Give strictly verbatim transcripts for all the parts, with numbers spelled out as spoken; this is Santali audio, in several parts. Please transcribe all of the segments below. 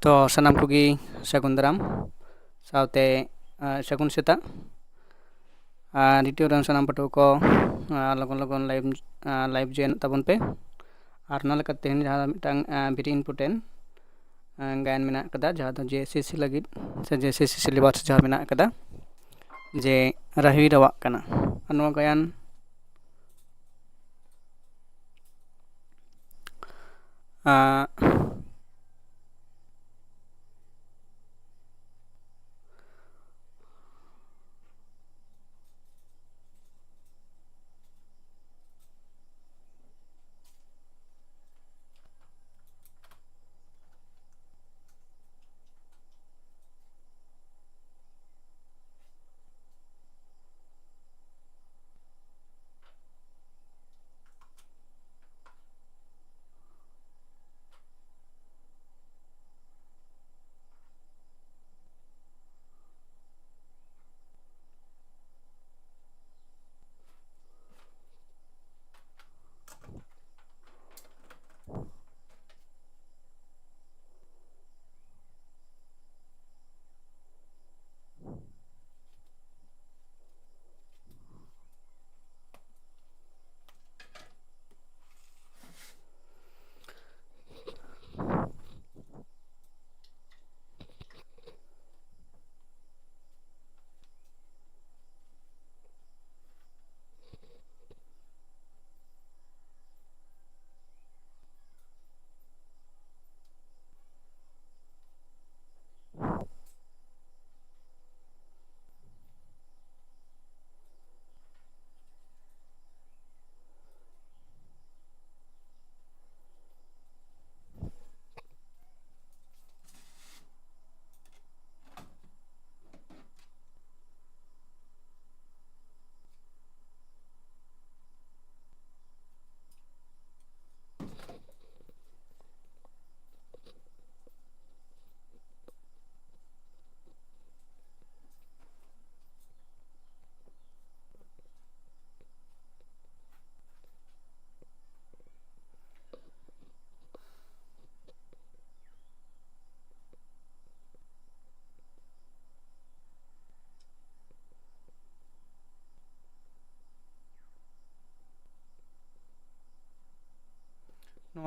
ᱛᱚ ᱥᱟᱱᱟᱢ ᱠᱚᱜᱮ ᱥᱟᱹᱜᱩᱱ ᱫᱟᱨᱟᱢ ᱥᱟᱶᱛᱮ, ᱟᱨ ᱥᱟᱹᱜᱩᱱ ᱥᱮᱛᱟᱜ᱾ ᱟᱨ YouTube ᱨᱮᱱ ᱥᱟᱱᱟᱢ ᱯᱟᱹᱴᱷᱩᱣᱟᱹ ᱠᱚ, ᱟᱨ ᱞᱚᱜᱚᱱ ᱞᱚᱜᱚᱱ live, ᱟᱨ live join ᱛᱟᱵᱚᱱ ᱯᱮ᱾ ᱟᱨ ᱚᱱᱟ ᱞᱮᱠᱟᱛᱮ ᱛᱮᱦᱮᱧ ᱡᱟᱦᱟᱸ ᱢᱤᱫᱴᱟᱝ, ᱟᱨ very important, ᱟᱨ ᱜᱟᱭᱟᱱ ᱢᱮᱱᱟᱜ ᱟᱠᱟᱫᱟ, ᱡᱟᱦᱟᱸ ᱫᱚ JSSC ᱞᱟᱹᱜᱤᱫ ᱥᱮ JSSC syllabus ᱡᱟᱦᱟᱸ ᱢᱮᱱᱟᱜ ᱟᱠᱟᱫᱟ, ᱡᱮ ᱨᱟᱹᱦᱤ ᱨᱟᱣᱟᱜ ᱠᱟᱱᱟ᱾ ᱟᱨ ᱱᱚᱣᱟ ᱜᱟᱭᱟᱱ, ᱟᱨ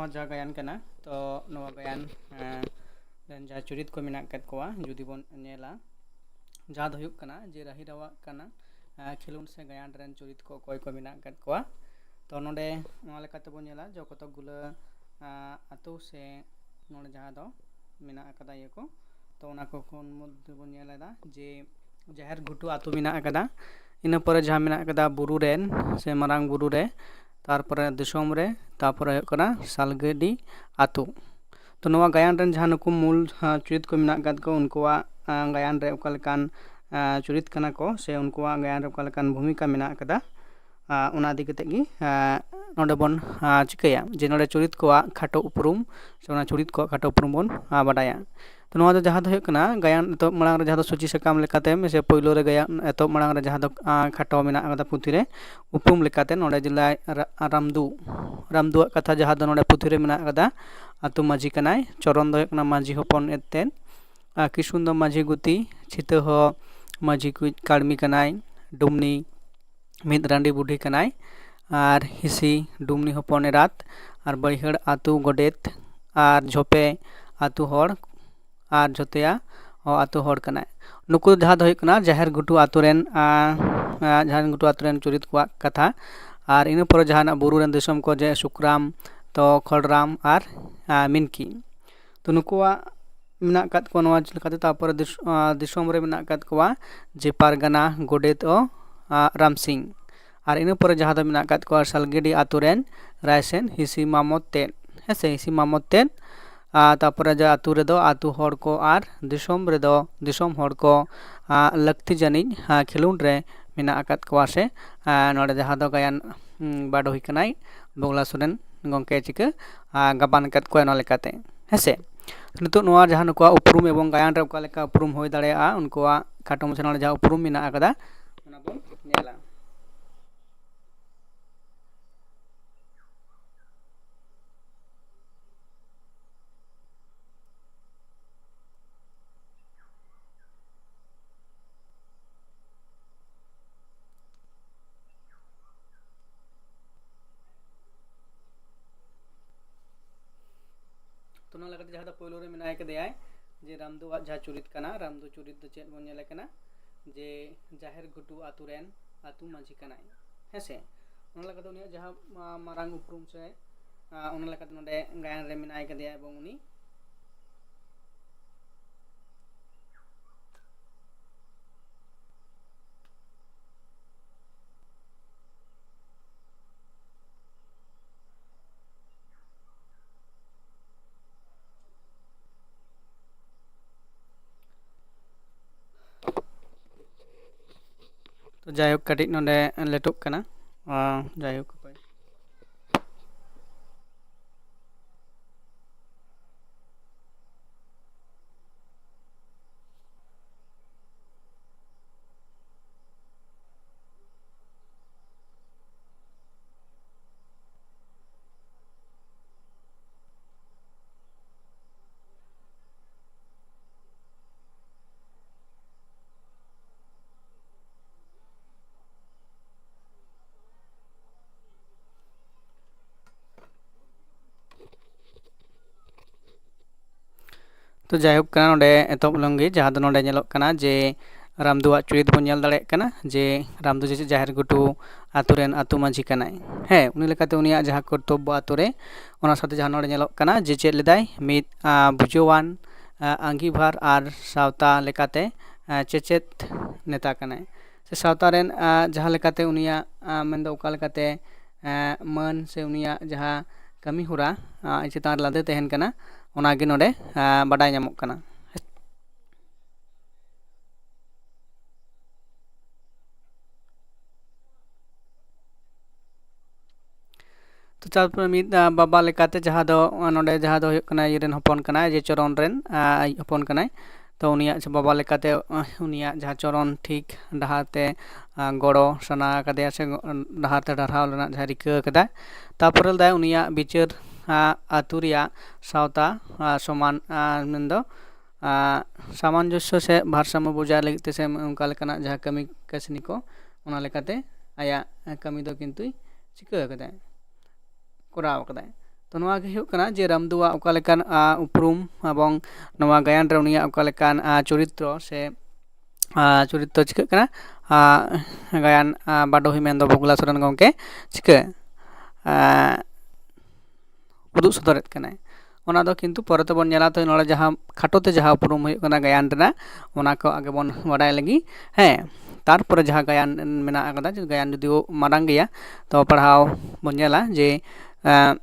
ᱱᱚᱣᱟ ᱡᱟᱦᱟᱸ ᱜᱟᱭᱟᱱ ᱠᱟᱱᱟ, ᱛᱚ ᱱᱚᱣᱟ ᱜᱟᱭᱟᱱ, ᱮᱸ, ᱨᱮᱱ ᱡᱟᱦᱟᱸ ᱪᱩᱨᱤᱛ ᱠᱚ ᱢᱮᱱᱟᱜ ᱟᱠᱟᱫ ᱠᱚᱣᱟ, ᱡᱩᱫᱤ ᱵᱚᱱ ᱧᱮᱞᱟ, ᱡᱟᱦᱟᱸ ᱫᱚ ᱦᱩᱭᱩᱜ ᱠᱟᱱᱟ ᱡᱮ ᱨᱟᱹᱦᱤ ᱨᱟᱣᱟᱜ ᱠᱟᱱᱟ, ᱮᱸ, ᱠᱷᱮᱞᱳᱰ ᱥᱮ ᱜᱟᱭᱟᱱ ᱨᱮᱱ ᱪᱩᱨᱤᱛ ᱠᱚ ᱚᱠᱚᱭ ᱠᱚ ᱢᱮᱱᱟᱜ ᱟᱠᱟᱫ ᱠᱚᱣᱟ᱾ ᱛᱚ ᱱᱚᱰᱮ ᱱᱚᱣᱟ ᱞᱮᱠᱟᱛᱮ ᱵᱚᱱ ᱧᱮᱞᱟ ᱡᱮ ᱠᱚᱛᱚᱠ ᱜᱩᱞᱟᱹ, ᱮᱸ, ᱟᱛᱳ ᱥᱮ ᱱᱚᱰᱮ ᱡᱟᱦᱟᱸ ᱫᱚ ᱢᱮᱱᱟᱜ ᱟᱠᱟᱫᱟ ᱤᱭᱟᱹ ᱠᱚ, ᱛᱚ ᱚᱱᱟ ᱠᱚ ᱠᱷᱚᱱ ᱢᱚᱫᱽᱫᱷᱮ ᱵᱚᱱ ᱧᱮᱞ ᱮᱫᱟ ᱡᱮ ᱡᱟᱦᱮᱨ ᱜᱷᱩᱴᱩ ᱟᱛᱳ ᱢᱮᱱᱟᱜ ᱟᱠᱟᱫᱟ, ᱤᱱᱟᱹ ᱯᱚᱨᱮ ᱡᱟᱦᱟᱸ ᱢᱮᱱᱟᱜ ᱟᱠᱟᱫᱟ ᱵᱩᱨᱩ ᱨᱮᱱ ᱥᱮ ᱢᱟᱨᱟᱝ ᱵᱩᱨᱩ ᱨᱮ, ᱛᱟᱨᱯᱚᱨᱮ ᱫᱤᱥᱚᱢ ᱨᱮ, ᱛᱟᱨᱯᱚᱨᱮ ᱦᱩᱭᱩᱜ ᱠᱟᱱᱟ ᱥᱟᱞᱜᱟᱹᱰᱤ ᱟᱛᱳ᱾ ᱛᱚ ᱱᱚᱣᱟ ᱜᱟᱭᱟᱱ ᱨᱮᱱ ᱡᱟᱦᱟᱸ ᱱᱩᱠᱩ ᱢᱩᱞ, ᱦᱟᱸ, ᱪᱩᱨᱤᱛ ᱠᱚ ᱢᱮᱱᱟᱜ ᱟᱠᱟᱫ ᱠᱚ, ᱩᱱᱠᱩᱣᱟᱜ, ᱟᱸ, ᱜᱟᱭᱟᱱ ᱨᱮ ᱚᱠᱟ ᱞᱮᱠᱟᱱ, ᱟᱸ, ᱪᱩᱨᱤᱛ ᱠᱟᱱᱟ ᱠᱚ ᱥᱮ ᱩᱱᱠᱩᱣᱟᱜ ᱜᱟᱭᱟᱱ ᱨᱮ ᱚᱠᱟ ᱞᱮᱠᱟᱱ ᱵᱷᱩᱢᱤᱠᱟ ᱢᱮᱱᱟᱜ ᱟᱠᱟᱫᱟ, ᱟᱸ, ᱚᱱᱟ ᱤᱫᱤ ᱠᱟᱛᱮᱫ ᱜᱮ, ᱟᱸ, ᱱᱚᱰᱮ ᱵᱚᱱ, ᱟᱸ, ᱪᱤᱠᱟᱹᱭᱟ ᱡᱮ ᱱᱚᱰᱮ ᱪᱩᱨᱤᱛ ᱠᱚᱣᱟᱜ ᱠᱷᱟᱴᱚ ᱩᱯᱨᱩᱢ ᱥᱮ ᱚᱱᱟ ᱪᱩᱨᱤᱛ ᱠᱚᱣᱟᱜ ᱠᱷᱟᱴᱚ ᱩᱯᱨᱩᱢ ᱵᱚᱱ, ᱟᱸ, ᱵᱟᱰᱟᱭᱟ᱾ ᱛᱚ ᱱᱚᱣᱟ ᱫᱚ ᱡᱟᱦᱟᱸ ᱫᱚ ᱦᱩᱭᱩᱜ ᱠᱟᱱᱟ ᱜᱟᱭᱟᱱ ᱮᱛᱚᱦᱚᱵ ᱢᱟᱲᱟᱝ ᱨᱮ ᱡᱟᱦᱟᱸ ᱫᱚ ᱥᱚᱪᱤ ᱥᱟᱠᱟᱢ ᱞᱮᱠᱟᱛᱮ ᱥᱮ ᱯᱳᱭᱞᱳ ᱨᱮ ᱜᱟᱭᱟᱱ ᱮᱛᱚᱦᱚᱵ ᱢᱟᱲᱟᱝ ᱨᱮ ᱡᱟᱦᱟᱸ ᱫᱚ, ᱟᱸ, ᱠᱷᱟᱴᱚ ᱢᱮᱱᱟᱜ ᱟᱠᱟᱫᱟ ᱯᱩᱛᱷᱤ ᱨᱮ, ᱩᱯᱨᱩᱢ ᱞᱮᱠᱟᱛᱮ ᱱᱚᱰᱮ ᱡᱮᱞᱟ ᱨᱟ-, ᱨᱟᱢᱫᱩ, ᱨᱟᱢᱫᱩᱣᱟᱜ ᱠᱟᱛᱷᱟ ᱡᱟᱦᱟᱸ ᱫᱚ ᱱᱚᱰᱮ ᱯᱩᱛᱷᱤ ᱨᱮ ᱢᱮᱱᱟᱜ ᱟᱠᱟᱫᱟ, ᱟᱛᱳ ᱢᱟᱹᱡᱷᱤ ᱠᱟᱱᱟᱭ, ᱪᱚᱨᱚᱱ ᱫᱚ ᱦᱩᱭᱩᱜ ᱠᱟᱱᱟ ᱢᱟᱹᱡᱷᱤ ᱦᱚᱯᱚᱱ ᱮᱫ ᱛᱮᱫ, ᱟᱨ ᱠᱤᱥᱩᱱ ᱫᱚ ᱢᱟᱹᱡᱷᱤ ᱜᱩᱛᱤ, ᱪᱷᱤᱛᱟᱹ ᱦᱚᱸ ᱢᱟᱹᱡᱷᱤ ᱠᱩᱡ ᱠᱟᱹᱲᱢᱤ ᱠᱟᱱᱟᱭ, ᱰᱩᱢᱱᱤ ᱢᱤᱫ ᱨᱟᱺᱰᱤ ᱵᱩᱰᱷᱤ ᱠᱟᱱᱟᱭ, ᱟᱨ ᱦᱤᱥᱤ ᱰᱩᱢᱱᱤ ᱦᱚᱯᱚᱱ ᱮᱨᱟᱛ, ᱟᱨ ᱵᱟᱹᱭᱦᱟᱹᱲ ᱟᱹᱛᱩ ᱜᱚᱰᱮᱛ, ᱟᱨ ᱡᱷᱚᱯᱮ ᱟᱹᱛᱩ ᱦᱚᱲ, ᱟᱨ ᱡᱷᱚᱛᱮᱭᱟ ᱦᱚᱸ ᱟᱹᱛᱩ ᱦᱚᱲ ᱠᱟᱱᱟᱭ᱾ ᱱᱩᱠᱩ ᱡᱟᱦᱟᱸ ᱫᱚ ᱦᱩᱭᱩᱜ ᱠᱟᱱᱟ ᱡᱟᱦᱮᱨ ᱜᱷᱩᱴᱩ ᱟᱹᱛᱩ ᱨᱮᱱ, ᱟᱸ, ᱟᱸ, ᱡᱟᱦᱮᱨ ᱜᱷᱩᱴᱩ ᱟᱹᱛᱩ ᱨᱮᱱ ᱪᱩᱨᱤᱛ ᱠᱚᱣᱟᱜ ᱠᱟᱛᱷᱟ᱾ ᱟᱨ ᱤᱱᱟᱹ ᱯᱚᱨᱮ ᱡᱟᱦᱟᱱᱟᱜ ᱵᱩᱨᱩ ᱨᱮᱱ ᱫᱤᱥᱚᱢ ᱠᱚ ᱡᱮ ᱥᱩᱠᱨᱟᱢ, ᱛᱚ ᱠᱷᱚᱲᱨᱟᱢ ᱟᱨ, ᱟᱸ, ᱢᱤᱱᱠᱤ᱾ ᱛᱚ ᱱᱩᱠᱩᱣᱟᱜ ᱢᱮᱱᱟᱜ ᱟᱠᱟᱫ ᱠᱚᱣᱟ ᱱᱚᱣᱟ ᱞᱮᱠᱟᱛᱮ᱾ ᱛᱟᱨᱯᱚᱨᱮ ᱫᱤᱥ-, ᱟᱸ, ᱫᱤᱥᱚᱢ ᱨᱮ ᱢᱮᱱᱟᱜ ᱟᱠᱟᱫ ᱠᱚᱣᱟ ᱡᱮ ᱯᱟᱨᱜᱟᱱᱟ, ᱜᱚᱰᱮᱛ ᱚ, ᱟᱸ, ᱨᱟᱢ ᱥᱤᱝ᱾ ᱟᱨ ᱤᱱᱟᱹ ᱯᱚᱨᱮ ᱡᱟᱦᱟᱸ ᱫᱚ ᱢᱮᱱᱟᱜ ᱟᱠᱟᱫ ᱠᱚᱣᱟ ᱥᱟᱞᱜᱮᱰᱤ ᱟᱛᱳ ᱨᱮᱱ ᱨᱟᱭᱥᱮᱱ ᱦᱤᱥᱤ ᱢᱟᱢᱚᱛ ᱛᱮᱫ, ᱦᱮᱸ ᱥᱮ, ᱦᱤᱥᱤ ᱢᱟᱢᱚᱛ ᱛᱮᱫ᱾ ᱟᱨ ᱛᱟᱨᱯᱚᱨᱮ ᱡᱟᱦᱟᱸ ᱟᱛᱳ ᱨᱮᱫᱚ ᱟᱛᱳ ᱦᱚᱲ ᱠᱚ ᱟᱨ ᱫᱤᱥᱚᱢ ᱨᱮᱫᱚ ᱫᱤᱥᱚᱢ ᱦᱚᱲ ᱠᱚ, ᱟᱸ, ᱞᱟᱹᱠᱛᱤ ᱡᱟᱹᱱᱤᱡ, ᱟᱸ, ᱠᱷᱮᱞᱳᱰ ᱨᱮ ᱢᱮᱱᱟᱜ ᱟᱠᱟᱫ ᱠᱚᱣᱟ ᱥᱮ, ᱟᱸ, ᱱᱚᱰᱮ ᱡᱟᱦᱟᱸ ᱫᱚ ᱜᱟᱭᱟᱱ, ᱩᱸ, ᱵᱟᱰᱚᱦᱤ ᱠᱟᱱᱟᱭ ᱵᱚᱜᱽᱞᱟ ᱥᱚᱨᱮᱱ ᱜᱚᱢᱠᱮ ᱪᱤᱠᱟᱹ, ᱟᱸ, ᱜᱟᱵᱟᱱ ᱟᱠᱟᱫ ᱠᱚᱣᱟ ᱚᱱᱟ ᱞᱮᱠᱟᱛᱮ, ᱦᱮᱸ ᱥᱮ᱾ ᱱᱤᱛᱚᱜ ᱱᱚᱣᱟ ᱡᱟᱦᱟᱸ ᱱᱩᱠᱩᱣᱟᱜ ᱩᱯᱨᱩᱢ ᱮᱵᱚᱝ ᱜᱟᱭᱟᱱ ᱨᱮ ᱚᱠᱟ ᱞᱮᱠᱟ ᱩᱯᱨᱩᱢ ᱦᱩᱭ ᱫᱟᱲᱮᱭᱟᱜᱼᱟ, ᱩᱱᱠᱩᱣᱟᱜ ᱠᱷᱟᱴᱚ ᱢᱟᱪᱷᱟ ᱱᱚᱰᱮ ᱡᱟᱦᱟᱸ ᱩᱯᱨᱩᱢ ᱢᱮᱱᱟᱜ ᱟᱠᱟᱫᱟ, ᱚᱱᱟ ᱵᱚᱱ ᱧᱮᱞᱟ᱾ ᱡᱟᱦᱟᱸ ᱫᱚ ᱯᱳᱭᱞᱳ ᱨᱮ ᱢᱮᱱᱟᱭ ᱠᱟᱫᱮᱭᱟᱭ ᱡᱮ ᱨᱟᱢᱫᱩᱣᱟᱜ ᱡᱟᱦᱟᱸ ᱪᱩᱨᱤᱛ ᱠᱟᱱᱟ, ᱨᱟᱢᱫᱩ ᱪᱩᱨᱤᱛ ᱫᱚ ᱪᱮᱫ ᱵᱚᱱ ᱧᱮᱞᱮ ᱠᱟᱱᱟ? ᱡᱮ ᱡᱟᱦᱮᱨ ᱜᱷᱩᱴᱩ ᱟᱛᱳ ᱨᱮᱱ ᱟᱛᱳ ᱢᱟᱹᱡᱷᱤ ᱠᱟᱱᱟᱭ, ᱦᱮᱸ ᱥᱮ? ᱚᱱᱟ ᱞᱮᱠᱟᱛᱮ ᱩᱱᱤᱭᱟᱜ ᱡᱟᱦᱟᱸ, ᱢᱟ-, ᱢᱟᱨᱟᱝ ᱩᱯᱨᱩᱢ ᱥᱮ, ᱟ, ᱚᱱᱟ ᱞᱮᱠᱟᱛᱮ ᱱᱚᱰᱮ ᱜᱟᱭᱟᱱ ᱨᱮ ᱢᱮᱱᱟᱭ ᱠᱟᱫᱮᱭᱟ ᱮᱵᱚᱝ ᱩᱱᱤ ᱛᱚ ᱡᱟᱭᱦᱳᱠ, ᱠᱟᱹᱴᱤᱡ ᱱᱚᱰᱮ ᱞᱮᱴᱚᱜ ᱠᱟᱱᱟ᱾ ᱟᱸ, ᱡᱟᱭᱦᱳᱠ, ᱚᱠᱚᱭ ᱛᱚ ᱡᱟᱭᱦᱳᱠ ᱠᱟᱱᱟ, ᱱᱚᱰᱮ ᱮᱛᱚᱦᱚᱵ ᱞᱮᱱ ᱜᱮ, ᱡᱟᱦᱟᱸ ᱫᱚ ᱱᱚᱰᱮ ᱧᱮᱞᱚᱜ ᱠᱟᱱᱟ ᱡᱮ ᱨᱟᱢᱫᱩᱣᱟᱜ ᱪᱩᱨᱤᱛ ᱵᱚᱱ ᱧᱮᱞ ᱫᱟᱲᱮᱭᱟᱜ ᱠᱟᱱᱟ ᱡᱮ ᱨᱟᱢᱫᱩ ᱡᱮ ᱡᱟᱦᱮᱨ ᱜᱷᱩᱴᱩ ᱟᱛᱳ ᱨᱮᱱ ᱟᱛᱳ ᱢᱟᱹᱡᱷᱤ ᱠᱟᱱᱟᱭ᱾ ᱦᱮᱸ, ᱩᱱᱤ ᱞᱮᱠᱟᱛᱮ ᱩᱱᱤᱭᱟᱜ ᱡᱟᱦᱟᱸ ᱠᱚᱨᱛᱚᱵᱵᱚ ᱟᱛᱳ ᱨᱮ, ᱚᱱᱟ ᱥᱟᱶᱛᱮ ᱡᱟᱦᱟᱸ ᱱᱚᱰᱮ ᱧᱮᱞᱚᱜ ᱠᱟᱱᱟ ᱡᱮ ᱪᱮᱫ ᱞᱮᱫᱟᱭ, ᱢᱤᱫ, ᱟ, ᱵᱩᱡᱷᱟᱹᱣᱟᱱ, ᱟ, ᱟᱸᱜᱤᱵᱷᱟᱨ ᱟᱨ ᱥᱟᱶᱛᱟ ᱞᱮᱠᱟᱛᱮ, ᱟ, ᱪᱮᱪᱮᱫ ᱱᱮᱛᱟ ᱠᱟᱱᱟᱭ᱾ ᱥᱮ ᱥᱟᱶᱛᱟ ᱨᱮᱱ, ᱟ, ᱡᱟᱦᱟᱸ ᱞᱮᱠᱟᱛᱮ ᱩᱱᱤᱭᱟᱜ, ᱟ, ᱢᱮᱱᱫᱚ ᱚᱠᱟ ᱞᱮᱠᱟᱛᱮ, ᱟ, ᱢᱟᱹᱱ ᱥᱮ ᱩᱱᱤᱭᱟᱜ ᱡᱟᱦᱟᱸ ᱠᱟᱹᱢᱤ ᱦᱚᱨᱟ, ᱟ, ᱟᱡ ᱪᱮᱛᱟᱱ ᱨᱮ ᱞᱟᱫᱮ ᱛᱟᱦᱮᱱ ᱠᱟᱱᱟ, ᱚᱱᱟᱜᱮ ᱱᱚᱰᱮ, ᱟ, ᱵᱟᱰᱟᱭ ᱧᱟᱢᱚᱜ ᱠᱟᱱᱟ᱾ ᱛᱚ ᱛᱟᱨᱯᱚᱨᱮ ᱢᱤᱫ, ᱟ, ᱵᱟᱵᱟ ᱞᱮᱠᱟᱛᱮ ᱡᱟᱦᱟᱸ ᱫᱚ, ᱟ, ᱱᱚᱰᱮ ᱡᱟᱦᱟᱸ ᱫᱚ ᱦᱩᱭᱩᱜ ᱠᱟᱱᱟ ᱤᱭᱟᱹ ᱨᱮᱱ ᱦᱚᱯᱚᱱ ᱠᱟᱱᱟᱭ, ᱡᱮ ᱪᱚᱨᱚᱱ ᱨᱮᱱ, ᱟ, ᱟᱡ ᱦᱚᱯᱚᱱ ᱠᱟᱱᱟᱭ᱾ ᱛᱚ ᱩᱱᱤᱭᱟᱜ ᱵᱟᱵᱟ ᱞᱮᱠᱟᱛᱮ, ᱟ, ᱩᱱᱤᱭᱟᱜ ᱡᱟᱦᱟᱸ ᱪᱚᱨᱚᱱ ᱴᱷᱤᱠ ᱰᱟᱦᱟᱨ ᱛᱮ, ᱟ, ᱜᱚᱲᱚ ᱥᱟᱱᱟ ᱠᱟᱫᱮᱭᱟ ᱥᱮ ᱜᱚ-, ᱰᱟᱦᱟᱨ ᱛᱮ ᱰᱟᱨᱦᱟᱣ ᱨᱮᱱᱟᱜ ᱡᱟᱦᱟᱸ ᱨᱤᱠᱟᱹ ᱠᱟᱫᱟᱭ᱾ ᱛᱟᱨᱯᱚᱨᱮ ᱞᱮᱫᱟᱭ ᱩᱱᱤᱭᱟᱜ ᱵᱤᱪᱟᱹᱨ, ᱟ, ᱟᱹᱛᱩ ᱨᱮᱭᱟᱜ ᱥᱟᱶᱛᱟ, ᱟ, ᱥᱚᱢᱟᱱ, ᱟ, ᱢᱮᱱᱫᱚ, ᱟ, ᱥᱟᱢᱚᱧᱡᱚᱥᱥᱚ ᱥᱮ ᱵᱷᱟᱨᱥᱟᱢᱢᱚ ᱵᱚᱡᱟᱭ ᱞᱟᱹᱜᱤᱫ ᱛᱮ ᱥᱮ ᱚᱱᱠᱟ ᱞᱮᱠᱟᱱᱟᱜ ᱡᱟᱦᱟᱸ ᱠᱟᱹᱢᱤ ᱠᱟᱹᱥᱱᱤ ᱠᱚ, ᱚᱱᱟ ᱞᱮᱠᱟᱛᱮ ᱟᱭᱟᱜ ᱠᱟᱹᱢᱤ ᱫᱚ ᱠᱤᱱᱛᱩᱭ ᱪᱤᱠᱟᱹ ᱠᱟᱫᱟᱭ, ᱠᱚᱨᱟᱣ ᱠᱟᱫᱟᱭ᱾ ᱛᱚ ᱱᱚᱣᱟ ᱜᱮ ᱦᱩᱭᱩᱜ ᱠᱟᱱᱟ ᱡᱮ ᱨᱟᱢᱫᱩᱣᱟᱜ ᱚᱠᱟ ᱞᱮᱠᱟᱱ ᱟᱸ, ᱩᱯᱨᱩᱢ ᱮᱵᱚᱝ ᱱᱚᱣᱟ ᱜᱟᱭᱟᱱ ᱨᱮ ᱩᱱᱤᱭᱟᱜ ᱚᱠᱟ ᱞᱮᱠᱟᱱ ᱟᱸ, ᱪᱚᱨᱤᱛᱨᱚ ᱥᱮ ᱟᱸ, ᱪᱚᱨᱤᱛᱨᱚ ᱪᱤᱠᱟᱹᱜ ᱠᱟᱱᱟ, ᱟᱸ, ᱜᱟᱭᱟᱱ ᱟᱸ, ᱵᱟᱰᱚᱦᱤ ᱢᱮᱱᱫᱚ ᱵᱷᱳᱜᱽᱞᱟ ᱥᱚᱨᱮᱱ ᱜᱚᱢᱠᱮ ᱪᱤᱠᱟᱹ ᱟᱸ, ᱩᱫᱩᱜ ᱥᱚᱫᱚᱨᱮᱫ ᱠᱟᱱᱟᱭ᱾ ᱚᱱᱟ ᱫᱚ ᱠᱤᱱᱛᱩ ᱯᱚᱨᱮ ᱛᱮᱵᱚᱱ ᱧᱮᱞᱟ᱾ ᱛᱚ ᱱᱚᱰᱮ ᱡᱟᱦᱟᱸ ᱠᱷᱟᱴᱚ ᱛᱮ ᱡᱟᱦᱟᱸ ᱩᱯᱨᱩᱢ ᱦᱩᱭᱩᱜ ᱠᱟᱱᱟ ᱜᱟᱭᱟᱱ ᱨᱮᱱᱟᱜ, ᱚᱱᱟ ᱠᱚ ᱟᱜᱮ ᱵᱚᱱ ᱵᱟᱰᱟᱭ ᱞᱮᱜᱮ᱾ ᱦᱮᱸ, ᱛᱟᱨᱯᱚᱨᱮ ᱡᱟᱦᱟᱸ ᱜᱟᱭᱟᱱ ᱢᱮᱱᱟᱜ ᱟᱠᱟᱫᱟ, ᱡᱮ ᱜᱟᱭᱟᱱ ᱡᱩᱫᱤ ᱢᱟᱨᱟᱝ ᱜᱮᱭᱟ, ᱛᱚ ᱯᱟᱲᱦᱟᱣ ᱵᱚᱱ ᱧᱮᱞᱟ ᱡᱮ ᱮᱸ,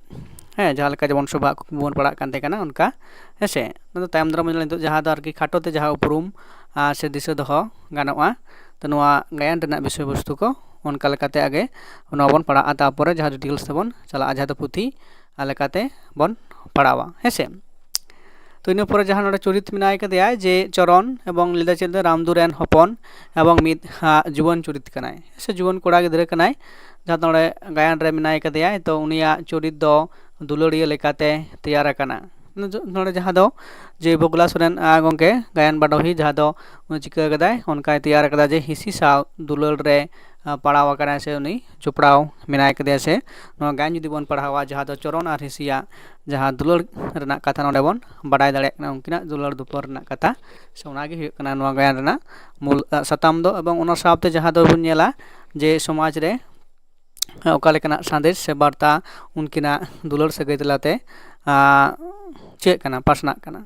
ᱦᱮᱸ, ᱡᱟᱦᱟᱸ ᱞᱮᱠᱟ ᱡᱮᱢᱚᱱ ᱥᱚᱵᱷᱟ ᱠᱩᱠᱢᱩ ᱵᱚᱱ ᱯᱟᱲᱦᱟᱜ ᱠᱟᱱ ᱛᱟᱦᱮᱸ ᱠᱟᱱᱟ, ᱚᱱᱠᱟ, ᱦᱮᱸ ᱥᱮ᱾ ᱚᱱᱟ ᱫᱚ ᱛᱟᱭᱚᱢ ᱫᱟᱨᱟᱢ ᱧᱮᱞᱟ᱾ ᱱᱤᱛᱚᱜ ᱡᱟᱦᱟᱸ ᱫᱚ ᱟᱨᱠᱤ ᱠᱷᱟᱴᱚ ᱛᱮ ᱡᱟᱦᱟᱸ ᱩᱯᱨᱩᱢ ᱟᱨ ᱥᱮ ᱫᱤᱥᱟᱹ ᱫᱚᱦᱚ ᱜᱟᱱᱚᱜᱼᱟ, ᱛᱚ ᱱᱚᱣᱟ ᱜᱟᱭᱟᱱ ᱨᱮᱱᱟᱜ ᱵᱤᱥᱚᱭ ᱵᱚᱥᱛᱩ ᱠᱚ ᱚᱱᱠᱟ ᱞᱮᱠᱟᱛᱮ ᱟᱜᱮ ᱱᱚᱣᱟ ᱵᱚᱱ ᱯᱟᱲᱦᱟᱜᱼᱟ, ᱛᱟᱨᱯᱚᱨᱮ ᱡᱟᱦᱟᱸ ᱰᱤᱴᱮᱞᱥ ᱛᱮᱵᱚᱱ ᱪᱟᱞᱟᱜᱼᱟ, ᱡᱟᱦᱟᱸ ᱫᱚ ᱯᱩᱛᱷᱤ ᱞᱮᱠᱟᱛᱮ ᱵᱚᱱ ᱯᱟᱲᱦᱟᱣᱟ, ᱦᱮᱸ ᱥᱮ᱾ ᱛᱚ ᱤᱱᱟᱹ ᱯᱚᱨᱮ ᱡᱟᱦᱟᱸ ᱱᱚᱰᱮ ᱪᱚᱨᱤᱛ ᱢᱮᱱᱟᱭ ᱠᱟᱫᱮᱭᱟ ᱡᱮ ᱪᱚᱨᱚᱱ ᱮᱵᱚᱝ ᱞᱮᱫᱟ ᱪᱮᱫ ᱫᱚ ᱨᱟᱢᱫᱩ ᱨᱮᱱ ᱦᱚᱯᱚᱱ ᱮᱵᱚᱝ ᱢᱤᱫ ᱦᱟ, ᱡᱩᱣᱟᱹᱱ ᱪᱚᱨᱤᱛ ᱠᱟᱱᱟᱭ, ᱥᱮ ᱡᱩᱣᱟᱹᱱ ᱠᱚᱲᱟ ᱜᱤᱫᱽᱨᱟᱹ ᱠᱟᱱᱟᱭ, ᱡᱟᱦᱟᱸ ᱫᱚ ᱱᱚᱰᱮ ᱜᱟᱭᱟᱱ ᱨᱮ ᱢᱮᱱᱟᱭ ᱠᱟᱫᱮᱭᱟ᱾ ᱛᱚ ᱩᱱᱤᱭᱟᱜ ᱪᱚᱨᱤᱛ ᱫᱚ ᱫᱩᱞᱟᱹᱲᱤᱭᱟᱹ ᱞᱮᱠᱟᱛᱮ ᱛᱮᱭᱟᱨ ᱟᱠᱟᱱᱟ᱾ ᱱᱚᱰᱮ ᱡᱟᱦᱟᱸ ᱫᱚ ᱡᱮ ᱵᱷᱳᱜᱽᱞᱟ ᱥᱚᱨᱮᱱ ᱟᱸ, ᱜᱚᱢᱠᱮ ᱜᱟᱭᱟᱱ ᱵᱟᱰᱚᱦᱤ ᱡᱟᱦᱟᱸ ᱫᱚ ᱩᱱᱤ ᱪᱤᱠᱟᱹ ᱠᱟᱫᱟᱭ, ᱚᱱᱠᱟᱭ ᱛᱮᱭᱟᱨ ᱠᱟᱫᱟ ᱡᱮ ᱦᱤᱸᱥᱤ ᱥᱟᱶ ᱫᱩᱞᱟᱹᱲ ᱨᱮ ᱟᱸ, ᱯᱟᱲᱟᱣ ᱟᱠᱟᱱᱟᱭ ᱥᱮ ᱩᱱᱤ ᱡᱚᱯᱲᱟᱣ ᱢᱮᱱᱟᱭ ᱠᱟᱫᱮᱭᱟ᱾ ᱥᱮ ᱱᱚᱣᱟ ᱜᱟᱭᱟᱱ ᱡᱩᱫᱤ ᱵᱚᱱ ᱯᱟᱲᱦᱟᱣᱟ, ᱡᱟᱦᱟᱸ ᱫᱚ ᱪᱚᱨᱚᱱ ᱟᱨ ᱦᱤᱸᱥᱤᱭᱟᱜ ᱡᱟᱦᱟᱸ ᱫᱩᱞᱟᱹᱲ ᱨᱮᱱᱟᱜ ᱠᱟᱛᱷᱟ ᱱᱚᱰᱮ ᱵᱚᱱ ᱵᱟᱰᱟᱭ ᱫᱟᱲᱮᱭᱟᱜ ᱠᱟᱱᱟ, ᱩᱱᱠᱤᱱᱟᱜ ᱫᱩᱞᱟᱹᱲ ᱫᱩᱯᱟᱹᱲ ᱨᱮᱱᱟᱜ ᱠᱟᱛᱷᱟ, ᱥᱮ ᱚᱱᱟᱜᱮ ᱦᱩᱭᱩᱜ ᱠᱟᱱᱟ ᱱᱚᱣᱟ ᱜᱟᱭᱟᱱ ᱨᱮᱱᱟᱜ ᱢᱩᱞ ᱟᱸ, ᱥᱟᱛᱟᱢ ᱫᱚ᱾ ᱮᱵᱚᱝ ᱚᱱᱟ ᱥᱟᱶᱛᱮ ᱡᱟᱦᱟᱸ ᱫᱚᱵᱚᱱ ᱧᱮᱞᱟ ᱡᱮ ᱥᱚᱢᱟᱡᱽ ᱨᱮ ᱚᱠᱟ ᱞᱮᱠᱟᱱᱟᱜ ᱥᱟᱸᱫᱮᱥ ᱥᱮ ᱵᱟᱨᱛᱟ ᱩᱱᱠᱤᱱᱟᱜ ᱫᱩᱞᱟᱹᱲ ᱥᱟᱹᱜᱟᱹᱭ ᱛᱟᱞᱟᱛᱮ ᱟᱸ, ᱪᱮᱫ ᱠᱟᱱᱟ, ᱯᱟᱥᱱᱟᱜ ᱠᱟᱱᱟ᱾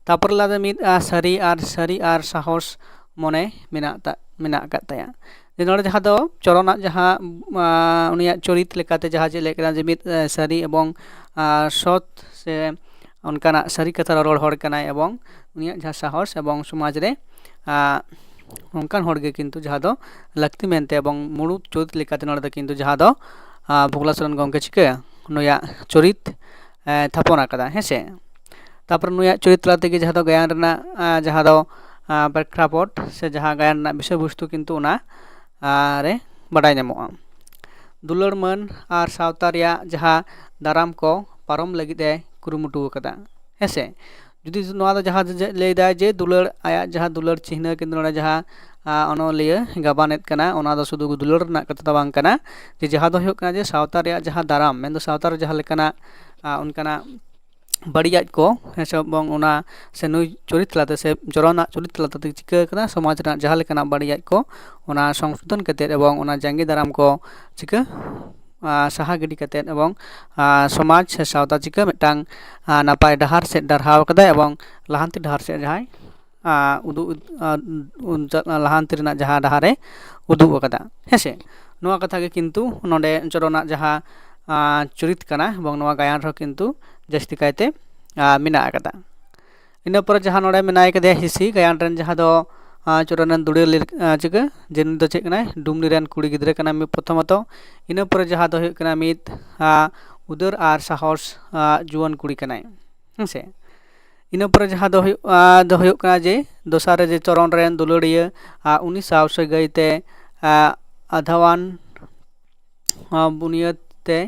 ᱛᱟᱨᱯᱚᱨᱮ ᱞᱟᱫᱮ ᱢᱤᱫ ᱟᱸ, ᱥᱟᱹᱨᱤ ᱟᱨ ᱥᱟᱹᱨᱤ ᱟᱨ ᱥᱟᱦᱚᱥ ᱢᱚᱱᱮ ᱢᱮᱱᱟᱜ ᱛᱟ-, ᱢᱮᱱᱟᱜ ᱟᱠᱟᱫ ᱛᱟᱭᱟ᱾ ᱡᱮ ᱱᱚᱰᱮ ᱡᱟᱦᱟᱸ ᱫᱚ ᱪᱚᱨᱚᱱᱟᱜ ᱡᱟᱦᱟᱸ ᱟᱸ, ᱩᱱᱤᱭᱟᱜ ᱪᱚᱨᱤᱛ ᱞᱮᱠᱟᱛᱮ ᱡᱟᱦᱟᱸ ᱪᱮᱫ ᱞᱟᱹᱭ ᱠᱟᱱᱟ ᱡᱮ ᱢᱤᱫ ᱟᱸ, ᱥᱟᱹᱨᱤ ᱮᱵᱚᱝ ᱟᱸ, ᱥᱚᱛ ᱥᱮ ᱚᱱᱠᱟᱱᱟᱜ ᱥᱟᱹᱨᱤ ᱠᱟᱛᱷᱟ ᱨᱚᱲ ᱦᱚᱲ ᱠᱟᱱᱟᱭ, ᱮᱵᱚᱝ ᱩᱱᱤᱭᱟᱜ ᱡᱟᱦᱟᱸ ᱥᱟᱦᱚᱥ ᱮᱵᱚᱝ ᱥᱚᱢᱟᱡᱽ ᱨᱮ ᱟᱸ, ᱚᱱᱠᱟᱱ ᱦᱚᱲ ᱜᱮ ᱠᱤᱱᱛᱩ ᱡᱟᱦᱟᱸ ᱫᱚ ᱞᱟᱹᱠᱛᱤ ᱢᱮᱱᱛᱮ ᱮᱵᱚᱝ ᱢᱩᱲᱩᱫ ᱪᱚᱨᱤᱛ ᱞᱮᱠᱟᱛᱮ ᱱᱚᱰᱮ ᱫᱚ ᱠᱤᱱᱛᱩ ᱡᱟᱦᱟᱸ ᱫᱚ ᱟᱸ, ᱵᱷᱳᱜᱽᱞᱟ ᱥᱚᱨᱮᱱ ᱜᱚᱢᱠᱮ ᱪᱤᱠᱟᱹᱭᱟ, ᱱᱩᱭᱟᱜ ᱪᱚᱨᱤᱛ ᱮᱸ, ᱛᱷᱟᱯᱚᱱ ᱟᱠᱟᱫᱟ, ᱦᱮᱸ ᱥᱮ᱾ ᱛᱟᱨᱯᱚᱨᱮ ᱱᱩᱭᱟᱜ ᱪᱚᱨᱤᱛ ᱛᱟᱞᱟ ᱛᱮᱜᱮ ᱡᱟᱦᱟᱸ ᱫᱚ ᱜᱟᱭᱟᱱ ᱨᱮᱱᱟᱜ ᱟᱸ, ᱡᱟᱦᱟᱸ ᱫᱚ ᱟᱸ, ᱯᱨᱮᱠᱠᱷᱟᱯᱚᱴ ᱥᱮ ᱡᱟᱦᱟᱸ ᱜᱟᱭᱟᱱ ᱨᱮᱱᱟᱜ ᱵᱤᱥᱚᱭ ᱵᱚᱥᱛᱩ ᱠᱤᱱᱛᱩ ᱚᱱᱟ ᱟᱸ, ᱨᱮ ᱵᱟᱰᱟᱭ ᱧᱟᱢᱚᱜᱼᱟ᱾ ᱫᱩᱞᱟᱹᱲ ᱢᱟᱹᱱ ᱟᱨ ᱥᱟᱶᱛᱟ ᱨᱮᱭᱟᱜ ᱡᱟᱦᱟᱸ ᱫᱟᱨᱟᱢ ᱠᱚ ᱯᱟᱨᱚᱢ ᱞᱟᱹᱜᱤᱫ ᱮ ᱠᱩᱨᱩᱢᱩᱴᱩ ᱟᱠᱟᱫᱟ, ᱦᱮᱸ ᱥᱮ᱾ ᱡᱩᱫᱤ ᱱᱚᱣᱟ ᱫᱚ ᱡᱟᱦᱟᱸ ᱡᱮ ᱞᱟᱹᱭᱫᱟᱭ ᱡᱮ ᱫᱩᱞᱟᱹᱲ, ᱟᱭᱟᱜ ᱡᱟᱦᱟᱸ ᱫᱩᱞᱟᱹᱲ ᱪᱤᱱᱦᱟᱹ ᱠᱤᱱᱛᱩ ᱱᱚᱰᱮ ᱡᱟᱦᱟᱸ ᱟᱸ, ᱚᱱᱚᱞᱤᱭᱟᱹ ᱜᱟᱵᱟᱱᱮᱫ ᱠᱟᱱᱟ, ᱚᱱᱟ ᱫᱚ ᱥᱩᱫᱷᱩ ᱫᱩᱞᱟᱹᱲ ᱨᱮᱱᱟᱜ ᱠᱟᱛᱷᱟ ᱫᱚ ᱵᱟᱝ ᱠᱟᱱᱟ, ᱡᱮ ᱡᱟᱦᱟᱸ ᱫᱚ ᱦᱩᱭᱩᱜ ᱠᱟᱱᱟ ᱡᱮ ᱥᱟᱶᱛᱟ ᱨᱮᱭᱟᱜ ᱡᱟᱦᱟᱸ ᱫᱟᱨᱟᱢ, ᱢᱮᱱᱫᱚ ᱥᱟᱶᱛᱟ ᱨᱮ ᱡᱟᱦᱟᱸ ᱞᱮᱠᱟᱱᱟᱜ ᱟᱨ ᱚᱱᱠᱟᱱᱟᱜ ᱵᱟᱹᱲᱤᱡᱟᱜ ᱠᱚ, ᱦᱮᱸ ᱥᱮ ᱵᱟᱝ, ᱚᱱᱟ ᱥᱮ ᱱᱩᱭ ᱪᱚᱨᱤᱛ ᱛᱟᱞᱟᱛᱮ ᱥᱮ ᱪᱚᱨᱚᱱᱟᱜ ᱪᱚᱨᱤᱛ ᱛᱟᱞᱟᱛᱮ ᱪᱤᱠᱟᱹ ᱟᱠᱟᱱᱟ, ᱥᱚᱢᱟᱡᱽ ᱨᱮᱱᱟᱜ ᱡᱟᱦᱟᱸ ᱞᱮᱠᱟᱱᱟᱜ ᱵᱟᱹᱲᱤᱡᱟᱜ ᱠᱚ, ᱚᱱᱟ ᱥᱚᱝᱥᱳᱫᱷᱚᱱ ᱠᱟᱛᱮᱫ ᱮᱵᱚᱝ ᱚᱱᱟ ᱡᱟᱸᱜᱮ ᱫᱟᱨᱟᱢ ᱠᱚ ᱪᱤᱠᱟᱹ ᱟᱨ ᱥᱟᱦᱟ ᱜᱤᱰᱤ ᱠᱟᱛᱮᱫ ᱮᱵᱚᱝ ᱟᱨ ᱥᱚᱢᱟᱡᱽ ᱥᱮ ᱥᱟᱶᱛᱟ ᱪᱤᱠᱟᱹ ᱢᱤᱫᱴᱟᱝ ᱟᱨ ᱱᱟᱯᱟᱭ ᱰᱟᱦᱟᱨ ᱥᱮᱫ ᱰᱟᱨᱦᱟᱣ ᱠᱟᱫᱟᱭ ᱮᱵᱚᱝ ᱞᱟᱦᱟᱱᱛᱤ ᱰᱟᱦᱟᱨ ᱥᱮᱫ ᱡᱟᱦᱟᱸᱭ ᱟᱨ ᱩᱫᱩᱜ ᱟᱨ ᱩᱱ ᱪᱟᱞ-, ᱞᱟᱦᱟᱱᱛᱤ ᱨᱮᱱᱟᱜ ᱡᱟᱦᱟᱸ ᱰᱟᱦᱟᱨᱮ ᱩᱫᱩᱜ ᱟᱠᱟᱫᱟ, ᱦᱮᱸ ᱥᱮ᱾ ᱱᱚᱣᱟ ᱠᱟᱛᱷᱟ ᱜᱮ ᱠᱤᱱᱛᱩ ᱱᱚᱰᱮ ᱪᱚᱨᱚᱱᱟᱜ ᱡᱟᱦᱟᱸ ᱟᱨ ᱪᱚᱨᱤᱛ ᱠᱟᱱᱟ ᱮᱵᱚᱝ ᱱᱚᱣᱟ ᱜᱟᱭᱟᱱ ᱨᱮᱦᱚᱸ ᱠᱤᱱᱛᱩ ᱡᱟᱹᱥᱛᱤ ᱠᱟᱭᱛᱮ ᱟᱨ ᱢᱮᱱᱟᱜ ᱟᱠᱟᱫᱟ᱾ ᱤᱱᱟᱹ ᱯᱚᱨᱮ ᱡᱟᱦᱟᱸ ᱱᱚᱰᱮ ᱢᱮᱱᱟᱭ ᱠᱟᱫᱮᱭᱟ ᱦᱤᱸᱥᱤ ᱜᱟᱭᱟᱱ ᱨᱮᱱ, ᱡᱟᱦᱟᱸ ᱫᱚ ᱟᱨ ᱪᱚᱨᱚᱱ ᱨᱮᱱ ᱫᱩᱞᱟᱹᱲ ᱞᱮ-, ᱟᱨ ᱪᱤᱠᱟᱹ ᱡᱮ ᱱᱩᱭ ᱫᱚ ᱪᱮᱫ ᱠᱟᱱᱟᱭ, ᱰᱩᱢᱱᱤ ᱨᱮᱱ ᱠᱩᱲᱤ ᱜᱤᱫᱽᱨᱟᱹ ᱠᱟᱱᱟᱭ ᱢᱤᱫ ᱯᱨᱚᱛᱷᱚᱢᱚᱛᱚ᱾ ᱤᱱᱟᱹ ᱯᱚᱨᱮ ᱡᱟᱦᱟᱸ ᱫᱚ ᱦᱩᱭᱩᱜ ᱠᱟᱱᱟ ᱢᱤᱫ ᱟᱨ ᱩᱫᱟᱹᱨ ᱟᱨ ᱥᱟᱦᱚᱥ ᱟᱨ ᱡᱩᱣᱟᱹᱱ ᱠᱩᱲᱤ ᱠᱟᱱᱟᱭ, ᱦᱮᱸ ᱥᱮ᱾ ᱤᱱᱟᱹ ᱯᱚᱨᱮ ᱡᱟᱦᱟᱸ ᱫᱚ ᱦᱩᱭᱩᱜ, ᱟᱨ ᱫᱚ ᱦᱩᱭᱩᱜ ᱠᱟᱱᱟ ᱡᱮ ᱫᱚᱥᱟᱨ ᱨᱮ ᱡᱮ ᱪᱚᱨᱚᱱ ᱨᱮᱱ ᱫᱩᱞᱟᱹᱲᱤᱭᱟᱹ ᱟᱨ ᱩᱱᱤ ᱥᱟᱶ ᱥᱟᱹᱜᱟᱹᱭ ᱛᱮ ᱟᱨ ᱟᱫᱷᱟᱣᱟᱱ ᱟᱨ ᱵᱩᱱᱤᱭᱟᱹᱫ ᱛᱮ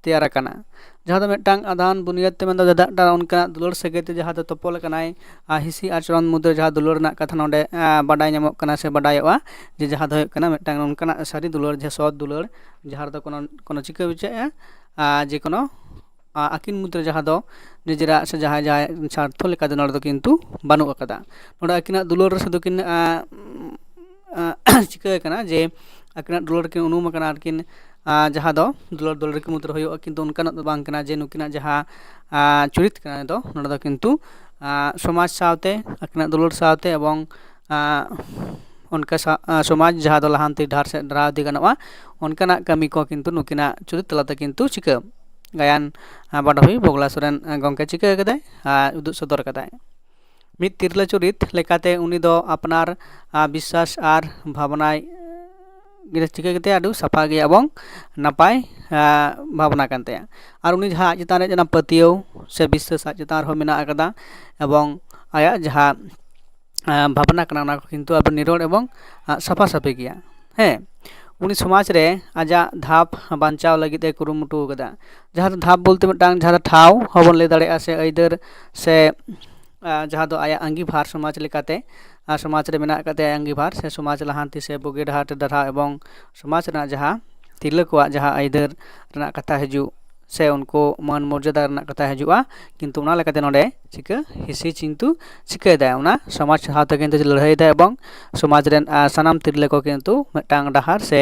ᱛᱮᱭᱟᱨ ᱟᱠᱟᱱᱟ᱾ ᱡᱟᱦᱟᱸ ᱫᱚ ᱢᱤᱫᱴᱟᱝ ᱟᱫᱷᱟᱣᱟᱱ ᱵᱩᱱᱤᱭᱟᱹᱫ ᱛᱮ ᱢᱮᱱᱫᱚ ᱡᱟᱦᱟᱸ ᱫᱚ ᱚᱱᱠᱟᱱᱟᱜ ᱫᱩᱞᱟᱹᱲ ᱥᱟᱹᱜᱟᱹᱭ ᱛᱮ ᱡᱟᱦᱟᱸ ᱫᱚ ᱛᱚᱯᱚᱞ ᱟᱠᱟᱱᱟᱭ ᱟᱨ ᱦᱤᱸᱥᱤ ᱟᱨ ᱪᱚᱨᱚᱱ ᱢᱩᱫᱽᱨᱮ ᱡᱟᱦᱟᱸ ᱫᱩᱞᱟᱹᱲ ᱨᱮᱱᱟᱜ ᱠᱟᱛᱷᱟ ᱱᱚᱰᱮ ᱟᱨ ᱵᱟᱰᱟᱭ ᱧᱟᱢᱚᱜ ᱠᱟᱱᱟ ᱥᱮ ᱵᱟᱰᱟᱭᱚᱜᱼᱟ, ᱡᱮ ᱡᱟᱦᱟᱸ ᱫᱚ ᱦᱩᱭᱩᱜ ᱠᱟᱱᱟ ᱢᱤᱫᱴᱟᱝ ᱱᱚᱝᱠᱟᱱᱟᱜ ᱥᱟᱹᱨᱤ ᱫᱩᱞᱟᱹᱲ, ᱡᱟᱦᱟᱸ ᱥᱚᱛ ᱫᱩᱞᱟᱹᱲ, ᱡᱟᱦᱟᱸ ᱨᱮᱫᱚ ᱠᱳᱱᱳ ᱠᱳᱱᱳ ᱪᱤᱠᱟᱹ ᱵᱩᱡᱷᱟᱹᱜᱼᱟ ᱟᱨ ᱡᱮ ᱠᱳᱱᱳ ᱟᱨ ᱟᱹᱠᱤᱱ ᱢᱩᱫᱽᱨᱮ ᱡᱟᱦᱟᱸ ᱫᱚ ᱱᱤᱡᱮᱨᱟᱜ ᱥᱮ ᱡᱟᱦᱟᱸᱭ ᱡᱟᱦᱟᱸᱭ ᱥᱟᱨᱛᱷᱚ ᱞᱮᱠᱟ ᱫᱚ ᱱᱚᱰᱮ ᱫᱚ ᱠᱤᱱᱛᱩ ᱵᱟᱹᱱᱩᱜ ᱟᱠᱟᱫᱟ᱾ ᱱᱚᱰᱮ ᱟᱹᱠᱤᱱᱟᱜ ᱫᱩᱞᱟᱹᱲ ᱨᱮ ᱥᱩᱫᱷᱩ ᱠᱤᱱ ᱟᱨ, ᱟᱨ, ᱪᱤᱠᱟᱹ ᱟᱠᱟᱱᱟ ᱡᱮ ᱟᱹᱠᱤᱱᱟᱜ ᱫᱩᱞᱟᱹᱲ ᱨᱮᱠᱤᱱ ᱩᱱᱩᱢ ᱟᱠᱟᱱᱟ ᱟᱨᱠᱤᱱ, ᱟᱨ ᱡᱟᱦᱟᱸ ᱫᱚ ᱫᱩᱞᱟᱹᱲ ᱫᱩᱞᱟᱹᱲ ᱨᱮᱠᱤᱱ ᱢᱩᱫᱽᱨᱮ ᱦᱩᱭᱩᱜᱼᱟ, ᱠᱤᱱᱛᱩ ᱚᱱᱠᱟᱱᱟᱜ ᱫᱚ ᱵᱟᱝ ᱠᱟᱱᱟ ᱡᱮ ᱱᱩᱠᱤᱱᱟᱜ ᱡᱟᱦᱟᱸ ᱟᱨ, ᱪᱩᱨᱤᱛ ᱠᱟᱱᱟ ᱫᱚ ᱱᱚᱰᱮ ᱫᱚ ᱠᱤᱱᱛᱩ ᱟᱨ, ᱥᱚᱢᱟᱡᱽ ᱥᱟᱶᱛᱮ ᱟᱹᱠᱤᱱᱟᱜ ᱫᱩᱞᱟᱹᱲ ᱥᱟᱶᱛᱮ ᱮᱵᱚᱝ ᱟᱨ, ᱚᱱᱠᱟ ᱥᱟ-, ᱟᱨ, ᱥᱚᱢᱟᱡᱽ ᱡᱟᱦᱟᱸ ᱫᱚ ᱞᱟᱦᱟᱱᱛᱤ ᱰᱟᱦᱟᱨ ᱥᱮᱫ ᱰᱟᱦᱟᱨ ᱤᱫᱤ ᱜᱟᱱᱚᱜᱼᱟ, ᱚᱱᱠᱟᱱᱟᱜ ᱠᱟᱹᱢᱤ ᱠᱚ ᱠᱤᱱᱛᱩ ᱱᱩᱠᱤᱱᱟᱜ ᱪᱩᱨᱤᱛ ᱛᱟᱞᱟᱛᱮ ᱠᱤᱱᱛᱩ ᱪᱤᱠᱟᱹ ᱜᱟᱭᱟᱱ ᱟᱨ ᱵᱟᱰᱚᱵᱤ ᱵᱚᱜᱽᱞᱟ ᱥᱚᱨᱮᱱ ᱜᱚᱢᱠᱮ ᱪᱤᱠᱟᱹ ᱠᱟᱫᱟᱭ ᱟᱨ ᱩᱫᱩᱜ ᱥᱚᱫᱚᱨ ᱠᱟᱫᱟᱭ᱾ ᱢᱤᱫ ᱛᱤᱨᱞᱟᱹ ᱪᱩᱨᱤᱛ ᱞᱮᱠᱟᱛᱮ ᱩᱱᱤ ᱫᱚ ᱟᱯᱱᱟᱨ ᱟᱨ ᱵᱤᱥᱥᱟᱥ ᱟᱨ ᱵᱷᱟᱵᱽᱱᱟᱭ ᱪᱤᱠᱟᱹ ᱠᱟᱛᱮ ᱟᱹᱰᱤ ᱥᱟᱯᱷᱟ ᱜᱮᱭᱟ ᱮᱵᱚᱝ ᱱᱟᱯᱟᱭ ᱟᱨ ᱵᱷᱟᱵᱽᱱᱟ ᱠᱟᱱ ᱛᱟᱭᱟ᱾ ᱟᱨ ᱩᱱᱤ ᱡᱟᱦᱟᱸ ᱟᱡ ᱪᱮᱛᱟᱱ ᱨᱮ ᱡᱟᱦᱟᱸ ᱯᱟᱹᱛᱭᱟᱹᱣ ᱥᱮ ᱵᱤᱥᱥᱟᱥ ᱟᱡ ᱪᱮᱛᱟᱱ ᱨᱮᱦᱚᱸ ᱢᱮᱱᱟᱜ ᱟᱠᱟᱫᱟ ᱮᱵᱚᱝ ᱟᱭᱟᱜ ᱡᱟᱦᱟᱸ ᱟᱨ, ᱵᱷᱟᱵᱽᱱᱟ ᱠᱟᱱᱟ, ᱚᱱᱟ ᱠᱚ ᱠᱤᱱᱛᱩ ᱟᱹᱰᱤ ᱱᱤᱨᱚᱲ ᱮᱵᱚᱝ ᱟᱨ, ᱥᱟᱯᱷᱟ ᱥᱟᱹᱯᱷᱤ ᱜᱮᱭᱟ᱾ ᱦᱮᱸ, ᱩᱱᱤ ᱥᱚᱢᱟᱡᱽ ᱨᱮ ᱟᱡᱟᱜ ᱫᱷᱟᱯ ᱵᱟᱧᱪᱟᱣ ᱞᱟᱹᱜᱤᱫ ᱮ ᱠᱩᱨᱩᱢᱩᱴᱩ ᱟᱠᱟᱫᱟ᱾ ᱡᱟᱦᱟᱸ ᱫᱚ ᱫᱷᱟᱯ ᱵᱚᱞᱛᱮ ᱢᱤᱫᱴᱟᱝ ᱡᱟᱦᱟᱸ ᱫᱚ ᱴᱷᱟᱶ ᱦᱚᱸᱵᱚᱱ ᱞᱟᱹᱭ ᱫᱟᱲᱮᱭᱟᱜᱼᱟ, ᱥᱮ ᱟᱹᱭᱫᱟᱹᱨ, ᱥᱮ ᱟᱨ, ᱡᱟᱦᱟᱸ ᱫᱚ ᱟᱭᱟᱜ ᱟᱸᱜᱤᱵᱷᱟᱨ ᱥᱚᱢᱟᱡᱽ ᱞᱮᱠᱟᱛᱮ, ᱟᱨ ᱥᱚᱢᱟᱡᱽ ᱨᱮ ᱢᱮᱱᱟᱜ ᱟᱠᱟᱫ ᱛᱟᱭᱟ ᱟᱸᱜᱤᱵᱷᱟᱨ ᱥᱮ ᱥᱚᱢᱟᱡᱽ ᱞᱟᱦᱟᱱᱛᱤ ᱥᱮ ᱵᱩᱜᱤ ᱰᱟᱦᱟᱨ ᱛᱮ ᱰᱟᱨᱦᱟᱣ ᱮᱵᱚᱝ ᱥᱚᱢᱟᱡᱽ ᱨᱮᱱᱟᱜ ᱡᱟᱦᱟᱸ ᱛᱤᱨᱞᱟᱹ ᱠᱚᱣᱟᱜ ᱡᱟᱦᱟᱸ ᱟᱹᱭᱫᱟᱹᱨ ᱨᱮᱱᱟᱜ ᱠᱟᱛᱷᱟ ᱦᱤᱡᱩᱜ ᱥᱮ ᱩᱱᱠᱩ ᱢᱟᱹᱱ ᱢᱚᱨᱡᱟᱫᱟ ᱨᱮᱱᱟᱜ ᱠᱟᱛᱷᱟ ᱦᱤᱡᱩᱜᱼᱟ᱾ ᱠᱤᱱᱛᱩ ᱚᱱᱟ ᱞᱮᱠᱟᱛᱮ ᱱᱚᱰᱮ ᱪᱤᱠᱟᱹ ᱦᱤᱸᱥᱤ ᱠᱤᱱᱛᱩ ᱪᱤᱠᱟᱹᱭᱮᱫᱟᱭ, ᱚᱱᱟ ᱥᱚᱢᱟᱡᱽ ᱥᱟᱶᱛᱮ ᱠᱤᱱᱛᱩ ᱞᱟᱹᱲᱦᱟᱹᱭᱮᱫᱟᱭ ᱮᱵᱚᱝ ᱥᱚᱢᱟᱡᱽ ᱨᱮᱱ ᱥᱟᱱᱟᱢ ᱛᱤᱨᱞᱟᱹ ᱠᱚ ᱠᱤᱱᱛᱩ ᱢᱤᱫᱴᱟᱝ ᱰᱟᱦᱟᱨ ᱥᱮ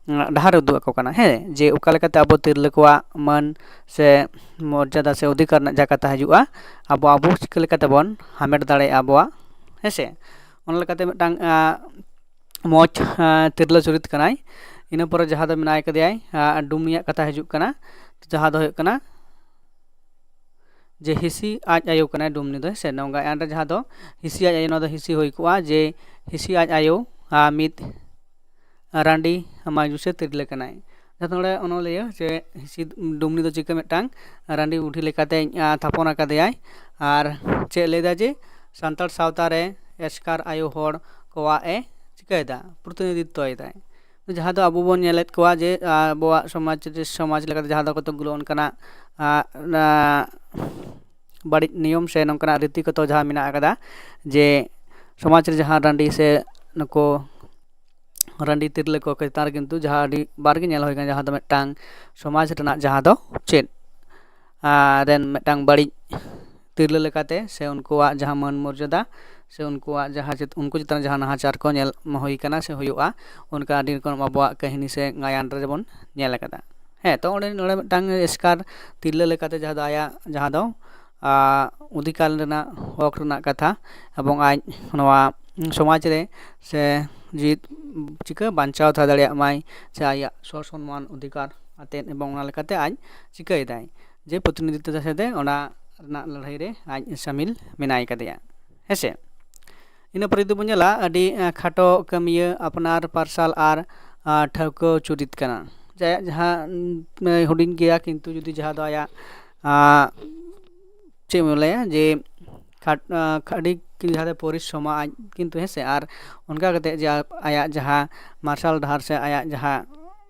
ᱰᱟᱦᱟᱨ ᱩᱫᱩᱜ ᱟᱠᱚ ᱠᱟᱱᱟ, ᱦᱮᱸ, ᱡᱮ ᱚᱠᱟ ᱞᱮᱠᱟᱛᱮ ᱟᱵᱚ ᱛᱤᱨᱞᱟᱹ ᱠᱚᱣᱟᱜ ᱢᱟᱹᱱ ᱥᱮ ᱢᱚᱨᱡᱟᱫᱟ ᱥᱮ ᱚᱫᱷᱤᱠᱟᱨ ᱨᱮᱱᱟᱜ ᱡᱟᱦᱟᱸ ᱠᱟᱛᱷᱟ ᱦᱤᱡᱩᱜᱼᱟ, ᱟᱵᱚ ᱟᱵᱚ ᱪᱤᱠᱟᱹ ᱞᱮᱠᱟᱛᱮ ᱵᱚᱱ ᱦᱟᱢᱮᱴ ᱫᱟᱲᱮᱭᱟᱜᱼᱟ ᱟᱵᱚᱣᱟᱜ, ᱦᱮᱸ ᱥᱮ᱾ ᱚᱱᱟ ᱞᱮᱠᱟᱛᱮ ᱢᱤᱫᱴᱟᱝ ᱢᱚᱡᱽ ᱛᱤᱨᱞᱟᱹ ᱪᱩᱨᱤᱛ ᱠᱟᱱᱟᱭ᱾ ᱤᱱᱟᱹ ᱯᱚᱨᱮ ᱡᱟᱦᱟᱸ ᱫᱚ ᱢᱮᱱᱟᱭ ᱠᱟᱫᱮᱭᱟᱭ ᱰᱩᱢᱱᱤᱭᱟᱜ ᱠᱟᱛᱷᱟ ᱦᱤᱡᱩᱜ ᱠᱟᱱᱟ, ᱡᱟᱦᱟᱸ ᱫᱚ ᱦᱩᱭᱩᱜ ᱠᱟᱱᱟ ᱡᱮ ᱦᱤᱸᱥᱤ ᱟᱡ ᱟᱭᱳ ᱠᱟᱱᱟᱭ ᱰᱩᱢᱱᱤ ᱫᱚ, ᱦᱮᱸ ᱥᱮ᱾ ᱱᱚᱝᱠᱟ ᱮᱱᱨᱮ ᱡᱟᱦᱟᱸ ᱫᱚ ᱦᱤᱸᱥᱤ ᱟᱡ ᱟᱭᱳ, ᱱᱚᱣᱟ ᱫᱚ ᱦᱤᱸᱥᱤ ᱦᱩᱭ ᱠᱚᱜᱼᱟ ᱡᱮ ᱦᱤᱸᱥᱤ ᱟᱡ ᱟᱭᱳ ᱢᱤᱫ ᱨᱟᱺᱰᱤ ᱢᱟᱭᱩᱥᱮ ᱛᱤᱨᱞᱟᱹ ᱠᱟᱱᱟᱭ᱾ ᱡᱟᱦᱟᱸ ᱱᱚᱰᱮ ᱚᱱᱚᱞᱤᱭᱟᱹ ᱡᱮ ᱦᱤᱸᱥᱤ ᱰᱩᱢᱱᱤ ᱫᱚ ᱪᱤᱠᱟᱹ ᱢᱤᱫᱴᱟᱝ ᱨᱟᱺᱰᱤ ᱵᱩᱰᱷᱤ ᱞᱮᱠᱟᱛᱮ ᱛᱷᱟᱯᱚᱱ ᱟᱠᱟᱫᱮᱭᱟᱭ᱾ ᱟᱨ ᱪᱮᱫ ᱞᱟᱹᱭᱫᱟ ᱡᱮ ᱥᱟᱱᱛᱟᱲ ᱥᱟᱶᱛᱟ ᱨᱮ ᱮᱥᱠᱟᱨ ᱟᱭᱳ ᱦᱚᱲ ᱠᱚᱣᱟᱜ ᱮ ᱪᱤᱠᱟᱹᱭᱮᱫᱟ, ᱯᱨᱚᱛᱤᱱᱤᱫᱷᱤᱛᱛᱚᱭᱮᱫᱟᱭ᱾ ᱡᱟᱦᱟᱸ ᱫᱚ ᱟᱵᱚ ᱵᱚᱱ ᱧᱮᱞᱮᱫ ᱠᱚᱣᱟ ᱡᱮ ᱟᱵᱚᱣᱟᱜ ᱥᱚᱢᱟᱡᱽ, ᱥᱚᱢᱟᱡᱽ ᱞᱮᱠᱟᱛᱮ ᱡᱟᱦᱟᱸ ᱫᱚ ᱠᱚᱛᱚᱠ ᱜᱩᱞᱳ ᱚᱱᱠᱟᱱᱟᱜ ᱵᱟᱹᱲᱤᱡ ᱱᱤᱭᱚᱢ ᱥᱮ ᱱᱚᱝᱠᱟᱱᱟᱜ ᱨᱤᱛᱤ ᱠᱚᱛᱚ ᱡᱟᱦᱟᱸ ᱢᱮᱱᱟᱜ ᱟᱠᱟᱫᱟ, ᱡᱮ ᱥᱚᱢᱟᱡᱽ ᱨᱮ ᱡᱟᱦᱟᱸ ᱨᱟᱺᱰᱤ ᱥᱮ ᱱᱩᱠᱩ ᱨᱟᱺᱰᱤ ᱛᱤᱨᱞᱟᱹ ᱠᱚ ᱪᱮᱛᱟᱱ ᱨᱮ ᱠᱤᱱᱛᱩ ᱡᱟᱦᱟᱸ ᱟᱹᱰᱤ ᱵᱟᱨ ᱜᱮ ᱧᱮᱞ ᱦᱩᱭ ᱠᱟᱱᱟ, ᱡᱟᱦᱟᱸ ᱫᱚ ᱢᱤᱫᱴᱟᱝ ᱥᱚᱢᱟᱡᱽ ᱨᱮᱱᱟᱜ ᱡᱟᱦᱟᱸ ᱫᱚ ᱪᱮᱫ ᱨᱮᱱ ᱢᱤᱫᱴᱟᱝ ᱵᱟᱹᱲᱤᱡ ᱛᱤᱨᱞᱟᱹ ᱞᱮᱠᱟᱛᱮ ᱥᱮ ᱩᱱᱠᱩᱣᱟᱜ ᱡᱟᱦᱟᱸ ᱢᱟᱹᱱ ᱢᱚᱨᱡᱟᱫᱟ ᱥᱮ ᱩᱱᱠᱩᱣᱟᱜ ᱡᱟᱦᱟᱸ ᱪᱮᱫ, ᱩᱱᱠᱩ ᱪᱮᱛᱟᱱ ᱨᱮ ᱡᱟᱦᱟᱸ ᱱᱟᱦᱟᱪᱟᱨ ᱠᱚ ᱧᱮᱞ ᱦᱩᱭ ᱠᱟᱱᱟ ᱥᱮ ᱦᱩᱭᱩᱜᱼᱟ, ᱚᱱᱠᱟ ᱟᱹᱰᱤ ᱨᱚᱠᱚᱢ ᱟᱵᱚᱣᱟᱜ ᱠᱟᱹᱦᱱᱤ ᱥᱮ ᱜᱟᱭᱟᱱ ᱨᱮᱵᱚᱱ ᱧᱮᱞ ᱟᱠᱟᱫᱟ᱾ ᱦᱮᱸ, ᱛᱚ ᱚᱸᱰᱮ ᱱᱚᱰᱮ ᱢᱤᱫᱴᱟᱝ ᱮᱥᱠᱟᱨ ᱛᱤᱨᱞᱟᱹ ᱞᱮᱠᱟᱛᱮ ᱡᱟᱦᱟᱸ ᱫᱚ ᱟᱭᱟᱜ ᱡᱟᱦᱟᱸ ᱫᱚ ᱚᱫᱷᱤᱠᱟᱨ ᱨᱮᱱᱟᱜ ᱦᱚᱠ ᱨᱮᱱᱟᱜ ᱠᱟᱛᱷᱟ ᱮᱵᱚᱝ ᱟᱡ ᱱᱚᱣᱟ ᱥᱚᱢᱟᱡᱽ ᱨᱮ ᱥᱮ ᱡᱤᱣᱤ ᱪᱤᱠᱟᱹ ᱵᱟᱧᱪᱟᱣ ᱛᱟᱦᱮᱸ ᱫᱟᱲᱮᱭᱟᱜ ᱢᱟᱭ ᱥᱮ ᱟᱭᱟᱜ ᱥᱚᱥᱚᱱᱢᱟᱱ ᱚᱫᱷᱤᱠᱟᱨ ᱟᱛᱮᱫ, ᱮᱵᱚᱝ ᱚᱱᱟ ᱞᱮᱠᱟᱛᱮ ᱟᱡ ᱪᱤᱠᱟᱹᱭᱮᱫᱟᱭ ᱡᱮ ᱯᱨᱚᱛᱤᱱᱤᱫᱷᱤᱛᱛᱚ ᱥᱟᱛᱮ ᱚᱱᱟ ᱨᱮᱱᱟᱜ ᱞᱟᱹᱲᱦᱟᱹᱭ ᱨᱮ ᱟᱡ ᱥᱟᱢᱤᱞ ᱢᱮᱱᱟᱭ ᱠᱟᱫᱮᱭᱟ, ᱦᱮᱸᱥᱮ᱾ ᱤᱱᱟᱹ ᱯᱚᱨᱮ ᱡᱩᱫᱤ ᱵᱚᱱ ᱧᱮᱞᱟ, ᱟᱹᱰᱤ ᱠᱷᱟᱴᱚ ᱠᱟᱹᱢᱤᱭᱟᱹ, ᱟᱯᱱᱟᱨ ᱯᱟᱨᱥᱟᱞ ᱟᱨ ᱴᱷᱟᱹᱣᱠᱟᱹ ᱪᱩᱨᱤᱛ ᱠᱟᱱᱟ᱾ ᱡᱟᱦᱟᱸᱭᱟᱜ ᱡᱟᱦᱟᱸ ᱦᱩᱰᱤᱧ ᱜᱮᱭᱟ, ᱠᱤᱱᱛᱩ ᱡᱩᱫᱤ ᱡᱟᱦᱟᱸ ᱫᱚ ᱟᱭᱟᱜ ᱪᱮᱫ ᱵᱚᱱ ᱞᱟᱹᱭᱟ ᱡᱮ ᱠᱷᱟᱴ ᱟᱹᱰᱤ ᱡᱟᱦᱟᱸ ᱫᱚ ᱯᱚᱨᱤᱥᱨᱚᱢᱟ ᱟᱡ ᱠᱤᱱᱛᱩ, ᱦᱮᱸ ᱥᱮ᱾ ᱟᱨ ᱚᱱᱠᱟ ᱠᱟᱛᱮ ᱡᱮ ᱟᱭᱟᱜ ᱡᱟᱦᱟᱸ ᱢᱟᱨᱥᱟᱞ ᱰᱟᱦᱟᱨ ᱥᱮ ᱟᱭᱟᱜ ᱡᱟᱦᱟᱸ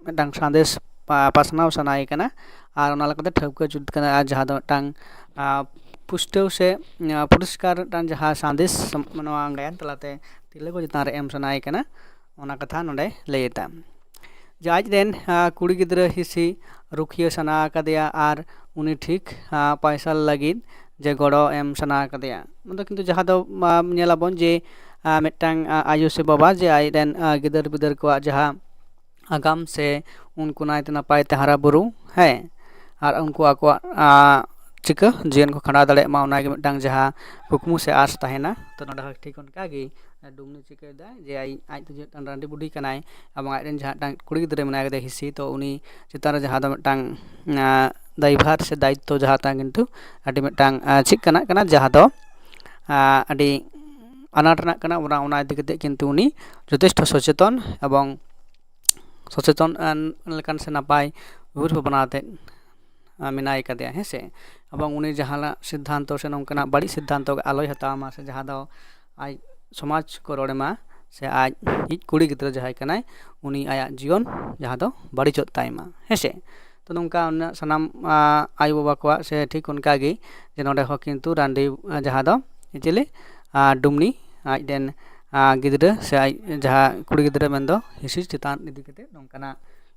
ᱢᱤᱫᱴᱟᱝ ᱥᱟᱸᱫᱮᱥ ᱯᱟᱥᱱᱟᱣ ᱥᱟᱱᱟᱭᱮ ᱠᱟᱱᱟ, ᱟᱨ ᱚᱱᱟ ᱞᱮᱠᱟᱛᱮ ᱴᱷᱟᱹᱣᱠᱟᱹ ᱡᱩᱛ ᱠᱟᱱᱟ, ᱟᱨ ᱡᱟᱦᱟᱸ ᱫᱚ ᱢᱤᱫᱴᱟᱝ ᱯᱩᱥᱴᱟᱹᱣ ᱥᱮ ᱯᱚᱨᱤᱥᱠᱟᱨ ᱢᱤᱫᱴᱟᱝ ᱡᱟᱦᱟᱸ ᱥᱟᱸᱫᱮᱥ ᱱᱚᱣᱟ ᱜᱟᱭᱟᱱ ᱛᱟᱞᱟᱛᱮ ᱛᱤᱨᱞᱟᱹ ᱠᱚ ᱪᱮᱛᱟᱱ ᱨᱮ ᱮᱢ ᱥᱟᱱᱟᱭᱮ ᱠᱟᱱᱟ, ᱚᱱᱟ ᱠᱟᱛᱷᱟ ᱱᱚᱰᱮ ᱞᱟᱹᱭ ᱮᱫᱟ᱾ ᱡᱮ ᱟᱡ ᱨᱮᱱ ᱠᱩᱲᱤ ᱜᱤᱫᱽᱨᱟᱹ ᱦᱤᱸᱥᱤ ᱨᱩᱠᱷᱤᱭᱟᱹ ᱥᱟᱱᱟ ᱟᱠᱟᱫᱮᱭᱟ ᱟᱨ ᱩᱱᱤ ᱴᱷᱤᱠ ᱯᱟᱭᱥᱟᱞ ᱞᱟᱹᱜᱤᱫ ᱡᱮ ᱜᱚᱲᱚ ᱮᱢ ᱥᱟᱱᱟ ᱟᱠᱟᱫᱮᱭᱟ᱾ ᱚᱱᱟ ᱫᱚ ᱠᱤᱱᱛᱩ ᱡᱟᱦᱟᱸ ᱫᱚ ᱧᱮᱞᱟᱵᱚᱱ ᱡᱮ ᱢᱤᱫᱴᱟᱝ ᱟᱭᱳ ᱥᱮ ᱵᱟᱵᱟ ᱡᱮ ᱟᱡ ᱨᱮᱱ ᱜᱤᱫᱟᱹᱨ ᱯᱤᱫᱟᱹᱨ ᱠᱚᱣᱟᱜ ᱡᱟᱦᱟᱸ ᱟᱜᱟᱢ ᱥᱮ ᱩᱱᱠᱩ ᱱᱟᱭᱛᱮ ᱱᱟᱯᱟᱭ ᱛᱮ ᱦᱟᱨᱟ ᱵᱩᱨᱩ, ᱦᱮᱸ, ᱟᱨ ᱩᱱᱠᱩ ᱟᱠᱚᱣᱟᱜ ᱪᱤᱠᱟᱹ ᱡᱤᱭᱚᱱ ᱠᱚ ᱠᱷᱟᱸᱰᱟᱣ ᱫᱟᱲᱮᱭᱟᱜ ᱢᱟ, ᱚᱱᱟᱜᱮ ᱢᱤᱫᱴᱟᱝ ᱡᱟᱦᱟᱸ ᱠᱩᱠᱢᱩ ᱥᱮ ᱟᱸᱥ ᱛᱟᱦᱮᱱᱟ᱾ ᱛᱚ ᱱᱚᱰᱮ ᱦᱚᱸ ᱴᱷᱤᱠ ᱚᱱᱠᱟᱜᱮ ᱰᱩᱢᱱᱤ ᱪᱤᱠᱟᱹᱭᱮᱫᱟᱭ ᱡᱮ ᱟᱡ ᱟᱡ ᱫᱚ ᱡᱮ ᱢᱤᱫᱴᱟᱝ ᱨᱟᱺᱰᱤ ᱵᱩᱰᱷᱤ ᱠᱟᱱᱟᱭ ᱮᱵᱚᱝ ᱟᱡ ᱨᱮᱱ ᱡᱟᱦᱟᱸ ᱢᱤᱫᱴᱟᱝ ᱠᱩᱲᱤ ᱜᱤᱫᱽᱨᱟᱹ ᱢᱮᱱᱟᱭ ᱠᱟᱫᱮᱭᱟ ᱦᱤᱸᱥᱤ, ᱛᱚ ᱩᱱᱤ ᱪᱮᱛᱟᱱ ᱨᱮ ᱡᱟᱦᱟᱸ ᱫᱚ ᱢᱤᱫᱴᱟᱝ ᱫᱟᱭᱵᱷᱟᱨ ᱥᱮ ᱫᱟᱭᱤᱛᱛᱚ ᱡᱟᱦᱟᱸ ᱛᱟᱦᱮᱸ ᱠᱤᱱᱛᱩ ᱟᱹᱰᱤ ᱢᱤᱫᱴᱟᱝ ᱪᱮᱫ ᱠᱟᱱᱟ ᱠᱟᱱᱟ ᱡᱟᱦᱟᱸ ᱫᱚ ᱟᱹᱰᱤ ᱟᱱᱟᱴ ᱨᱮᱱᱟᱜ ᱠᱟᱱᱟ᱾ ᱚᱱᱟ ᱚᱱᱟ ᱤᱫᱤ ᱠᱟᱛᱮ ᱠᱤᱱᱛᱩ ᱩᱱᱤ ᱡᱚᱛᱷᱮᱥᱴᱚ ᱥᱚᱪᱮᱛᱚᱱ ᱮᱵᱚᱝ ᱥᱚᱪᱮᱛᱚᱱ ᱞᱮᱠᱟᱱ ᱥᱮ ᱱᱟᱯᱟᱭ ᱩᱭᱦᱟᱹᱨ ᱵᱷᱟᱵᱽᱱᱟ ᱟᱛᱮᱫ ᱢᱮᱱᱟᱭ ᱠᱟᱫᱮᱭᱟ, ᱦᱮᱸ ᱥᱮ᱾ ᱮᱵᱚᱝ ᱩᱱᱤ ᱡᱟᱦᱟᱱᱟᱜ ᱥᱤᱫᱽᱫᱷᱟᱱᱛᱚ ᱥᱮ ᱱᱚᱝᱠᱟᱱᱟᱜ ᱵᱟᱹᱲᱤᱡ ᱥᱤᱫᱽᱫᱷᱟᱱᱛᱚ ᱟᱞᱚᱭ ᱦᱟᱛᱟᱣ ᱢᱟ, ᱥᱮ ᱡᱟᱦᱟᱸ ᱫᱚ ᱟᱡ ᱥᱚᱢᱟᱡᱽ ᱠᱚ ᱨᱚᱲᱮ ᱢᱟ, ᱥᱮ ᱟᱡ ᱤᱡ ᱠᱩᱲᱤ ᱜᱤᱫᱽᱨᱟᱹ ᱡᱟᱦᱟᱸᱭ ᱠᱟᱱᱟᱭ ᱩᱱᱤ ᱟᱭᱟᱜ ᱡᱤᱭᱚᱱ ᱡᱟᱦᱟᱸ ᱫᱚ ᱵᱟᱹᱲᱤᱡᱚᱜ ᱛᱟᱭ ᱢᱟ, ᱦᱮᱸ ᱥᱮ᱾ ᱛᱚ ᱱᱚᱝᱠᱟ ᱚᱱᱟ ᱥᱟᱱᱟᱢ ᱟᱭᱳᱼᱵᱟᱵᱟ ᱠᱚᱣᱟᱜ ᱥᱮ ᱴᱷᱤᱠ ᱚᱱᱠᱟᱜᱮ ᱡᱮ ᱱᱚᱰᱮ ᱦᱚᱸ ᱠᱤᱱᱛᱩ ᱨᱟᱺᱰᱤ ᱡᱟᱦᱟᱸ ᱫᱚ ᱪᱤᱞᱤ ᱰᱩᱢᱱᱤ ᱟᱡ ᱨᱮᱱ ᱜᱤᱫᱽᱨᱟᱹ ᱥᱮ ᱟᱡ ᱡᱟᱦᱟᱸ ᱠᱩᱲᱤ ᱜᱤᱫᱽᱨᱟᱹ ᱢᱮᱱᱫᱚ ᱦᱤᱸᱥᱤ ᱪᱮᱛᱟᱱ ᱤᱫᱤ ᱠᱟᱛᱮ ᱱᱚᱝᱠᱟᱱᱟᱜ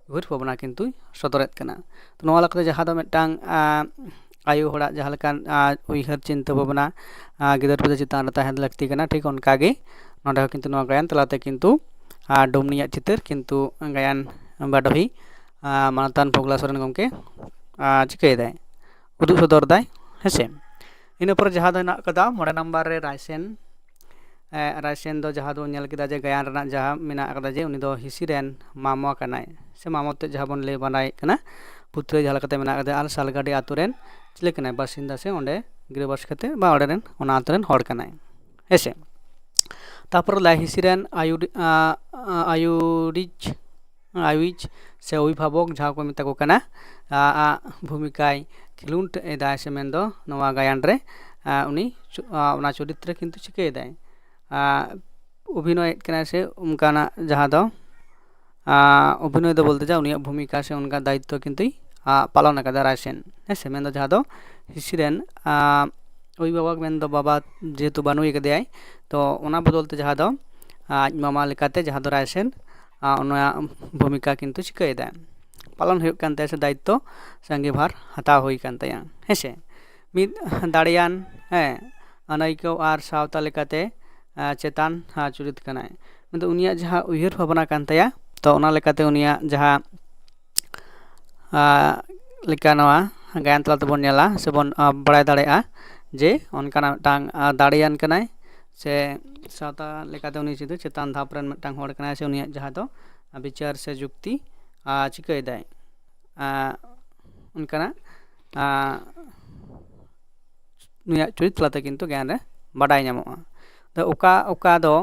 ᱩᱭᱦᱟᱹᱨ ᱵᱷᱟᱵᱽᱱᱟ ᱠᱤᱱᱛᱩᱭ ᱥᱚᱫᱚᱨᱮᱫ ᱠᱟᱱᱟ᱾ ᱛᱚ ᱱᱚᱣᱟ ᱞᱮᱠᱟᱛᱮ ᱡᱟᱦᱟᱸ ᱫᱚ ᱢᱤᱫᱴᱟᱝ ᱟᱭᱳ ᱦᱚᱲᱟᱜ ᱡᱟᱦᱟᱸ ᱞᱮᱠᱟᱱ ᱩᱭᱦᱟᱹᱨ ᱪᱤᱱᱛᱟᱹ ᱵᱷᱟᱵᱽᱱᱟ ᱜᱤᱫᱟᱹᱨ ᱯᱤᱫᱟᱹᱨ ᱪᱮᱛᱟᱱ ᱨᱮ ᱛᱟᱦᱮᱸ ᱞᱟᱹᱠᱛᱤ ᱠᱟᱱᱟ, ᱴᱷᱤᱠ ᱚᱱᱠᱟᱜᱮ ᱱᱚᱰᱮ ᱦᱚᱸ ᱠᱤᱱᱛᱩ ᱱᱚᱣᱟ ᱜᱟᱭᱟᱱ ᱛᱟᱞᱟᱛᱮ ᱠᱤᱱᱛᱩ ᱰᱩᱢᱱᱤᱭᱟᱜ ᱪᱤᱛᱟᱹᱨ ᱠᱤᱱᱛᱩ ᱜᱟᱭᱟᱱ ᱵᱟᱰᱚᱦᱤ ᱢᱟᱱᱚᱛᱟᱱ ᱯᱷᱩᱜᱽᱞᱟ ᱥᱚᱨᱮᱱ ᱜᱚᱢᱠᱮ ᱪᱤᱠᱟᱹᱭᱮᱫᱟᱭ, ᱩᱫᱩᱜ ᱥᱚᱫᱚᱨ ᱫᱟᱭ, ᱦᱮᱸᱥᱮ᱾ ᱤᱱᱟᱹ ᱯᱚᱨᱮ ᱡᱟᱦᱟᱸ ᱫᱚ ᱦᱮᱱᱟᱜ ᱠᱟᱫᱟ ᱢᱚᱬᱮ ᱱᱟᱢᱵᱟᱨ ᱨᱮ ᱨᱟᱭᱥᱮᱱ᱾ ᱨᱟᱭᱥᱮᱱ ᱫᱚ ᱡᱟᱦᱟᱸ ᱫᱚ ᱧᱮᱞ ᱠᱮᱫᱟ ᱡᱮ ᱜᱟᱭᱟᱱ ᱨᱮᱱᱟᱜ ᱡᱟᱦᱟᱸ ᱢᱮᱱᱟᱜ ᱠᱟᱫᱟ ᱡᱮ ᱩᱱᱤ ᱫᱚ ᱦᱤᱸᱥᱤ ᱨᱮᱱ ᱢᱟᱢᱚ ᱠᱟᱱᱟᱭ ᱥᱮ ᱢᱟᱢᱚ ᱛᱮᱫ ᱡᱟᱦᱟᱸ ᱵᱚᱱ ᱞᱟᱹᱭ ᱵᱟᱰᱟᱭᱮᱫ ᱠᱟᱱᱟ, ᱯᱩᱛᱷᱤ ᱨᱮ ᱡᱟᱦᱟᱸ ᱞᱮᱠᱟᱛᱮ ᱢᱮᱱᱟᱜ ᱠᱟᱫᱟ, ᱟᱨ ᱥᱟᱞᱜᱟᱰᱤ ᱟᱛᱳ ᱨᱮᱱ ᱪᱤᱞᱤ ᱠᱟᱱᱟᱭ, ᱵᱟᱥᱤᱱᱫᱟ ᱥᱮ ᱚᱸᱰᱮ ᱜᱤᱨᱟᱹᱵᱟᱥ ᱠᱟᱛᱮ ᱵᱟ ᱚᱸᱰᱮ ᱨᱮᱱ ᱚᱱᱟ ᱟᱛᱳ ᱨᱮᱱ ᱦᱚᱲ ᱠᱟᱱᱟᱭ, ᱦᱮᱸᱥᱮ᱾ ᱛᱟᱯᱚᱨ ᱞᱟᱭ ᱦᱤᱸᱥᱤ ᱨᱮᱱ ᱟᱭᱩᱰᱤ ᱟᱭᱩᱰᱤᱡ ᱟᱭᱩᱤᱡ ᱥᱮ ᱚᱵᱷᱤᱵᱷᱟᱵᱚᱠ ᱡᱟᱦᱟᱸ ᱠᱚ ᱢᱮᱛᱟ ᱠᱚ ᱠᱟᱱᱟ, ᱟᱜ ᱵᱷᱩᱢᱤᱠᱟᱭ ᱠᱷᱮᱞᱳᱰ ᱮᱫᱟᱭ ᱥᱮ ᱢᱮᱱᱫᱚ ᱱᱚᱣᱟ ᱜᱟᱭᱟᱱ ᱨᱮ ᱩᱱᱤ ᱚᱱᱟ ᱪᱚᱨᱤᱛ ᱨᱮ ᱠᱤᱱᱛᱩ ᱪᱤᱠᱟᱹᱭᱮᱫᱟᱭ, ᱚᱵᱷᱤᱱᱚᱭᱮᱫ ᱠᱟᱱᱟᱭ ᱥᱮ ᱚᱱᱠᱟᱱᱟᱜ ᱡᱟᱦᱟᱸ ᱫᱚ ᱚᱵᱷᱤᱱᱚᱭ ᱫᱚ ᱵᱚᱞᱛᱮ ᱡᱟ ᱩᱱᱤᱭᱟᱜ ᱵᱷᱩᱢᱤᱠᱟ ᱥᱮ ᱚᱱᱠᱟ ᱫᱟᱭᱤᱛᱛᱚ ᱠᱤᱱᱛᱩᱭ ᱯᱟᱞᱚᱱ ᱟᱠᱟᱫᱟ ᱨᱟᱭᱥᱮᱱ, ᱦᱮᱸ ᱥᱮ᱾ ᱢᱮᱱᱫᱚ ᱡᱟᱦᱟᱸ ᱫᱚ ᱦᱤᱸᱥᱤ ᱨᱮᱱ ᱚᱵᱷᱤᱵᱷᱟᱵᱚᱠ ᱢᱮᱱᱫᱚ ᱵᱟᱵᱟ ᱡᱮᱦᱮᱛᱩ ᱵᱟᱹᱱᱩᱭ ᱠᱟᱫᱮᱭᱟᱭ, ᱛᱚ ᱚᱱᱟ ᱵᱚᱫᱚᱞ ᱛᱮ ᱡᱟᱦᱟᱸ ᱫᱚ ᱟᱡ ᱢᱟᱢᱟ ᱞᱮᱠᱟᱛᱮ ᱡᱟᱦᱟᱸ ᱫᱚ ᱨᱟᱭᱥᱮᱱ ᱚᱱᱟ ᱵᱷᱩᱢᱤᱠᱟ ᱠᱤᱱᱛᱩ ᱪᱤᱠᱟᱹᱭᱮᱫᱟᱭ, ᱯᱟᱞᱚᱱ ᱦᱩᱭᱩᱜ ᱠᱟᱱ ᱛᱟᱭᱟ, ᱥᱮ ᱫᱟᱭᱤᱛᱛᱚ ᱥᱮ ᱟᱸᱜᱤᱵᱷᱟᱨ ᱦᱟᱛᱟᱣ ᱦᱩᱭ ᱠᱟᱱ ᱛᱟᱭᱟ᱾ ᱦᱮᱸ ᱥᱮ, ᱢᱤᱫ ᱫᱟᱲᱮᱭᱟᱱ, ᱦᱮᱸ, ᱟᱹᱱᱟᱹᱭᱠᱟᱹᱣ ᱟᱨ ᱥᱟᱶᱛᱟ ᱞᱮᱠᱟᱛᱮ ᱪᱮᱛᱟᱱ ᱪᱩᱨᱤᱛ ᱠᱟᱱᱟᱭ᱾ ᱢᱮᱱᱫᱚ ᱩᱱᱤᱭᱟᱜ ᱡᱟᱦᱟᱸ ᱩᱭᱦᱟᱹᱨ ᱵᱷᱟᱵᱽᱱᱟ ᱠᱟᱱ ᱛᱟᱭᱟ, ᱛᱚ ᱚᱱᱟ ᱞᱮᱠᱟᱛᱮ ᱩᱱᱤᱭᱟᱜ ᱡᱟᱦᱟᱸ ᱞᱮᱠᱟ ᱱᱚᱣᱟ ᱜᱟᱭᱟᱱ ᱛᱟᱞᱟ ᱛᱮᱵᱚᱱ ᱧᱮᱞᱟ ᱥᱮᱵᱚᱱ ᱵᱟᱲᱟᱭ ᱫᱟᱲᱮᱭᱟᱜᱼᱟ ᱡᱮ ᱚᱱᱠᱟᱱᱟᱜ ᱢᱤᱫᱴᱟᱝ ᱫᱟᱲᱮᱭᱟᱱ ᱠᱟᱱᱟᱭ, ᱥᱮ ᱥᱟᱶᱛᱟ ᱞᱮᱠᱟᱛᱮ ᱩᱱᱤ ᱡᱩᱫᱤ ᱪᱮᱛᱟᱱ ᱫᱷᱟᱯ ᱨᱮᱱ ᱢᱤᱫᱴᱟᱝ ᱦᱚᱲ ᱠᱟᱱᱟᱭ, ᱥᱮ ᱩᱱᱤᱭᱟᱜ ᱡᱟᱦᱟᱸ ᱫᱚ ᱵᱤᱪᱟᱹᱨ ᱥᱮ ᱡᱩᱠᱛᱤ ᱪᱤᱠᱟᱹᱭᱮᱫᱟᱭ, ᱚᱱᱠᱟᱱᱟᱜ ᱱᱩᱭᱟᱜ ᱪᱩᱨᱤᱛ ᱛᱟᱞᱟᱛᱮ ᱠᱤᱱᱛᱩ ᱜᱟᱭᱟᱱ ᱨᱮ ᱵᱟᱰᱟᱭ ᱧᱟᱢᱚᱜᱼᱟ᱾ ᱚᱠᱟ ᱚᱠᱟ ᱫᱚ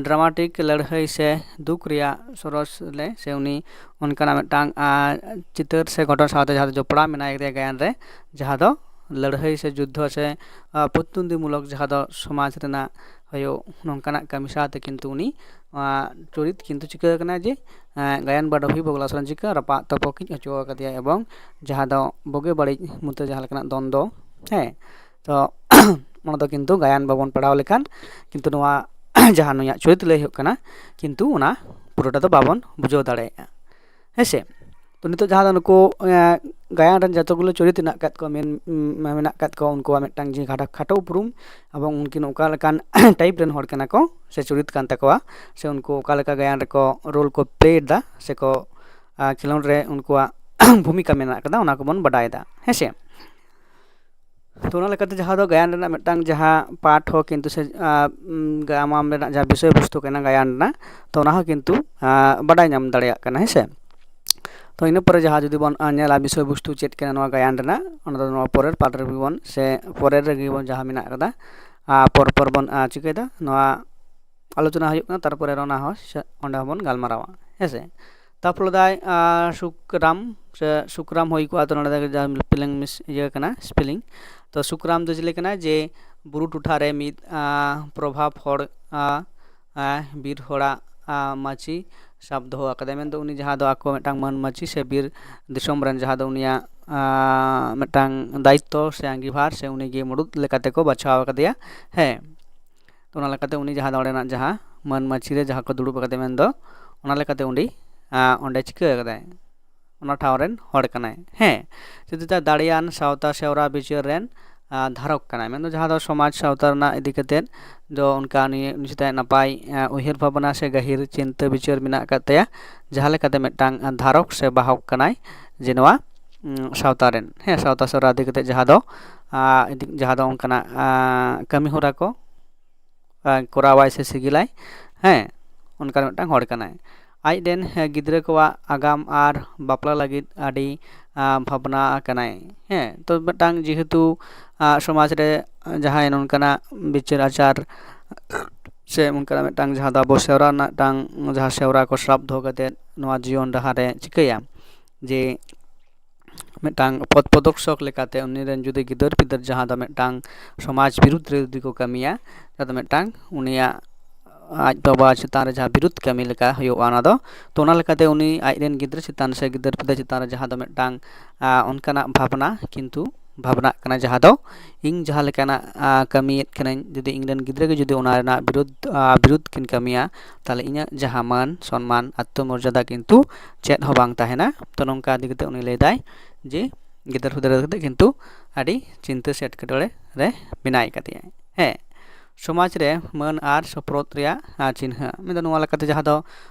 ᱰᱨᱟᱢᱟᱴᱤᱠ ᱞᱟᱹᱲᱦᱟᱹᱭ ᱥᱮ ᱫᱩᱠ ᱨᱮᱭᱟᱜ ᱥᱚᱨᱚᱥ ᱞᱮ ᱥᱮ ᱩᱱᱤ ᱚᱱᱠᱟᱱᱟᱜ ᱢᱤᱫᱴᱟᱝ ᱪᱤᱛᱟᱹᱨ ᱥᱮ ᱜᱷᱚᱴᱚᱱ ᱥᱟᱶᱛᱮ ᱡᱟᱦᱟᱸ ᱫᱚ ᱡᱚᱯᱲᱟᱣ ᱢᱮᱱᱟᱭ ᱠᱟᱫᱮᱭᱟ ᱜᱟᱭᱟᱱ ᱨᱮ, ᱡᱟᱦᱟᱸ ᱫᱚ ᱞᱟᱹᱲᱦᱟᱹᱭ ᱥᱮ ᱡᱩᱫᱽᱫᱷᱚ ᱥᱮ ᱯᱨᱚᱛᱤᱫᱩᱱᱫᱷᱤᱢᱩᱞᱚᱠ ᱡᱟᱦᱟᱸ ᱫᱚ ᱥᱚᱢᱟᱡᱽ ᱨᱮᱱᱟᱜ ᱦᱩᱭᱩᱜ ᱱᱚᱝᱠᱟᱱᱟᱜ ᱠᱟᱹᱢᱤ ᱥᱟᱶᱛᱮ ᱠᱤᱱᱛᱩ ᱩᱱᱤ ᱪᱩᱨᱤᱛ ᱠᱤᱱᱛᱩ ᱪᱤᱠᱟᱹ ᱠᱟᱱᱟ ᱡᱮ ᱜᱟᱭᱟᱱ ᱵᱟᱰᱚᱵᱷᱤ ᱵᱚᱜᱽᱞᱟ ᱥᱚᱨᱮᱱ ᱪᱤᱠᱟᱹ ᱨᱟᱯᱟᱜ ᱛᱚᱯᱚᱠᱤᱡ ᱦᱚᱪᱚ ᱟᱠᱟᱫᱮᱭᱟ, ᱮᱵᱚᱝ ᱡᱟᱦᱟᱸ ᱫᱚ ᱵᱩᱜᱤ ᱵᱟᱹᱲᱤᱡ ᱢᱩᱫᱽᱨᱮ ᱡᱟᱦᱟᱸ ᱞᱮᱠᱟᱱᱟᱜ ᱫᱚᱱᱫᱚ, ᱦᱮᱸ, ᱛᱚ ᱚᱱᱟ ᱫᱚ ᱠᱤᱱᱛᱩ ᱜᱟᱭᱟᱱ ᱵᱟᱵᱚᱱ ᱯᱟᱲᱦᱟᱣ ᱞᱮᱠᱷᱟᱱ ᱠᱤᱱᱛᱩ ᱱᱚᱣᱟ ᱡᱟᱦᱟᱸ ᱱᱩᱭᱟᱜ ᱪᱩᱨᱤᱛ ᱞᱟᱹᱭ ᱦᱩᱭᱩᱜ ᱠᱟᱱᱟ, ᱠᱤᱱᱛᱩ ᱚᱱᱟ ᱯᱩᱨᱟᱹᱴᱟ ᱫᱚ ᱵᱟᱵᱚᱱ ᱵᱩᱡᱷᱟᱹᱣ ᱫᱟᱲᱮᱭᱟᱜᱼᱟ᱾ ᱦᱮᱸ ᱥᱮ, ᱛᱚ ᱱᱤᱛᱚᱜ ᱡᱟᱦᱟᱸ ᱫᱚ ᱱᱩᱠᱩ ᱜᱟᱭᱟᱱ ᱨᱮᱱ ᱡᱚᱛᱚ ᱜᱩᱞᱳ ᱪᱩᱨᱤᱛ ᱢᱮᱱᱟᱜ ᱟᱠᱟᱫ ᱠᱚᱣᱟ, ᱢᱮᱱ ᱢᱮᱱᱟᱜ ᱟᱠᱟᱫ ᱠᱚᱣᱟ, ᱩᱱᱠᱩᱣᱟᱜ ᱢᱤᱫᱴᱟᱝ ᱡᱤᱣᱤ ᱠᱷᱟᱴᱚ ᱠᱷᱟᱴᱚ ᱩᱯᱨᱩᱢ ᱮᱵᱚᱝ ᱩᱱᱠᱤᱱ ᱚᱠᱟ ᱞᱮᱠᱟᱱ ᱴᱟᱭᱤᱯ ᱨᱮᱱ ᱦᱚᱲ ᱠᱟᱱᱟ ᱠᱚ ᱥᱮ ᱪᱩᱨᱤᱛ ᱠᱟᱱ ᱛᱟᱠᱚᱣᱟ, ᱥᱮ ᱩᱱᱠᱩ ᱚᱠᱟ ᱞᱮᱠᱟ ᱜᱟᱭᱟᱱ ᱨᱮᱠᱚ ᱨᱳᱞ ᱠᱚ ᱯᱞᱮ ᱮᱫᱟ ᱥᱮᱠᱚ ᱠᱷᱮᱞᱳᱰ ᱨᱮ ᱩᱱᱠᱩᱣᱟᱜ ᱵᱷᱩᱢᱤᱠᱟ ᱢᱮᱱᱟᱜ ᱟᱠᱟᱫᱟ, ᱚᱱᱟ ᱠᱚᱵᱚᱱ ᱵᱟᱰᱟᱭ ᱮᱫᱟ᱾ ᱦᱮᱸ ᱥᱮ, ᱛᱚ ᱚᱱᱟ ᱞᱮᱠᱟᱛᱮ ᱡᱟᱦᱟᱸ ᱫᱚ ᱜᱟᱭᱟᱱ ᱨᱮᱱᱟᱜ ᱢᱤᱫᱴᱟᱝ ᱡᱟᱦᱟᱸ ᱯᱟᱴ ᱦᱚᱸ ᱠᱤᱱᱛᱩ ᱥᱮ ᱜᱟᱢᱟᱢ ᱨᱮᱱᱟᱜ ᱡᱟᱦᱟᱸ ᱵᱤᱥᱚᱭ ᱵᱚᱥᱛᱩ ᱠᱟᱱᱟ ᱜᱟᱭᱟᱱ ᱨᱮᱱᱟᱜ, ᱛᱚ ᱚᱱᱟ ᱦᱚᱸ ᱠᱤᱱᱛᱩ ᱵᱟᱰᱟᱭ ᱧᱟᱢ ᱫᱟᱲᱮᱭᱟᱜ ᱠᱟᱱᱟ᱾ ᱦᱮᱸ ᱥᱮ, ᱛᱚ ᱤᱱᱟᱹ ᱯᱚᱨᱮ ᱡᱟᱦᱟᱸ ᱡᱩᱫᱤ ᱵᱚᱱ ᱧᱮᱞᱟ ᱵᱤᱥᱚᱭ ᱵᱚᱥᱛᱩ ᱪᱮᱫ ᱠᱟᱱᱟ ᱱᱚᱣᱟ ᱜᱟᱭᱟᱱ ᱨᱮᱱᱟᱜ, ᱚᱱᱟ ᱫᱚ ᱱᱚᱣᱟ ᱯᱚᱨᱮᱨ ᱯᱟᱴ ᱨᱮᱜᱮ ᱵᱚᱱ ᱥᱮ ᱯᱚᱨᱮᱨ ᱨᱮᱜᱮ ᱵᱚᱱ ᱡᱟᱦᱟᱸ ᱢᱮᱱᱟᱜ ᱟᱠᱟᱫᱟ, ᱯᱚᱨ ᱯᱚᱨ ᱵᱚᱱ ᱪᱤᱠᱟᱹᱭᱮᱫᱟ, ᱱᱚᱣᱟ ᱟᱞᱳᱪᱚᱱᱟ ᱦᱩᱭᱩᱜ ᱠᱟᱱᱟ, ᱛᱟᱨᱯᱚᱨᱮ ᱚᱱᱟ ᱦᱚᱸ ᱚᱸᱰᱮ ᱦᱚᱸᱵᱚᱱ ᱜᱟᱞᱢᱟᱨᱟᱣᱟ᱾ ᱦᱮᱸ ᱥᱮ, ᱛᱟᱨᱯᱚᱨᱮ ᱫᱟᱭ ᱥᱩᱠᱨᱟᱢ ᱥᱮ ᱥᱩᱠᱨᱟᱢ ᱦᱩᱭ ᱠᱚᱜᱼᱟ, ᱛᱚ ᱱᱚᱰᱮ ᱫᱚ ᱡᱟᱦᱟᱸ spelling mis- ᱤᱭᱟᱹ ᱠᱟᱱᱟ spelling᱾ ᱛᱚ ᱥᱩᱠᱨᱟᱢ ᱫᱚ ᱪᱤᱞᱤ ᱠᱟᱱᱟ? ᱡᱮ ᱵᱩᱨᱩ ᱴᱚᱴᱷᱟ ᱨᱮ ᱢᱤᱫ ᱯᱨᱚᱵᱷᱟᱵᱽ ᱦᱚᱲ, ᱵᱤᱨ ᱦᱚᱲᱟᱜ ᱢᱟᱹᱪᱤ ᱥᱟᱵ ᱫᱚᱦᱚ ᱟᱠᱟᱫᱟᱭ᱾ ᱢᱮᱱᱫᱚ ᱩᱱᱤ ᱡᱟᱦᱟᱸ ᱫᱚ ᱟᱠᱚ ᱢᱤᱫᱴᱟᱝ ᱢᱟᱹᱱ ᱢᱟᱹᱪᱤ ᱥᱮ ᱵᱤᱨ ᱫᱤᱥᱚᱢ ᱨᱮᱱ ᱡᱟᱦᱟᱸ ᱫᱚ ᱩᱱᱤᱭᱟᱜ ᱢᱤᱫᱴᱟᱝ ᱫᱟᱭᱤᱛᱛᱚ ᱥᱮ ᱟᱸᱜᱤᱵᱷᱟᱨ ᱥᱮ ᱩᱱᱤᱜᱮ ᱢᱩᱲᱩᱫ ᱞᱮᱠᱟᱛᱮ ᱠᱚ ᱵᱟᱪᱷᱟᱣ ᱟᱠᱟᱫᱮᱭᱟ᱾ ᱦᱮᱸ, ᱛᱚ ᱚᱱᱟ ᱞᱮᱠᱟᱛᱮ ᱩᱱᱤ ᱡᱟᱦᱟᱸ ᱫᱚ ᱚᱸᱰᱮᱱᱟᱜ ᱡᱟᱦᱟᱸ ᱢᱟᱹᱱ ᱢᱟᱹᱪᱤ ᱨᱮ ᱡᱟᱦᱟᱸ ᱠᱚ ᱫᱩᱲᱩᱵ ᱟᱠᱟᱫᱮ, ᱢᱮᱱᱫᱚ ᱚᱱᱟ ᱞᱮᱠᱟᱛᱮ ᱩᱱᱤ ᱚᱸᱰᱮ ᱪᱤᱠᱟᱹ ᱠᱟᱫᱟᱭ, ᱚᱱᱟ ᱴᱷᱟᱶ ᱨᱮᱱ ᱦᱚᱲ ᱠᱟᱱᱟᱭ᱾ ᱦᱮᱸ, ᱪᱮᱫᱟᱜ ᱫᱟᱲᱮᱭᱟᱱ ᱥᱟᱶᱛᱟ ᱥᱮᱣᱨᱟ ᱵᱤᱪᱟᱹᱨ ᱨᱮᱱ ᱫᱷᱟᱨᱚᱠ ᱠᱟᱱᱟᱭ, ᱢᱮᱱᱫᱚ ᱡᱟᱦᱟᱸ ᱫᱚ ᱥᱚᱢᱟᱡᱽ ᱥᱟᱶᱛᱟ ᱨᱮᱱᱟᱜ ᱤᱫᱤ ᱠᱟᱛᱮᱫ ᱫᱚ ᱚᱱᱠᱟ ᱩᱱᱤ ᱩᱱᱤ ᱪᱮᱛᱟᱱ ᱱᱟᱯᱟᱭ ᱩᱭᱦᱟᱹᱨ ᱵᱷᱟᱵᱽᱱᱟ ᱥᱮ ᱜᱟᱹᱦᱤᱨ ᱪᱤᱱᱛᱟᱹ ᱵᱤᱪᱟᱹᱨ ᱢᱮᱱᱟᱜ ᱟᱠᱟᱫ ᱛᱟᱭᱟ, ᱡᱟᱦᱟᱸ ᱞᱮᱠᱟᱛᱮ ᱢᱤᱫᱴᱟᱝ ᱫᱷᱟᱨᱚᱠ ᱥᱮ ᱵᱟᱦᱚᱠ ᱠᱟᱱᱟᱭ ᱡᱮ ᱱᱚᱣᱟ ᱥᱟᱶᱛᱟ ᱨᱮᱱ, ᱦᱮᱸ, ᱥᱟᱶᱛᱟ ᱥᱮᱣᱨᱟ ᱤᱫᱤ ᱠᱟᱛᱮᱫ ᱡᱟᱦᱟᱸ ᱫᱚ ᱡᱟᱦᱟᱸ ᱫᱚ ᱚᱱᱠᱟᱱᱟᱜ ᱠᱟᱹᱢᱤ ᱦᱚᱨᱟ ᱠᱚ ᱠᱚᱨᱟᱣᱟᱭ ᱥᱮ ᱥᱤᱜᱤᱞᱟᱭ᱾ ᱦᱮᱸ, ᱚᱱᱠᱟᱱ ᱢᱤᱫᱴᱟᱝ ᱦᱚᱲ ᱠᱟᱱᱟᱭ᱾ ᱟᱡ ᱨᱮᱱ ᱜᱤᱫᱽᱨᱟᱹ ᱠᱚᱣᱟᱜ ᱟᱜᱟᱢ ᱟᱨ ᱵᱟᱯᱞᱟ ᱞᱟᱹᱜᱤᱫ ᱟᱹᱰᱤ ᱵᱷᱟᱵᱽᱱᱟ ᱟᱠᱟᱱᱟᱭ᱾ ᱦᱮᱸ, ᱛᱚ ᱢᱤᱫᱴᱟᱝ ᱡᱮᱦᱮᱛᱩ ᱥᱚᱢᱟᱡᱽ ᱨᱮ ᱡᱟᱦᱟᱸᱭ ᱱᱚᱝᱠᱟᱱᱟᱜ ᱵᱤᱪᱟᱹᱨ ᱟᱪᱟᱨ ᱥᱮ ᱚᱱᱠᱟᱱᱟᱜ ᱢᱤᱫᱴᱟᱝ ᱡᱟᱦᱟᱸ ᱫᱚ ᱟᱵᱚ ᱥᱮᱣᱨᱟ ᱨᱮᱱᱟᱜ ᱢᱤᱫᱴᱟᱝ ᱡᱟᱦᱟᱸ ᱥᱮᱣᱨᱟ ᱠᱚ ᱥᱟᱵ ᱫᱚᱦᱚ ᱠᱟᱛᱮᱫ ᱱᱚᱣᱟ ᱡᱤᱭᱚᱱ ᱰᱟᱦᱟᱨ ᱨᱮ ᱪᱤᱠᱟᱹᱭᱟ ᱡᱮ ᱢᱤᱫᱴᱟᱝ ᱯᱚᱫᱽ ᱯᱨᱚᱫᱚᱨᱥᱚᱠ ᱞᱮᱠᱟᱛᱮ ᱩᱱᱤ ᱨᱮᱱ ᱡᱩᱫᱤ ᱜᱤᱫᱟᱹᱨ ᱯᱤᱫᱟᱹᱨ ᱡᱟᱦᱟᱸ ᱫᱚ ᱢᱤᱫᱴᱟᱝ ᱥᱚᱢᱟᱡᱽ ᱵᱤᱨᱩᱫᱽ ᱨᱮ ᱡᱩᱫᱤ ᱠᱚ ᱠᱟᱹᱢᱤᱭᱟ, ᱡᱟᱦᱟᱸ ᱫᱚ ᱢᱤᱫᱴᱟᱝ ᱩᱱᱤᱭᱟᱜ ᱟᱡ ᱵᱟᱵᱟ ᱪᱮᱛᱟᱱ ᱨᱮ ᱡᱟᱦᱟᱸ ᱵᱤᱨᱩᱫᱽ ᱠᱟᱹᱢᱤ ᱞᱮᱠᱟ ᱦᱩᱭᱩᱜᱼᱟ ᱚᱱᱟ ᱫᱚ᱾ ᱛᱚ ᱚᱱᱟ ᱞᱮᱠᱟᱛᱮ ᱩᱱᱤ ᱟᱡ ᱨᱮᱱ ᱜᱤᱫᱽᱨᱟᱹ ᱪᱮᱛᱟᱱ ᱥᱮ ᱜᱤᱫᱟᱹᱨ ᱯᱤᱫᱟᱹᱨ ᱪᱮᱛᱟᱱ ᱨᱮ ᱡᱟᱦᱟᱸ ᱫᱚ ᱢᱤᱫᱴᱟᱝ ᱚᱱᱠᱟᱱᱟᱜ ᱵᱷᱟᱵᱽᱱᱟ ᱠᱤᱱᱛᱩ ᱵᱷᱟᱵᱽᱱᱟᱜ ᱠᱟᱱᱟ, ᱡᱟᱦᱟᱸ ᱫᱚ ᱤᱧ ᱡᱟᱦᱟᱸ ᱞᱮᱠᱟᱱᱟᱜ ᱠᱟᱹᱢᱤᱭᱮᱫ ᱠᱟᱹᱱᱟᱹᱧ, ᱡᱩᱫᱤ ᱤᱧ ᱨᱮᱱ ᱜᱤᱫᱽᱨᱟᱹ ᱜᱮ ᱡᱩᱫᱤ ᱚᱱᱟ ᱨᱮᱱᱟᱜ ᱵᱤᱨᱩᱫᱽ ᱵᱤᱨᱩᱫᱽ ᱠᱤᱱ ᱠᱟᱹᱢᱤᱭᱟ, ᱛᱟᱦᱚᱞᱮ ᱤᱧᱟᱹᱜ ᱡᱟᱦᱟᱸ ᱢᱟᱹᱱ ᱥᱚᱱᱢᱟᱱ ᱟᱛᱢᱚᱨᱡᱟᱫᱟ ᱠᱤᱱᱛᱩ ᱪᱮᱫ ᱦᱚᱸ ᱵᱟᱝ ᱛᱟᱦᱮᱱᱟ᱾ ᱛᱚ ᱱᱚᱝᱠᱟ ᱤᱫᱤ ᱠᱟᱛᱮ ᱩᱱᱤ ᱞᱟᱹᱭᱫᱟᱭ ᱡᱮ ᱜᱤᱫᱟᱹᱨ ᱯᱤᱫᱟᱹᱨ ᱠᱟᱛᱮ ᱠᱤᱱᱛᱩ ᱟᱹᱰᱤ ᱪᱤᱱᱛᱟᱹ ᱥᱮ ᱮᱴᱠᱮᱴᱚᱬᱮ ᱨᱮ ᱢᱮᱱᱟᱭ ᱠᱟᱫᱮᱭᱟ᱾ ᱦᱮᱸ, ᱥᱚᱢᱟᱡᱽ ᱨᱮ ᱢᱟᱹᱱ ᱟᱨ ᱥᱚᱯᱨᱚᱫ ᱨᱮᱭᱟᱜ ᱪᱤᱱᱦᱟᱹ᱾ ᱢᱮᱱᱫᱚ ᱱᱚᱣᱟ ᱞᱮᱠᱟᱛᱮ ᱡᱟᱦᱟᱸ ᱫᱚ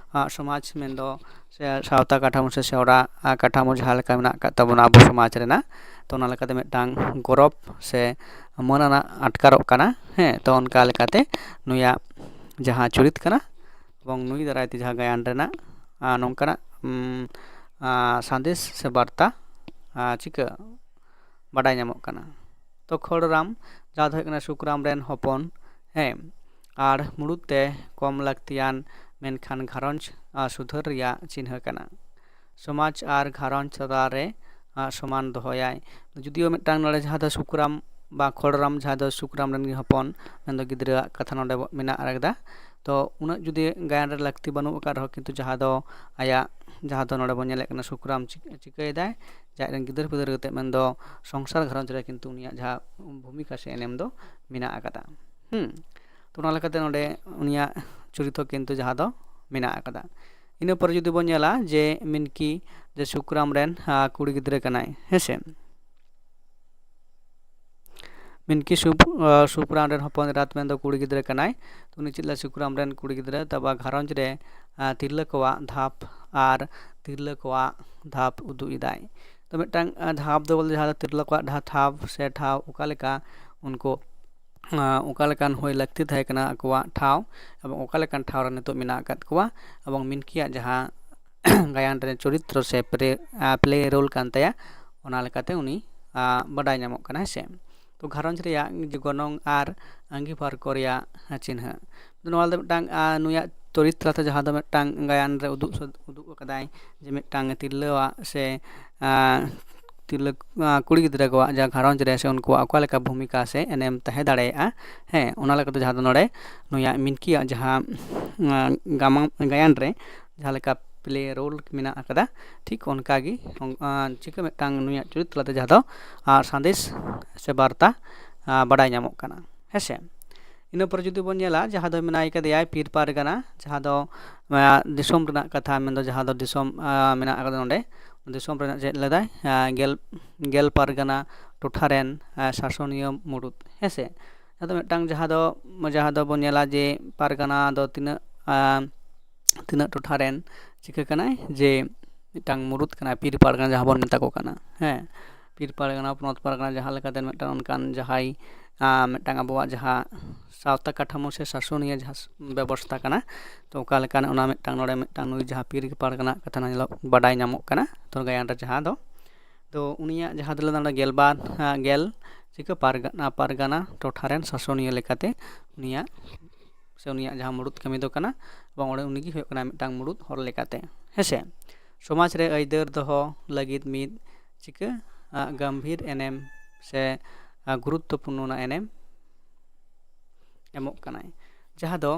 ᱥᱚᱢᱟᱡᱽ ᱢᱮᱱᱫᱚ ᱥᱮ ᱥᱟᱶᱛᱟ ᱠᱟᱴᱷᱟᱢᱳ ᱥᱮ ᱥᱮᱣᱨᱟ ᱠᱟᱴᱷᱟᱢᱳ ᱡᱟᱦᱟᱸ ᱞᱮᱠᱟ ᱢᱮᱱᱟᱜ ᱟᱠᱟᱫ ᱛᱟᱵᱚᱱᱟ ᱟᱵᱚ ᱥᱚᱢᱟᱡᱽ ᱨᱮᱱᱟᱜ, ᱛᱚ ᱚᱱᱟ ᱞᱮᱠᱟᱛᱮ ᱢᱤᱫᱴᱟᱝ ᱜᱚᱨᱚᱵᱽ ᱥᱮ ᱢᱟᱹᱱ ᱟᱱᱟᱜ ᱟᱴᱠᱟᱨᱚᱜ ᱠᱟᱱᱟ᱾ ᱦᱮᱸ, ᱛᱚ ᱚᱱᱠᱟ ᱞᱮᱠᱟᱛᱮ ᱱᱩᱭᱟᱜ ᱡᱟᱦᱟᱸ ᱪᱩᱨᱤᱛ ᱠᱟᱱᱟ ᱮᱵᱚᱝ ᱱᱩᱭ ᱫᱟᱨᱟᱭ ᱛᱮ ᱡᱟᱦᱟᱸ ᱜᱟᱭᱟᱱ ᱨᱮᱱᱟᱜ ᱱᱚᱝᱠᱟᱱᱟᱜ ᱥᱟᱸᱫᱮᱥ ᱥᱮ ᱵᱟᱨᱛᱟ ᱪᱤᱠᱟᱹ ᱵᱟᱰᱟᱭ ᱧᱟᱢᱚᱜ ᱠᱟᱱᱟ᱾ ᱛᱚ ᱠᱷᱚᱲᱨᱟᱢ ᱡᱟᱦᱟᱸ ᱫᱚ ᱦᱩᱭᱩᱜ ᱠᱟᱱᱟ ᱥᱩᱠᱨᱟᱢ ᱨᱮᱱ ᱦᱚᱯᱚᱱ, ᱦᱮᱸ, ᱟᱨ ᱢᱩᱲᱩᱫ ᱛᱮ ᱠᱚᱢ ᱞᱟᱹᱠᱛᱤᱭᱟᱱ ᱢᱮᱱᱠᱷᱟᱱ ᱜᱷᱟᱨᱚᱸᱡᱽ ᱥᱩᱫᱷᱟᱹᱨ ᱨᱮᱭᱟᱜ ᱪᱤᱱᱦᱟᱹ ᱠᱟᱱᱟ᱾ ᱥᱚᱢᱟᱡᱽ ᱟᱨ ᱜᱷᱟᱨᱚᱸᱡᱽ ᱛᱟᱞᱟᱨᱮ ᱥᱚᱢᱟᱱ ᱫᱚᱦᱚᱭᱟᱭ᱾ ᱡᱩᱫᱤᱭᱳ ᱢᱤᱫᱴᱟᱝ ᱱᱚᱰᱮ ᱡᱟᱦᱟᱸ ᱫᱚ ᱥᱩᱠᱨᱟᱢ ᱵᱟ ᱠᱷᱚᱲᱨᱟᱢ ᱡᱟᱦᱟᱸ ᱫᱚ ᱥᱩᱠᱨᱟᱢ ᱨᱮᱱ ᱜᱮ ᱦᱚᱯᱚᱱ, ᱢᱮᱱᱫᱚ ᱜᱤᱫᱽᱨᱟᱹᱣᱟᱜ ᱠᱟᱛᱷᱟ ᱱᱚᱰᱮ ᱢᱮᱱᱟᱜ ᱟᱠᱟᱫᱟ᱾ ᱛᱚ ᱩᱱᱟᱹᱜ ᱡᱩᱫᱤ ᱜᱟᱭᱟᱱ ᱨᱮ ᱞᱟᱹᱠᱛᱤ ᱵᱟᱹᱱᱩᱜ ᱟᱠᱟᱫ ᱨᱮᱦᱚᱸ ᱠᱤᱱᱛᱩ ᱡᱟᱦᱟᱸ ᱫᱚ ᱟᱭᱟᱜ ᱡᱟᱦᱟᱸ ᱫᱚ ᱱᱚᱰᱮ ᱵᱚᱱ ᱧᱮᱞᱮᱫ ᱠᱟᱱᱟ ᱥᱩᱠᱨᱟᱢ ᱪᱤᱠᱟᱹᱭᱮᱫᱟᱭ, ᱡᱟᱦᱟᱸᱭ ᱨᱮᱱ ᱜᱤᱫᱟᱹᱨ ᱯᱤᱫᱟᱹᱨ ᱠᱟᱛᱮ ᱢᱮᱱᱫᱚ ᱥᱚᱝᱥᱟᱨ ᱜᱷᱟᱨᱚᱸᱡᱽ ᱨᱮ ᱠᱤᱱᱛᱩ ᱩᱱᱤᱭᱟᱜ ᱡᱟᱦᱟᱸ ᱵᱷᱩᱢᱤᱠᱟ ᱥᱮ ᱮᱱᱮᱢ ᱫᱚ ᱢᱮᱱᱟᱜ ᱟᱠᱟᱫᱟ᱾ ᱦᱩᱸ, ᱛᱚ ᱚᱱᱟ ᱞᱮᱠᱟᱛᱮ ᱱᱚᱰᱮ ᱩᱱᱤᱭᱟᱜ ᱪᱚᱨᱤᱛᱨᱚ ᱠᱤᱱᱛᱩ ᱡᱟᱦᱟᱸ ᱫᱚ ᱢᱮᱱᱟᱜ ᱟᱠᱟᱫᱟ᱾ ᱤᱱᱟᱹ ᱯᱚᱨᱮ ᱡᱩᱫᱤ ᱵᱚᱱ ᱧᱮᱞᱟ ᱡᱮ ᱢᱤᱱᱠᱤ ᱡᱮ ᱥᱩᱠᱨᱟᱢ ᱨᱮᱱ ᱠᱩᱲᱤ ᱜᱤᱫᱽᱨᱟᱹ ᱠᱟᱱᱟᱭ, ᱦᱮᱸᱥᱮ᱾ ᱢᱤᱱᱠᱤ ᱥᱩᱯ ᱥᱩᱯᱨᱟᱢ ᱨᱮᱱ ᱦᱚᱯᱚᱱ ᱮᱨᱟᱛ ᱢᱮᱱᱫᱚ ᱠᱩᱲᱤ ᱜᱤᱫᱽᱨᱟᱹ ᱠᱟᱱᱟᱭ᱾ ᱛᱚ ᱩᱱᱤ ᱪᱮᱫ ᱞᱮᱠᱟ ᱥᱩᱠᱨᱟᱢ ᱨᱮᱱ ᱠᱩᱲᱤ ᱜᱤᱫᱽᱨᱟᱹ ᱛᱟᱵᱟ ᱜᱷᱟᱨᱚᱸᱡᱽ ᱨᱮ ᱛᱤᱨᱞᱟᱹ ᱠᱚᱣᱟᱜ ᱫᱷᱟᱯ ᱟᱨ ᱛᱤᱨᱞᱟᱹ ᱠᱚᱣᱟᱜ ᱫᱷᱟᱯ ᱩᱫᱩᱜ ᱮᱫᱟᱭ᱾ ᱛᱚ ᱢᱤᱫᱴᱟᱝ ᱫᱷᱟᱯ ᱫᱚ ᱵᱚᱞᱛᱮ ᱡᱟᱦᱟᱸ ᱫᱚ ᱛᱤᱨᱞᱟᱹ ᱠᱚᱣᱟᱜ ᱡᱟᱦᱟᱸ ᱫᱷᱟᱯ ᱥᱮ ᱴᱷᱟᱶ, ᱚᱠᱟ ᱞᱮᱠᱟ ᱩᱱᱠᱩ ᱚᱠᱟ ᱞᱮᱠᱟᱱ ᱦᱩᱭ ᱞᱟᱹᱠᱛᱤ ᱛᱟᱦᱮᱸ ᱠᱟᱱᱟ ᱟᱠᱚᱣᱟᱜ ᱴᱷᱟᱶ, ᱮᱵᱚᱝ ᱚᱠᱟ ᱞᱮᱠᱟᱱ ᱴᱷᱟᱶ ᱨᱮ ᱱᱤᱛᱚᱜ ᱢᱮᱱᱟᱜ ᱟᱠᱟᱫ ᱠᱚᱣᱟ, ᱮᱵᱚᱝ ᱢᱤᱱᱠᱤᱭᱟᱜ ᱡᱟᱦᱟᱸ ᱜᱟᱭᱟᱱ ᱨᱮ ᱪᱚᱨᱤᱛᱨᱚ ᱥᱮ ᱯᱞᱮ ᱨᱳᱞ ᱠᱟᱱ ᱛᱟᱭᱟ, ᱚᱱᱟ ᱞᱮᱠᱟᱛᱮ ᱩᱱᱤ ᱵᱟᱰᱟᱭ ᱧᱟᱢᱚᱜ ᱠᱟᱱᱟ, ᱦᱮᱸ ᱥᱮ᱾ ᱛᱚ ᱜᱷᱟᱨᱚᱸᱡᱽ ᱨᱮᱭᱟᱜ ᱜᱚᱱᱚᱝ ᱟᱨ ᱟᱺᱜᱤᱵᱷᱟᱨ ᱠᱚ ᱨᱮᱭᱟᱜ ᱪᱤᱱᱦᱟᱹ᱾ ᱱᱚᱣᱟ ᱫᱚ ᱢᱤᱫᱴᱟᱝ ᱱᱩᱭᱟᱜ ᱪᱚᱨᱤᱛ ᱛᱟᱞᱟᱛᱮ ᱡᱟᱦᱟᱸ ᱫᱚ ᱢᱤᱫᱴᱟᱝ ᱜᱟᱭᱟᱱ ᱨᱮ ᱩᱫᱩᱜ ᱩᱫᱩᱜ ᱟᱠᱟᱫᱟᱭ ᱡᱮ ᱢᱤᱫᱴᱟᱝ ᱛᱤᱨᱞᱟᱹᱣᱟᱜ ᱥᱮ ᱛᱤᱨᱞᱟᱹ ᱠᱩᱲᱤ ᱜᱤᱫᱽᱨᱟᱹ ᱠᱚᱣᱟᱜ ᱡᱟᱦᱟᱸ ᱜᱷᱟᱨᱚᱸᱡᱽ ᱨᱮ ᱥᱮ ᱩᱱᱠᱩᱣᱟᱜ ᱚᱠᱟ ᱞᱮᱠᱟ ᱵᱷᱩᱢᱤᱠᱟ ᱥᱮ ᱮᱱᱮᱢ ᱛᱟᱦᱮᱸ ᱫᱟᱲᱮᱭᱟᱜᱼᱟ᱾ ᱦᱮᱸ, ᱚᱱᱟ ᱞᱮᱠᱟᱛᱮ ᱡᱟᱦᱟᱸ ᱫᱚ ᱱᱚᱰᱮ ᱱᱩᱭᱟᱜ ᱢᱤᱱᱠᱤᱭᱟᱜ ᱡᱟᱦᱟᱸ ᱜᱟᱢᱟᱢ ᱜᱟᱭᱟᱱ ᱨᱮ ᱡᱟᱦᱟᱸ ᱞᱮᱠᱟ ᱯᱞᱮ ᱨᱳᱞ ᱢᱮᱱᱟᱜ ᱟᱠᱟᱫᱟ, ᱴᱷᱤᱠ ᱚᱱᱠᱟᱜᱮ ᱪᱤᱠᱟᱹ ᱢᱤᱫᱴᱟᱝ ᱱᱩᱭᱟᱜ ᱪᱚᱨᱤᱛ ᱛᱟᱞᱟᱛᱮ ᱡᱟᱦᱟᱸ ᱫᱚ ᱥᱟᱸᱫᱮᱥ ᱥᱮ ᱵᱟᱨᱛᱟ ᱵᱟᱰᱟᱭ ᱧᱟᱢᱚᱜ ᱠᱟᱱᱟ, ᱦᱮᱸᱥᱮ᱾ ᱤᱱᱟᱹ ᱯᱚᱨᱮ ᱡᱩᱫᱤ ᱵᱚᱱ ᱧᱮᱞᱟ, ᱡᱟᱦᱟᱸ ᱫᱚ ᱢᱮᱱᱟᱭ ᱠᱟᱫᱮᱭᱟᱭ ᱯᱤᱨ ᱯᱟᱨᱜᱟᱱᱟ, ᱡᱟᱦᱟᱸ ᱫᱚ ᱫᱤᱥᱚᱢ ᱨᱮᱱᱟᱜ ᱠᱟᱛᱷᱟ ᱢᱮᱱᱫᱚ ᱡᱟᱦᱟᱸ ᱫᱚ ᱫᱤᱥᱚᱢ ᱢᱮᱱᱟᱜ ᱟᱠᱟᱫᱟ ᱱᱚᱰᱮ, ᱫᱤᱥᱚᱢ ᱨᱮᱱᱟᱜ ᱪᱮᱫ ᱞᱮᱫᱟᱭ, ᱜᱮᱞ ᱜᱮᱞ ᱯᱟᱨᱜᱟᱱᱟ ᱴᱚᱴᱷᱟ ᱨᱮᱱ ᱥᱟᱥᱚᱱᱤᱭᱟᱹ ᱢᱩᱲᱩᱫ, ᱦᱮᱸᱥᱮ᱾ ᱟᱫᱚ ᱢᱤᱫᱴᱟᱝ ᱡᱟᱦᱟᱸ ᱫᱚ ᱡᱟᱦᱟᱸ ᱫᱚᱵᱚᱱ ᱧᱮᱞᱟ ᱡᱮ ᱯᱟᱨᱜᱟᱱᱟ ᱫᱚ ᱛᱤᱱᱟᱹᱜ ᱛᱤᱱᱟᱹᱜ ᱴᱚᱴᱷᱟ ᱨᱮᱱ ᱪᱤᱠᱟᱹ ᱠᱟᱱᱟᱭ ᱡᱮ ᱢᱤᱫᱴᱟᱝ ᱢᱩᱲᱩᱫ ᱠᱟᱱᱟᱭ, ᱯᱤᱨ ᱯᱟᱨᱜᱟᱱᱟ ᱡᱟᱦᱟᱸ ᱵᱚᱱ ᱢᱮᱛᱟ ᱠᱚ ᱠᱟᱱᱟ, ᱦᱮᱸ᱾ ᱯᱤᱨ ᱯᱟᱨᱜᱟᱱᱟ, ᱯᱚᱱᱚᱛ ᱯᱟᱨᱜᱟᱱᱟ ᱡᱟᱦᱟᱸ ᱞᱮᱠᱟᱛᱮ ᱢᱤᱫᱴᱟᱝ ᱚᱱᱠᱟᱱ ᱡᱟᱦᱟᱸᱭ ᱢᱤᱫᱴᱟᱝ ᱟᱵᱚᱣᱟᱜ ᱡᱟᱦᱟᱸ ᱥᱟᱶᱛᱟ ᱠᱟᱴᱷᱟᱢᱳ ᱥᱮ ᱥᱟᱥᱚᱱᱤᱭᱟᱹ ᱡᱟᱦᱟᱸ ᱵᱮᱵᱚᱥᱛᱷᱟ ᱠᱟᱱᱟ, ᱛᱚ ᱚᱠᱟ ᱞᱮᱠᱟᱱ ᱚᱱᱟ ᱢᱤᱫᱴᱟᱝ ᱱᱚᱰᱮ ᱢᱤᱫᱴᱟᱝ ᱱᱩᱭ ᱡᱟᱦᱟᱸ ᱯᱤᱨ ᱯᱟᱨᱜᱟᱱᱟ ᱠᱟᱛᱷᱟ ᱧᱮᱞᱚᱜ ᱵᱟᱰᱟᱭ ᱧᱟᱢᱚᱜ ᱠᱟᱱᱟ, ᱛᱚ ᱜᱟᱭᱟᱱ ᱨᱮ ᱡᱟᱦᱟᱸ ᱫᱚ ᱛᱚ ᱩᱱᱤᱭᱟᱜ ᱡᱟᱦᱟᱸ ᱫᱚ ᱞᱟᱹᱭ ᱫᱟ ᱜᱮᱞᱵᱟᱨ ᱜᱮᱞ ᱪᱤᱠᱟᱹ ᱯᱟᱨᱜᱟᱱᱟ ᱯᱟᱨᱜᱟᱱᱟ ᱴᱚᱴᱷᱟ ᱨᱮᱱ ᱥᱟᱥᱚᱱᱤᱭᱟᱹ ᱞᱮᱠᱟᱛᱮ ᱩᱱᱤᱭᱟᱜ ᱥᱮ ᱩᱱᱤᱭᱟᱜ ᱡᱟᱦᱟᱸ ᱢᱩᱲᱩᱫ ᱠᱟᱹᱢᱤ ᱫᱚ ᱠᱟᱱᱟ, ᱮᱵᱚᱝ ᱚᱸᱰᱮ ᱩᱱᱤᱜᱮ ᱦᱩᱭᱩᱜ ᱠᱟᱱᱟ ᱢᱤᱫᱴᱟᱝ ᱢᱩᱲᱩᱫ ᱦᱚᱲ ᱞᱮᱠᱟᱛᱮ, ᱦᱮᱸᱥᱮ᱾ ᱥᱚᱢᱟᱡᱽ ᱨᱮ ᱟᱹᱭᱫᱟᱹᱨ ᱫᱚᱦᱚ ᱞᱟᱹᱜᱤᱫ ᱢᱤᱫ ᱪᱤᱠᱟᱹ ᱜᱟᱢᱵᱷᱤᱨ ᱮᱱᱮᱢ ᱥᱮ ᱜᱩᱨᱩᱛᱛᱚᱯᱩᱨᱱᱚ ᱮᱱᱮᱢ ᱮᱢᱚᱜ ᱠᱟᱱᱟᱭ, ᱡᱟᱦᱟᱸ ᱫᱚ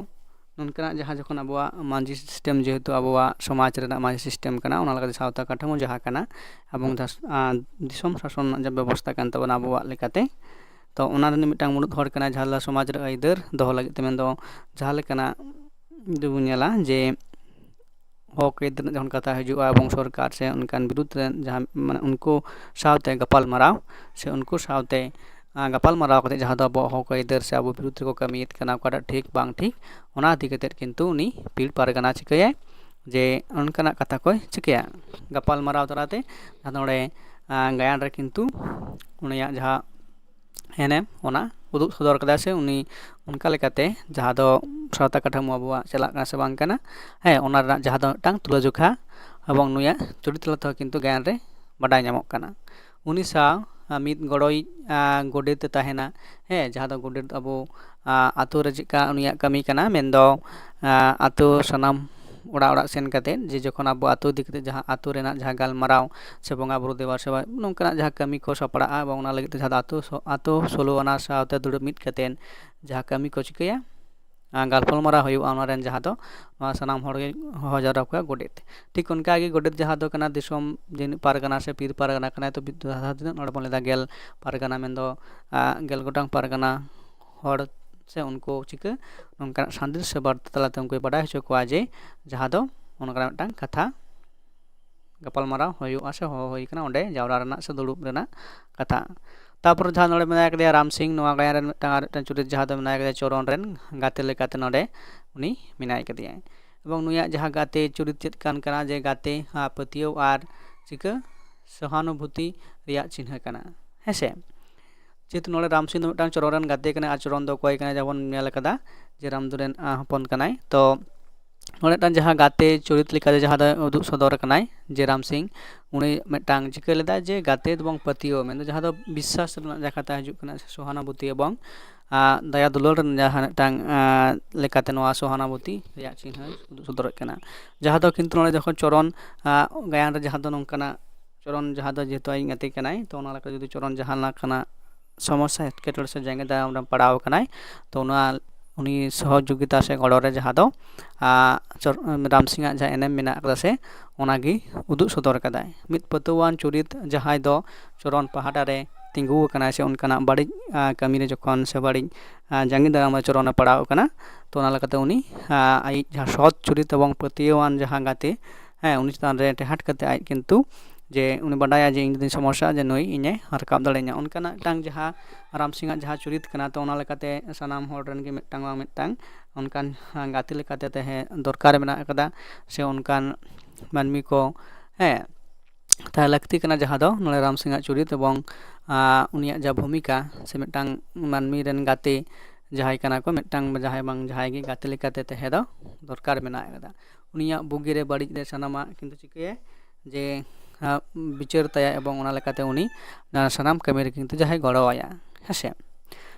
ᱱᱚᱝᱠᱟᱱᱟᱜ ᱡᱟᱦᱟᱸ ᱡᱚᱠᱷᱚᱱ ᱟᱵᱚᱣᱟᱜ ᱢᱟᱹᱡᱷᱤ ᱥᱤᱥᱴᱮᱢ, ᱡᱮᱦᱮᱛᱩ ᱟᱵᱚᱣᱟᱜ ᱥᱚᱢᱟᱡᱽ ᱨᱮᱱᱟᱜ ᱢᱟᱹᱡᱷᱤ ᱥᱤᱥᱴᱮᱢ ᱠᱟᱱᱟ, ᱚᱱᱟ ᱞᱮᱠᱟᱛᱮ ᱥᱟᱶᱛᱟ ᱠᱟᱴᱷᱟᱢᱳ ᱡᱟᱦᱟᱸ ᱠᱟᱱᱟ ᱮᱵᱚᱝ ᱫᱤᱥᱚᱢ ᱥᱟᱥᱚᱱ ᱨᱮᱱᱟᱜ ᱡᱟᱦᱟᱸ ᱵᱮᱵᱚᱥᱛᱷᱟ ᱠᱟᱱ ᱛᱟᱵᱚᱱᱟ ᱟᱵᱚᱣᱟᱜ ᱞᱮᱠᱟᱛᱮ, ᱛᱚ ᱚᱱᱟ ᱨᱤᱱᱤᱡ ᱢᱤᱫᱴᱟᱝ ᱢᱩᱲᱩᱫ ᱦᱚᱲ ᱠᱟᱱᱟᱭ, ᱡᱟᱦᱟᱸ ᱫᱚ ᱥᱚᱢᱟᱡᱽ ᱨᱮ ᱟᱹᱭᱫᱟᱹᱨ ᱫᱚᱦᱚ ᱞᱟᱹᱜᱤᱫ ᱛᱮ, ᱢᱮᱱᱫᱚ ᱡᱟᱦᱟᱸ ᱞᱮᱠᱟᱱᱟᱜ ᱡᱩᱫᱤ ᱵᱚᱱ ᱧᱮᱞᱟ ᱡᱮ ᱦᱚᱠ ᱟᱹᱭᱫᱟᱹᱨ ᱨᱮᱱᱟᱜ ᱡᱚᱠᱷᱚᱱ ᱠᱟᱛᱷᱟ ᱦᱤᱡᱩᱜᱼᱟ ᱮᱵᱚᱝ ᱥᱚᱨᱠᱟᱨ ᱥᱮ ᱚᱱᱠᱟᱱ ᱵᱤᱨᱩᱫᱷ ᱨᱮᱱ ᱡᱟᱦᱟᱸ ᱢᱟᱱᱮ ᱩᱱᱠᱩ ᱥᱟᱶᱛᱮ ᱜᱟᱯᱟᱞ ᱢᱟᱨᱟᱣ ᱥᱮ ᱩᱱᱠᱩ ᱥᱟᱶᱛᱮ ᱜᱟᱯᱟᱞ ᱢᱟᱨᱟᱣ ᱠᱟᱛᱮ ᱡᱟᱦᱟᱸ ᱫᱚ ᱟᱵᱚᱣᱟᱜ ᱦᱚᱠ ᱟᱹᱭᱫᱟᱹᱨ ᱥᱮ ᱟᱵᱚ ᱵᱤᱨᱩᱫᱷ ᱨᱮᱠᱚ ᱠᱟᱹᱢᱤᱭᱮᱫ ᱠᱟᱱᱟ, ᱚᱠᱟᱴᱟᱜ ᱴᱷᱤᱠ ᱵᱟᱝ ᱴᱷᱤᱠ, ᱚᱱᱟ ᱤᱫᱤ ᱠᱟᱛᱮ ᱠᱤᱱᱛᱩ ᱩᱱᱤ ᱯᱤᱲ ᱯᱟᱨᱜᱟᱱᱟ ᱪᱤᱠᱟᱹᱭᱟᱭ, ᱡᱮ ᱚᱱᱠᱟᱱᱟᱜ ᱠᱟᱛᱷᱟ ᱠᱚᱭ ᱪᱤᱠᱟᱹᱭᱟ᱾ ᱜᱟᱯᱟᱞ ᱢᱟᱨᱟᱣ ᱛᱟᱞᱟᱛᱮ ᱡᱟᱦᱟᱸ ᱱᱚᱰᱮ ᱜᱟᱭᱟᱱ ᱨᱮ ᱠᱤᱱᱛᱩ ᱩᱱᱤᱭᱟᱜ ᱡᱟᱦᱟᱸ ᱮᱱᱮᱢ ᱚᱱᱟ ᱩᱫᱩᱜ ᱥᱚᱫᱚᱨ ᱠᱟᱫᱟᱭ ᱥᱮ ᱩᱱᱤ ᱚᱱᱠᱟ ᱞᱮᱠᱟᱛᱮ ᱡᱟᱦᱟᱸ ᱫᱚ ᱥᱟᱶᱛᱟ ᱠᱟᱴᱷᱟᱢᱳ ᱟᱵᱚᱣᱟᱜ ᱪᱟᱞᱟᱜ ᱠᱟᱱᱟ ᱥᱮ ᱵᱟᱝ ᱠᱟᱱᱟ, ᱦᱮᱸ, ᱚᱱᱟ ᱨᱮᱱᱟᱜ ᱡᱟᱦᱟᱸ ᱫᱚ ᱢᱤᱫᱴᱟᱝ ᱛᱩᱞᱟᱹᱡᱚᱠᱷᱟ ᱮᱵᱚᱝ ᱱᱩᱭᱟᱜ ᱪᱩᱨᱤᱛ ᱛᱟᱞᱟ ᱛᱮᱦᱚᱸ ᱠᱤᱱᱛᱩ ᱜᱟᱭᱟᱱ ᱨᱮ ᱵᱟᱰᱟᱭ ᱧᱟᱢᱚᱜ ᱠᱟᱱᱟ᱾ ᱩᱱᱤ ᱥᱟᱶ ᱢᱤᱫ ᱜᱚᱲᱚᱭᱤᱡ ᱜᱚᱰᱮᱛ ᱮ ᱛᱟᱦᱮᱱᱟ, ᱦᱮᱸ, ᱡᱟᱦᱟᱸ ᱫᱚ ᱜᱚᱰᱮᱛ ᱟᱵᱚ ᱟᱛᱳ ᱨᱮ ᱪᱮᱫᱠᱟ ᱩᱱᱤᱭᱟᱜ ᱠᱟᱹᱢᱤ ᱠᱟᱱᱟ, ᱢᱮᱱᱫᱚ ᱟᱛᱳ ᱥᱟᱱᱟᱢ ᱚᱲᱟᱜ ᱚᱲᱟᱜ ᱥᱮᱱ ᱠᱟᱛᱮ ᱡᱮ ᱡᱚᱠᱷᱚᱱ ᱟᱵᱚ ᱟᱛᱳ ᱤᱫᱤ ᱠᱟᱛᱮ ᱡᱟᱦᱟᱸ ᱟᱛᱳ ᱨᱮᱱᱟᱜ ᱡᱟᱦᱟᱸ ᱜᱟᱞᱢᱟᱨᱟᱣ ᱥᱮ ᱵᱚᱸᱜᱟ ᱵᱩᱨᱩ ᱫᱮᱵᱟ ᱥᱮᱵᱟ ᱱᱚᱝᱠᱟᱱᱟᱜ ᱡᱟᱦᱟᱸ ᱠᱟᱹᱢᱤ ᱠᱚ ᱥᱟᱯᱲᱟᱜᱼᱟ ᱮᱵᱚᱝ ᱚᱱᱟ ᱞᱟᱹᱜᱤᱫ ᱛᱮ ᱡᱟᱦᱟᱸ ᱫᱚ ᱟᱛᱳ ᱥᱚ- ᱟᱛᱳ ᱥᱳᱞᱳ ᱟᱱᱟ ᱥᱟᱶᱛᱮ ᱫᱩᱲᱩᱵ ᱢᱤᱫ ᱠᱟᱛᱮ ᱡᱟᱦᱟᱸ ᱠᱟᱹᱢᱤ ᱠᱚ ᱪᱤᱠᱟᱹᱭᱟ, ᱜᱟᱞᱯᱟᱞ ᱢᱟᱨᱟᱣ ᱦᱩᱭᱩᱜᱼᱟ, ᱚᱱᱟ ᱨᱮᱱ ᱡᱟᱦᱟᱸ ᱫᱚ ᱱᱚᱣᱟ ᱥᱟᱱᱟᱢ ᱦᱚᱲ ᱜᱮ ᱦᱚᱦᱚ ᱡᱟᱣᱨᱟ ᱠᱚᱣᱟ ᱜᱚᱰᱮᱛ᱾ ᱴᱷᱤᱠ ᱚᱱᱠᱟ ᱜᱮ ᱜᱚᱰᱮᱛ ᱡᱟᱦᱟᱸ ᱫᱚ ᱠᱟᱱᱟ ᱫᱤᱥᱚᱢ ᱡᱟᱹᱱᱤᱡ ᱯᱟᱨᱜᱟᱱᱟ ᱥᱮ ᱯᱤᱨ ᱯᱟᱨᱜᱟᱱᱟ ᱠᱟᱱᱟᱭ, ᱛᱚ ᱵᱤᱫᱽᱫᱟᱫᱷᱚᱨ ᱛᱤᱱᱟᱹᱜ ᱱᱚᱰᱮ ᱵᱚᱱ ᱞᱟᱹᱭᱫᱟ ᱜᱮᱞ ᱯᱟᱨᱜᱟᱱᱟ, ᱢᱮᱱᱫᱚ ᱜᱮᱞ ᱜᱚᱴᱟᱝ ᱯᱟᱨᱜᱟᱱᱟ ᱦᱚᱲ ᱥᱮ ᱩᱱᱠᱩ ᱪᱤᱠᱟᱹ ᱱᱚᱝᱠᱟᱱᱟᱜ ᱥᱟᱸᱫᱮᱥ ᱥᱮ ᱵᱟᱨᱛᱟ ᱛᱟᱞᱟᱛᱮ ᱩᱱᱠᱩᱭ ᱵᱟᱰᱟᱭ ᱦᱚᱪᱚ ᱠᱚᱣᱟ ᱡᱮ ᱡᱟᱦᱟᱸ ᱫᱚ ᱚᱱᱠᱟᱱᱟᱜ ᱢᱤᱫᱴᱟᱝ ᱠᱟᱛᱷᱟ ᱜᱟᱯᱟᱞᱢᱟᱨᱟᱣ ᱦᱩᱭᱩᱜᱼᱟ ᱥᱮ ᱦᱚᱦᱚ ᱦᱩᱭ ᱠᱟᱱᱟ ᱚᱸᱰᱮ ᱡᱟᱣᱨᱟ ᱨᱮᱱᱟᱜ ᱥᱮ ᱫᱩᱲᱩᱵ ᱨᱮᱱᱟᱜ ᱠᱟᱛᱷᱟ᱾ ᱛᱟᱨᱯᱚᱨ ᱡᱟᱦᱟᱸ ᱱᱚᱰᱮ ᱢᱮᱱᱟᱭ ᱠᱟᱫᱮᱭᱟ ᱨᱟᱢ ᱥᱤᱝ, ᱱᱚᱣᱟ ᱜᱟᱭᱟᱱ ᱨᱮᱱ ᱢᱤᱫᱴᱟᱝ ᱟᱨ ᱢᱤᱫᱴᱟᱝ ᱪᱩᱨᱤᱛ ᱡᱟᱦᱟᱸ ᱫᱚ ᱢᱮᱱᱟᱭ ᱠᱟᱫᱮᱭᱟ ᱪᱚᱨᱚᱱ ᱨᱮᱱ ᱜᱟᱛᱮ ᱞᱮᱠᱟᱛᱮ ᱱᱚᱰᱮ ᱩᱱᱤ ᱢᱮᱱᱟᱭ ᱠᱟᱫᱮᱭᱟ᱾ ᱮᱵᱚᱝ ᱱᱩᱭᱟᱜ ᱡᱟᱦᱟᱸ ᱜᱟᱛᱮ ᱪᱩᱨᱤᱛ ᱪᱮᱫ ᱠᱟᱱ ᱠᱟᱱᱟ ᱡᱮ ᱜᱟᱛᱮ ᱯᱟᱹᱛᱭᱟᱹᱣ ᱟᱨ ᱪᱤᱠᱟᱹ ᱥᱚᱦᱟᱱᱩᱵᱷᱩᱛᱤ ᱨᱮᱭᱟᱜ ᱪᱤᱱᱦᱟᱹ ᱠᱟᱱᱟ, ᱦᱮᱸᱥᱮ᱾ ᱡᱮᱦᱮᱛᱩ ᱱᱚᱰᱮ ᱨᱟᱢ ᱥᱤᱝ ᱫᱚ ᱢᱤᱫᱴᱟᱝ ᱪᱚᱨᱚᱱ ᱨᱮᱱ ᱜᱟᱛᱮ ᱠᱟᱱᱟᱭ ᱟᱨ ᱪᱚᱨᱚᱱ ᱫᱚ ᱚᱠᱚᱭ ᱠᱟᱱᱟᱭ ᱡᱟᱦᱟᱸ ᱵᱚᱱ ᱧᱮᱞ ᱠᱟᱫᱟ ᱡᱮ ᱨᱟᱢᱫᱩ ᱨᱮᱱ ᱦᱚᱯᱚᱱ ᱠᱟᱱᱟᱭ᱾ ᱛᱚ ᱱᱚᱰᱮ ᱢᱤᱫᱴᱟᱝ ᱡᱟᱦᱟᱸ ᱜᱟᱛᱮ ᱪᱩᱨᱤᱛ ᱞᱮᱠᱟᱛᱮ ᱡᱟᱦᱟᱸ ᱫᱚ ᱩᱫᱩᱜ ᱥᱚᱫᱚᱨ ᱠᱟᱱᱟᱭ ᱡᱮ ᱨᱟᱢ ᱥᱤᱝ, ᱩᱱᱤ ᱢᱤᱫᱴᱟᱝ ᱪᱤᱠᱟᱹ ᱞᱮᱫᱟᱭ ᱡᱮ ᱜᱟᱛᱮ ᱮᱵᱚᱝ ᱯᱟᱹᱛᱭᱟᱹᱣ ᱢᱮᱱᱫᱚ ᱡᱟᱦᱟᱸ ᱫᱚ ᱵᱤᱥᱥᱟᱥ ᱨᱮᱱᱟᱜ ᱡᱟᱦᱟᱸ ᱠᱟᱛᱷᱟ ᱦᱤᱡᱩᱜ ᱠᱟᱱᱟ ᱥᱮ ᱥᱚᱦᱟᱱᱩᱵᱷᱩᱛᱤ ᱮᱵᱚᱝ ᱫᱟᱭᱟ ᱫᱩᱞᱟᱹᱲ ᱨᱮᱱᱟᱜ ᱡᱟᱦᱟᱸ ᱢᱤᱫᱴᱟᱝ ᱞᱮᱠᱟᱛᱮ ᱱᱚᱣᱟ ᱥᱚᱦᱟᱱᱩᱵᱷᱩᱛᱤ ᱨᱮᱭᱟᱜ ᱪᱤᱱᱦᱟᱹ ᱩᱫᱩᱜ ᱥᱚᱫᱚᱨᱚᱜ ᱠᱟᱱᱟ᱾ ᱡᱟᱦᱟᱸ ᱫᱚ ᱠᱤᱱᱛᱩ ᱱᱚᱰᱮ ᱡᱚᱠᱷᱚᱱ ᱪᱚᱨᱚᱱ ᱜᱟᱭᱟᱱ ᱨᱮ ᱡᱟᱦᱟᱸ ᱫᱚ ᱱᱚᱝᱠᱟᱱᱟᱜ ᱪᱚᱨᱚᱱ ᱡᱟᱦᱟᱸ ᱫᱚ ᱡᱮᱦᱮᱛᱩ ᱟᱡ ᱜᱟᱛᱮ ᱠᱟᱱᱟᱭ, ᱛᱚ ᱚᱱᱟ ᱞᱮᱠᱟ ᱡᱩᱫᱤ ᱪᱚᱨᱚᱱ ᱡᱟᱦᱟᱸ ᱞᱮᱠᱟᱱᱟᱜ ᱥᱚᱢᱚᱥᱥᱟ ᱮᱴᱠᱮᱴᱚᱬᱮ ᱥᱮ ᱡᱟᱸᱜᱮ ᱫᱟᱨᱟᱢ ᱨᱮ ᱯᱟᱲᱟᱣ ᱟᱠᱟᱱᱟᱭ, ᱛᱚ ᱚᱱᱟ ᱩᱱᱤ ᱥᱚᱦᱚᱡᱳᱜᱤᱛᱟ ᱥᱮ ᱜᱚᱲᱚ ᱨᱮ ᱡᱟᱦᱟᱸ ᱫᱚ ᱨᱟᱢ ᱥᱤᱝ ᱟᱜ ᱡᱟᱦᱟᱸ ᱮᱱᱮᱢ ᱢᱮᱱᱟᱜ ᱟᱠᱟᱫᱟ ᱥᱮ ᱚᱱᱟᱜᱮ ᱩᱫᱩᱜ ᱥᱚᱫᱚᱨ ᱠᱟᱫᱟᱭ᱾ ᱢᱤᱫ ᱯᱟᱹᱛᱭᱟᱹᱣᱟᱱ ᱪᱩᱨᱤᱛ ᱡᱟᱦᱟᱸᱭ ᱫᱚ ᱪᱚᱨᱚᱱ ᱯᱟᱦᱴᱟ ᱨᱮ ᱛᱤᱸᱜᱩ ᱟᱠᱟᱱᱟᱭ ᱥᱮ ᱚᱱᱠᱟᱱᱟᱜ ᱵᱟᱹᱲᱤᱡ ᱠᱟᱹᱢᱤ ᱨᱮ ᱡᱚᱠᱷᱚᱱ ᱥᱮ ᱵᱟᱹᱲᱤᱡ ᱡᱟᱸᱜᱮ ᱫᱟᱨᱟᱢ ᱟᱪᱚᱨᱚᱱ ᱮ ᱯᱟᱲᱟᱣ ᱟᱠᱟᱱᱟ, ᱛᱚ ᱚᱱᱟ ᱞᱮᱠᱟᱛᱮ ᱩᱱᱤ ᱟᱡ ᱡᱟᱦᱟᱸ ᱥᱚᱛ ᱪᱩᱨᱤᱛ ᱮᱵᱚᱝ ᱯᱟᱹᱛᱭᱟᱹᱣᱟᱱ ᱡᱟᱦᱟᱸ ᱜᱟᱛᱮ, ᱦᱮᱸ, ᱩᱱᱤ ᱪᱮᱛᱟᱱ ᱨᱮ ᱴᱮᱦᱟᱴ ᱠᱟᱛᱮ ᱟᱡ ᱠᱤᱱᱛᱩ ᱡᱮ ᱩᱱᱤ ᱵᱟᱰᱟᱭᱟ ᱡᱮ ᱤᱧ ᱡᱩᱫᱤᱧ ᱥᱚᱢᱚᱥᱥᱟᱜᱼᱟ ᱡᱮ ᱱᱩᱭ ᱤᱧᱮ ᱨᱟᱠᱟᱵ ᱫᱟᱲᱮᱭᱟᱹᱧᱟ, ᱚᱱᱠᱟᱱᱟᱜ ᱢᱤᱫᱴᱟᱝ ᱡᱟᱦᱟᱸ ᱨᱟᱢ ᱥᱤᱝ ᱟᱜ ᱡᱟᱦᱟᱸ ᱪᱩᱨᱤᱛ ᱠᱟᱱᱟ, ᱛᱚ ᱚᱱᱟ ᱞᱮᱠᱟᱛᱮ ᱥᱟᱱᱟᱢ ᱦᱚᱲ ᱨᱮᱱ ᱜᱮ ᱢᱤᱫᱴᱟᱝ ᱵᱟᱝ ᱢᱤᱫᱴᱟᱝ ᱚᱱᱠᱟᱱ ᱜᱟᱛᱮ ᱞᱮᱠᱟᱛᱮ ᱛᱟᱦᱮᱸ ᱫᱚᱨᱠᱟᱨ ᱢᱮᱱᱟᱜ ᱟᱠᱟᱫᱟ, ᱥᱮ ᱚᱱᱠᱟᱱ ᱢᱟᱹᱱᱢᱤ ᱠᱚ, ᱦᱮᱸ, ᱛᱟᱦᱮᱸ ᱞᱟᱹᱠᱛᱤ ᱠᱟᱱᱟ, ᱡᱟᱦᱟᱸ ᱫᱚ ᱱᱚᱰᱮ ᱨᱟᱢ ᱥᱤᱝ ᱟᱜ ᱪᱩᱨᱤᱛ ᱮᱵᱚᱝ ᱩᱱᱤᱭᱟᱜ ᱡᱟ ᱵᱷᱩᱢᱤᱠᱟ ᱥᱮ ᱢᱤᱫᱴᱟᱝ ᱢᱟᱹᱱᱢᱤ ᱨᱮᱱ ᱜᱟᱛᱮ ᱡᱟᱦᱟᱸᱭ ᱠᱟᱱᱟ ᱠᱚ, ᱢᱤᱫᱴᱟᱝ ᱡᱟᱦᱟᱸᱭ ᱵᱟᱝ ᱡᱟᱦᱟᱸᱭ ᱜᱮ ᱜᱟᱛᱮ ᱞᱮᱠᱟᱛᱮ ᱛᱟᱦᱮᱸ ᱫᱚ ᱫᱚᱨᱠᱟᱨ ᱢᱮᱱᱟᱜ ᱟᱠᱟᱫᱟ᱾ ᱩᱱᱤᱭᱟᱜ ᱵᱩᱜᱤ ᱨᱮ ᱵᱟᱹᱲᱤᱡ ᱨᱮ ᱥᱟᱱᱟᱢᱟᱜ ᱠᱤᱱᱛᱩ ᱪᱤᱠᱟᱹᱭᱟᱭ ᱡᱮ ᱵᱤᱪᱟᱹᱨ ᱛᱟᱭᱟ ᱮᱵᱚᱝ ᱚᱱᱟ ᱞᱮᱠᱟᱛᱮ ᱩᱱᱤ ᱥᱟᱱᱟᱢ ᱠᱟᱹᱢᱤ ᱨᱮ ᱠᱤᱱᱛᱩ ᱡᱟᱦᱟᱸᱭ ᱜᱚᱲᱚ ᱟᱭᱟ, ᱦᱮᱸᱥᱮ᱾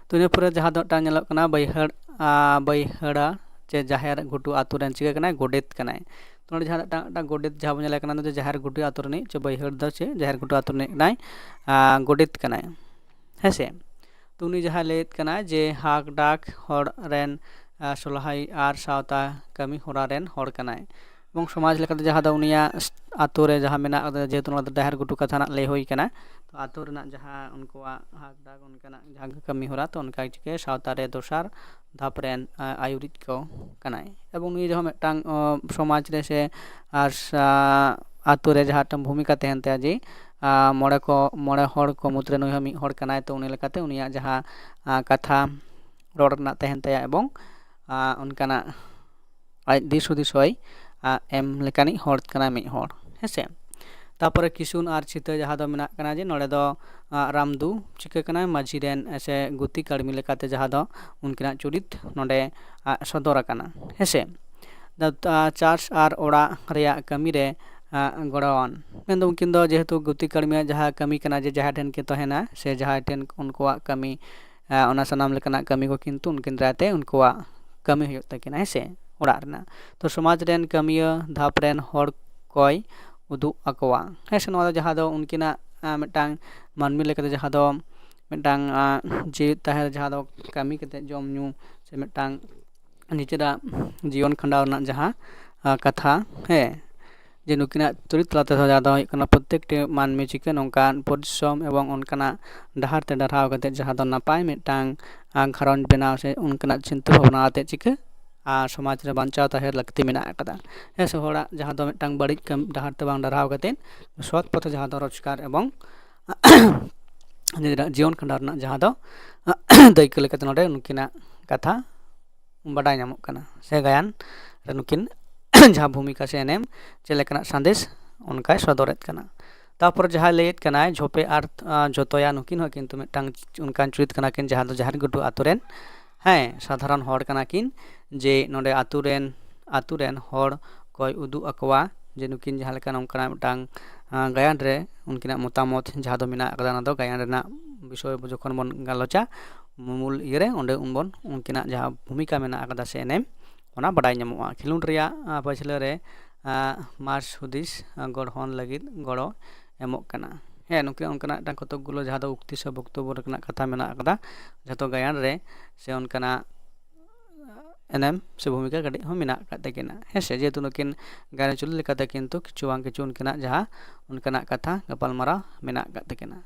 ᱛᱚ ᱤᱱᱟᱹ ᱯᱚᱨᱮ ᱡᱟᱦᱟᱸ ᱫᱚ ᱢᱤᱫᱴᱟᱝ ᱧᱮᱞᱚᱜ ᱠᱟᱱᱟ ᱵᱟᱹᱭᱦᱟᱹᱲ, ᱵᱟᱹᱭᱦᱟᱹᱲᱟ ᱪᱮ ᱡᱟᱦᱮᱨ ᱜᱷᱩᱴᱩ ᱟᱛᱳ ᱨᱮᱱ ᱪᱤᱠᱟᱹ ᱠᱟᱱᱟᱭ? ᱜᱚᱰᱮᱛ ᱠᱟᱱᱟᱭ᱾ ᱛᱚ ᱱᱚᱰᱮ ᱡᱟᱦᱟᱸ ᱢᱤᱫᱴᱟᱝ ᱢᱤᱫᱴᱟᱝ ᱜᱚᱰᱮᱛ ᱡᱟᱦᱟᱸ ᱵᱚᱱ ᱧᱮᱞᱮ ᱠᱟᱱᱟ, ᱱᱩᱭ ᱫᱚ ᱡᱟᱦᱮᱨ ᱜᱷᱩᱴᱩ ᱟᱛᱳ ᱨᱤᱱᱤᱡ ᱪᱮ ᱵᱟᱹᱭᱦᱟᱹᱲ ᱫᱚ ᱪᱮ ᱡᱟᱦᱮᱨ ᱜᱷᱩᱴᱩ ᱟᱛᱳ ᱨᱤᱱᱤᱡ ᱠᱟᱱᱟᱭ, ᱜᱚᱰᱮᱛ ᱠᱟᱱᱟᱭ, ᱦᱮᱸᱥᱮ᱾ ᱛᱚ ᱩᱱᱤ ᱡᱟᱦᱟᱸᱭ ᱞᱟᱹᱭᱮᱫ ᱠᱟᱱᱟ ᱡᱮ ᱦᱟᱠ ᱰᱟᱠ ᱦᱚᱲ ᱨᱮᱱ ᱥᱚᱞᱦᱟᱭ ᱟᱨ ᱥᱟᱶᱛᱟ ᱠᱟᱹᱢᱤ ᱦᱚᱨᱟ ᱨᱮᱱ ᱦᱚᱲ ᱠᱟᱱᱟᱭ᱾ ᱮᱵᱚᱝ ᱥᱚᱢᱟᱡᱽ ᱞᱮᱠᱟᱛᱮ ᱡᱟᱦᱟᱸ ᱫᱚ ᱩᱱᱤᱭᱟᱜ ᱟᱛᱳ ᱨᱮ ᱡᱟᱦᱟᱸ ᱢᱮᱱᱟᱜ ᱟᱠᱟᱫᱟ, ᱡᱮᱦᱮᱛᱩ ᱱᱚᱣᱟ ᱫᱚ ᱡᱟᱦᱮᱨ ᱜᱷᱩᱴᱩ ᱠᱟᱛᱷᱟ ᱱᱟᱜ ᱞᱟᱹᱭ ᱦᱩᱭ ᱠᱟᱱᱟ, ᱛᱚ ᱟᱛᱳ ᱨᱮᱱᱟᱜ ᱡᱟᱦᱟᱸ ᱩᱱᱠᱩᱣᱟᱜ ᱦᱟᱠ ᱰᱟᱠ ᱚᱱᱠᱟᱱᱟᱜ ᱡᱟᱦᱟᱸ ᱠᱟᱹᱢᱤ ᱦᱚᱨᱟ, ᱛᱚ ᱚᱱᱠᱟ ᱪᱤᱠᱟᱹ ᱥᱟᱶᱛᱟ ᱨᱮ ᱫᱚᱥᱟᱨ ᱫᱷᱟᱯ ᱨᱮᱱ ᱟᱹᱭᱩᱨᱤᱡ ᱠᱚ ᱠᱟᱱᱟᱭ᱾ ᱮᱵᱚᱝ ᱱᱩᱭ ᱨᱮᱦᱚᱸ ᱢᱤᱫᱴᱟᱝ ᱥᱚᱢᱟᱡᱽ ᱨᱮ ᱥᱮ ᱟᱨ ᱟᱛᱳ ᱨᱮ ᱡᱟᱦᱟᱸ ᱢᱤᱫᱴᱟᱝ ᱵᱷᱩᱢᱤᱠᱟ ᱛᱟᱦᱮᱱ ᱛᱟᱭᱟ ᱡᱮ ᱢᱚᱬᱮ ᱠᱚ ᱢᱚᱬᱮ ᱦᱚᱲ ᱠᱚ ᱢᱩᱫᱽᱨᱮ ᱱᱩᱭ ᱦᱚᱸ ᱢᱤᱫ ᱦᱚᱲ ᱠᱟᱱᱟᱭ᱾ ᱛᱚ ᱩᱱᱤ ᱞᱮᱠᱟᱛᱮ ᱩᱱᱤᱭᱟᱜ ᱡᱟᱦᱟᱸ ᱠᱟᱛᱷᱟ ᱨᱚᱲ ᱨᱮᱱᱟᱜ ᱛᱟᱦᱮᱱ ᱛᱟᱭᱟ ᱮᱵᱚᱝ ᱚᱱᱠᱟᱱᱟᱜ ᱟᱡ ᱫᱤᱥ ᱦᱩᱫᱤᱥ ᱦᱚᱸᱭ ᱮᱢ ᱞᱮᱠᱟᱱᱤᱡ ᱦᱚᱲ ᱠᱟᱱᱟᱭ ᱢᱤᱫ ᱦᱚᱲ, ᱦᱮᱸᱥᱮ᱾ ᱛᱟᱯᱚᱨᱮ ᱠᱤᱥᱩᱱ ᱟᱨ ᱪᱷᱤᱛᱟᱹ ᱡᱟᱦᱟᱸ ᱫᱚ ᱢᱮᱱᱟᱜ ᱠᱟᱱᱟ ᱡᱮ ᱱᱚᱰᱮ ᱫᱚ ᱨᱟᱢᱫᱩ ᱪᱤᱠᱟᱹ ᱠᱟᱱᱟᱭ? ᱢᱟᱹᱡᱷᱤ ᱨᱮᱱ ᱥᱮ ᱜᱩᱛᱤ ᱠᱟᱹᱲᱢᱤ ᱞᱮᱠᱟᱛᱮ ᱡᱟᱦᱟᱸ ᱫᱚ ᱩᱱᱠᱤᱱᱟᱜ ᱪᱩᱨᱤᱛ ᱱᱚᱰᱮ ᱥᱚᱫᱚᱨ ᱟᱠᱟᱱᱟ, ᱦᱮᱸᱥᱮ᱾ ᱪᱟᱥ ᱟᱨ ᱚᱲᱟᱜ ᱨᱮᱭᱟᱜ ᱠᱟᱹᱢᱤ ᱨᱮ ᱜᱚᱲᱚᱣᱟᱱ, ᱢᱮᱱᱫᱚ ᱩᱱᱠᱤᱱ ᱫᱚ ᱡᱮᱦᱮᱛᱩ ᱜᱩᱛᱤ ᱠᱟᱹᱲᱢᱤᱭᱟᱜ ᱡᱟᱦᱟᱸ ᱠᱟᱹᱢᱤ ᱠᱟᱱᱟ ᱡᱮ ᱡᱟᱦᱟᱸᱭ ᱴᱷᱮᱱ ᱠᱤᱱ ᱛᱟᱦᱮᱱᱟ ᱥᱮ ᱡᱟᱦᱟᱸᱭ ᱴᱷᱮᱱ ᱩᱱᱠᱩᱣᱟᱜ ᱠᱟᱹᱢᱤ, ᱚᱱᱟ ᱥᱟᱱᱟᱢ ᱞᱮᱠᱟᱱᱟᱜ ᱠᱟᱹᱢᱤ ᱠᱚ ᱠᱤᱱᱛᱩ ᱩᱱᱠᱤᱱ ᱫᱟᱨᱟᱭ ᱛᱮ ᱩᱱᱠᱩᱣᱟᱜ ᱠᱟᱹᱢᱤ ᱦᱩᱭᱩᱜ ᱛᱟᱹᱠᱤᱱᱟ, ᱦᱮᱸ ᱥᱮ, ᱚᱲᱟᱜ ᱨᱮᱱᱟᱜ᱾ ᱛᱚ ᱥᱚᱢᱟᱡᱽ ᱨᱮᱱ ᱠᱟᱹᱢᱤᱭᱟᱹ ᱫᱷᱟᱯ ᱨᱮᱱ ᱦᱚᱲ ᱠᱚᱭ ᱩᱫᱩᱜ ᱟᱠᱚᱣᱟ, ᱦᱮᱸ ᱥᱮ᱾ ᱱᱚᱣᱟ ᱫᱚ ᱡᱟᱦᱟᱸ ᱫᱚ ᱩᱱᱠᱤᱱᱟᱜ ᱢᱤᱫᱴᱟᱝ ᱢᱟᱹᱱᱢᱤ ᱞᱮᱠᱟᱛᱮ ᱡᱟᱦᱟᱸ ᱫᱚ ᱢᱤᱫᱴᱟᱝ ᱡᱤᱣᱤᱫ ᱛᱟᱦᱮᱸ ᱨᱮ ᱡᱟᱦᱟᱸ ᱫᱚ ᱠᱟᱹᱢᱤ ᱠᱟᱛᱮ ᱡᱚᱢ ᱧᱩ ᱥᱮ ᱢᱤᱫᱴᱟᱝ ᱱᱤᱡᱮᱨᱟᱜ ᱡᱤᱭᱚᱱ ᱠᱷᱟᱸᱰᱟᱣ ᱨᱮᱱᱟᱜ ᱡᱟᱦᱟᱸ ᱠᱟᱛᱷᱟ, ᱦᱮᱸ, ᱡᱮ ᱱᱩᱠᱤᱱᱟᱜ ᱪᱩᱨᱤᱛ ᱛᱟᱞᱟᱛᱮ ᱡᱟᱦᱟᱸ ᱫᱚ ᱦᱩᱭᱩᱜ ᱠᱟᱱᱟ, ᱯᱨᱚᱛᱛᱮᱠᱴᱤ ᱢᱟᱹᱱᱢᱤ ᱪᱤᱠᱟᱹ ᱱᱚᱝᱠᱟᱱ ᱯᱚᱨᱤᱥᱨᱚᱢ ᱮᱵᱚᱝ ᱚᱱᱠᱟᱱᱟᱜ ᱰᱟᱦᱟᱨ ᱛᱮ ᱰᱟᱨᱦᱟᱣ ᱠᱟᱛᱮ ᱡᱟᱦᱟᱸ ᱫᱚ ᱱᱟᱯᱟᱭ ᱢᱤᱫᱴᱟᱝ ᱜᱷᱟᱨᱚᱸᱡᱽ ᱵᱮᱱᱟᱣ ᱥᱮ ᱚᱱᱠᱟᱱᱟᱜ ᱪᱤᱱᱛᱟᱹ ᱵᱷᱟᱵᱽᱱᱟ ᱟᱛᱮ ᱪᱤᱠᱟᱹ ᱟᱨ ᱥᱚᱢᱟᱡᱽ ᱨᱮ ᱵᱟᱧᱪᱟᱣ ᱛᱟᱦᱮᱸ ᱞᱟᱹᱠᱛᱤ ᱢᱮᱱᱟᱜ ᱟᱠᱟᱫᱟ᱾ ᱦᱮᱸ ᱥᱮ, ᱦᱚᱲᱟᱜ ᱡᱟᱦᱟᱸ ᱫᱚ ᱢᱤᱫᱴᱟᱝ ᱵᱟᱹᱲᱤᱡ ᱠᱟᱹᱢᱤ ᱰᱟᱦᱟᱨ ᱛᱮ ᱵᱟᱝ ᱰᱟᱨᱦᱟᱣ ᱠᱟᱛᱮ ᱥᱚᱛ ᱯᱚᱛᱷᱮ ᱡᱟᱦᱟᱸ ᱫᱚ ᱨᱳᱡᱽᱜᱟᱨ ᱮᱵᱚᱝ ᱱᱤᱡᱮᱨᱟᱜ ᱡᱤᱭᱚᱱ ᱠᱷᱟᱸᱰᱟᱣ ᱨᱮᱱᱟᱜ ᱡᱟᱦᱟᱸ ᱫᱚ ᱫᱟᱹᱭᱠᱟᱹ ᱞᱮᱠᱟᱛᱮ ᱱᱚᱰᱮ ᱱᱩᱠᱤᱱᱟᱜ ᱠᱟᱛᱷᱟ ᱵᱟᱰᱟᱭ ᱧᱟᱢᱚᱜ ᱠᱟᱱᱟ, ᱥᱮ ᱜᱟᱭᱟᱱ ᱨᱮ ᱱᱩᱠᱤᱱ ᱡᱟᱦᱟᱸ ᱵᱷᱩᱢᱤᱠᱟ ᱥᱮ ᱮᱱᱮᱢ ᱪᱮᱫ ᱞᱮᱠᱟᱱᱟᱜ ᱥᱟᱸᱫᱮᱥ ᱚᱱᱠᱟᱭ ᱥᱚᱫᱚᱨᱮᱫ ᱠᱟᱱᱟ᱾ ᱛᱟᱨᱯᱚᱨ ᱡᱟᱦᱟᱸᱭ ᱞᱟᱹᱭᱮᱫ ᱠᱟᱱᱟᱭ ᱡᱷᱚᱯᱮ ᱟᱨ ᱡᱚᱛᱚᱭᱟ, ᱱᱩᱠᱤᱱ ᱦᱚᱸ ᱠᱤᱱᱛᱩ ᱢᱤᱫᱴᱟᱝ ᱚᱱᱠᱟᱱ ᱪᱩᱨᱤᱛ ᱠᱟᱱᱟ ᱠᱤᱱ ᱡᱟᱦᱟᱸ ᱫᱚ ᱡᱟᱦᱮᱨ ᱜᱩᱰᱩ ᱟᱛᱳ ᱨᱮᱱ, ᱦᱮᱸ, ᱥᱟᱫᱷᱟᱨᱚᱱ ᱦᱚᱲ ᱠᱟᱱᱟ ᱠᱤᱱ᱾ ᱡᱮ ᱱᱚᱰᱮ ᱟᱛᱳ ᱨᱮᱱ ᱟᱛᱳ ᱨᱮᱱ ᱦᱚᱲ ᱠᱚᱭ ᱩᱫᱩᱜ ᱟᱠᱚᱣᱟ ᱡᱮ ᱱᱩᱠᱤᱱ ᱡᱟᱦᱟᱸ ᱞᱮᱠᱟ ᱱᱚᱝᱠᱟᱱᱟᱜ ᱢᱤᱫᱴᱟᱝ ᱜᱟᱭᱟᱱ ᱨᱮ ᱩᱱᱠᱤᱱᱟᱜ ᱢᱚᱛᱟᱢᱚᱛ ᱡᱟᱦᱟᱸ ᱫᱚ ᱢᱮᱱᱟᱜ ᱟᱠᱟᱫᱟ, ᱚᱱᱟ ᱫᱚ ᱜᱟᱭᱟᱱ ᱨᱮᱱᱟᱜ ᱵᱤᱥᱚᱭ ᱡᱚᱠᱷᱚᱱ ᱵᱚᱱ ᱜᱟᱞᱚᱪᱟ ᱢᱩᱞ ᱤᱭᱟᱹᱨᱮ, ᱚᱸᱰᱮ ᱩᱱᱵᱚᱱ ᱩᱱᱠᱤᱱᱟᱜ ᱡᱟᱦᱟᱸ ᱵᱷᱩᱢᱤᱠᱟ ᱢᱮᱱᱟᱜ ᱟᱠᱟᱫᱟ ᱥᱮ ᱮᱱᱮᱢ, ᱚᱱᱟ ᱵᱟᱰᱟᱭ ᱧᱟᱢᱚᱜᱼᱟ᱾ ᱠᱷᱮᱞᱳᱰ ᱨᱮᱭᱟᱜ ᱯᱟᱹᱪᱷᱞᱟᱹ ᱨᱮ ᱢᱟᱨᱥ ᱦᱩᱫᱤᱥ ᱜᱚᱲᱦᱚᱱ ᱞᱟᱹᱜᱤᱫ ᱜᱚᱲᱚ ᱮᱢᱚᱜ ᱠᱟᱱᱟ᱾ ᱦᱮᱸ, ᱱᱩᱠᱤᱱ ᱚᱱᱠᱟᱱᱟᱜ ᱢᱤᱫᱴᱟᱝ ᱠᱚᱛᱚᱠ ᱜᱩᱞᱳ ᱡᱟᱦᱟᱸ ᱫᱚ ᱩᱠᱛᱤ ᱥᱮ ᱵᱚᱠᱛᱚᱵᱵᱚ ᱨᱮᱱᱟᱜ ᱠᱟᱛᱷᱟ ᱢᱮᱱᱟᱜ ᱟᱠᱟᱫᱟ, ᱡᱷᱚᱛᱚ ᱜᱟᱭᱟᱱ ᱨᱮ ᱥᱮ ᱚᱱᱠᱟᱱᱟᱜ ᱮᱱᱮᱢ ᱥᱮ ᱵᱷᱩᱢᱤᱠᱟ ᱠᱟᱹᱴᱤᱡ ᱦᱚᱸ ᱢᱮᱱᱟᱜ ᱟᱠᱟᱫ ᱛᱟᱹᱠᱤᱱᱟ᱾ ᱦᱮᱸ ᱥᱮ, ᱡᱮᱦᱮᱛᱩ ᱱᱩᱠᱤᱱ ᱜᱟᱭᱟᱱ ᱪᱩᱨᱤᱛ ᱞᱮᱠᱟᱛᱮ ᱠᱤᱱᱛᱩ ᱠᱤᱪᱷᱩ ᱵᱟᱝ ᱠᱤᱪᱷᱩ ᱩᱱᱠᱤᱱᱟᱜ ᱡᱟᱦᱟᱸ ᱚᱱᱠᱟᱱᱟᱜ ᱠᱟᱛᱷᱟ ᱜᱟᱯᱟᱞᱢᱟᱨᱟᱣ ᱢᱮᱱᱟᱜ ᱟᱠᱟᱫ ᱛᱟᱹᱠᱤᱱᱟ᱾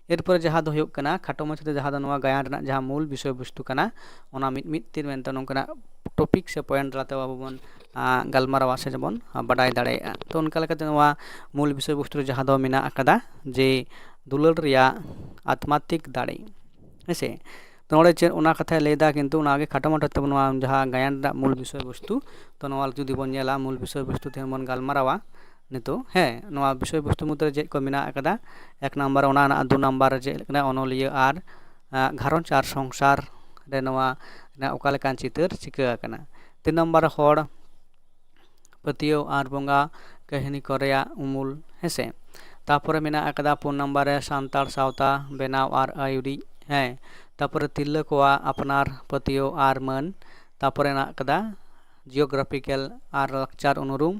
ᱮᱨᱯᱚᱨᱮ ᱡᱟᱦᱟᱸ ᱫᱚ ᱦᱩᱭᱩᱜ ᱠᱟᱱᱟ ᱠᱷᱟᱴᱚ ᱢᱟᱪᱷᱟ ᱛᱮ ᱡᱟᱦᱟᱸ ᱫᱚ ᱱᱚᱣᱟ ᱜᱟᱭᱟᱱ ᱨᱮᱱᱟᱜ ᱡᱟᱦᱟᱸ ᱢᱩᱞ ᱵᱤᱥᱚᱭ ᱵᱚᱥᱛᱩ ᱠᱟᱱᱟ, ᱚᱱᱟ ᱢᱤᱫ ᱢᱤᱫ ᱛᱤᱨ ᱢᱮᱱᱛᱮ ᱱᱚᱝᱠᱟᱱᱟᱜ ᱴᱚᱯᱤᱠ ᱥᱮ ᱯᱚᱭᱮᱱᱴ ᱛᱟᱞᱟᱛᱮ ᱟᱵᱚ ᱵᱚᱱ ᱜᱟᱞᱢᱟᱨᱟᱣᱟ ᱥᱮ ᱵᱚᱱ ᱵᱟᱰᱟᱭ ᱫᱟᱲᱮᱭᱟᱜᱼᱟ᱾ ᱛᱚ ᱚᱱᱠᱟ ᱞᱮᱠᱟᱛᱮ ᱱᱚᱣᱟ ᱢᱩᱞ ᱵᱤᱥᱚᱭ ᱵᱚᱥᱛᱩ ᱨᱮ ᱡᱟᱦᱟᱸ ᱫᱚ ᱢᱮᱱᱟᱜ ᱟᱠᱟᱫᱟ ᱡᱮ ᱫᱩᱞᱟᱹᱲ ᱨᱮᱭᱟᱜ ᱟᱛᱢᱟᱛᱤᱠ ᱫᱟᱲᱮ, ᱦᱮᱸ ᱥᱮ᱾ ᱛᱚ ᱱᱚᱰᱮ ᱪᱮᱫ ᱚᱱᱟ ᱠᱟᱛᱷᱟᱭ ᱞᱟᱹᱭᱫᱟ, ᱠᱤᱱᱛᱩ ᱚᱱᱟᱜᱮ ᱠᱷᱟᱴᱚ ᱢᱟᱪᱷᱟ ᱛᱮᱵᱚᱱ ᱱᱚᱣᱟ ᱡᱟᱦᱟᱸ ᱜᱟᱭᱟᱱ ᱨᱮᱱᱟᱜ ᱢᱩᱞ ᱵᱤᱥᱚᱭ ᱵᱚᱥᱛᱩ, ᱛᱚ ᱱᱚᱣᱟ ᱡᱩᱫᱤ ᱵᱚᱱ ᱧᱮᱞᱟ ᱢᱩᱞ ᱵᱤᱥᱚᱭ ᱵᱚᱥᱛᱩ ᱛᱮᱦᱮᱧ ᱵᱚᱱ ᱜᱟᱞᱢᱟᱨᱟᱣᱟ ᱱᱤᱛᱚᱜ, ᱦᱮᱸ, ᱱᱚᱣᱟ ᱵᱤᱥᱚᱭ ᱵᱚᱥᱛᱩ ᱢᱚᱫᱽᱫᱷᱮ ᱨᱮ ᱪᱮᱫ ᱠᱚ ᱢᱮᱱᱟᱜ ᱟᱠᱟᱫᱟ, ᱮᱠ ᱱᱟᱢᱵᱟᱨ ᱚᱱᱟ ᱨᱮᱱᱟᱜ ᱫᱩ ᱱᱟᱢᱵᱟᱨ ᱨᱮ ᱪᱮᱫ ᱠᱟᱱᱟ, ᱚᱱᱚᱞᱤᱭᱟᱹ ᱟᱨ ᱜᱷᱟᱨᱚᱸᱡᱽ ᱟᱨ ᱥᱚᱝᱥᱟᱨ ᱨᱮ ᱱᱚᱣᱟ ᱨᱮᱱᱟᱜ ᱚᱠᱟ ᱞᱮᱠᱟᱱ ᱪᱤᱛᱟᱹᱨ ᱪᱤᱠᱟᱹ ᱟᱠᱟᱱᱟ᱾ ᱛᱤᱱ ᱱᱟᱢᱵᱟᱨ ᱨᱮ ᱦᱚᱲ ᱯᱟᱹᱛᱭᱟᱹᱣ ᱟᱨ ᱵᱚᱸᱜᱟ ᱠᱟᱹᱦᱱᱤ ᱠᱚ ᱨᱮᱭᱟᱜ ᱩᱢᱩᱞ, ᱦᱮᱸᱥᱮ᱾ ᱛᱟᱯᱚᱨᱮ ᱢᱮᱱᱟᱜ ᱟᱠᱟᱫᱟ ᱯᱩᱱ ᱱᱟᱢᱵᱟᱨ ᱨᱮ ᱥᱟᱱᱛᱟᱲ ᱥᱟᱶᱛᱟ ᱵᱮᱱᱟᱣ ᱟᱨ ᱟᱹᱭᱩᱨᱤᱡ, ᱦᱮᱸ᱾ ᱛᱟᱯᱚᱨᱮ ᱛᱤᱨᱞᱟᱹ ᱠᱚᱣᱟᱜ ᱟᱯᱱᱟᱨ ᱯᱟᱹᱛᱭᱟᱹᱣ ᱟᱨ ᱢᱟᱹᱱ᱾ ᱛᱟᱯᱚᱨᱮ ᱢᱮᱱᱟᱜ ᱟᱠᱟᱫᱟ ᱡᱤᱭᱳᱜᱨᱟᱯᱷᱤᱠᱮᱞ ᱟᱨ ᱞᱟᱠᱪᱟᱨ ᱩᱱᱩᱨᱩᱢ᱾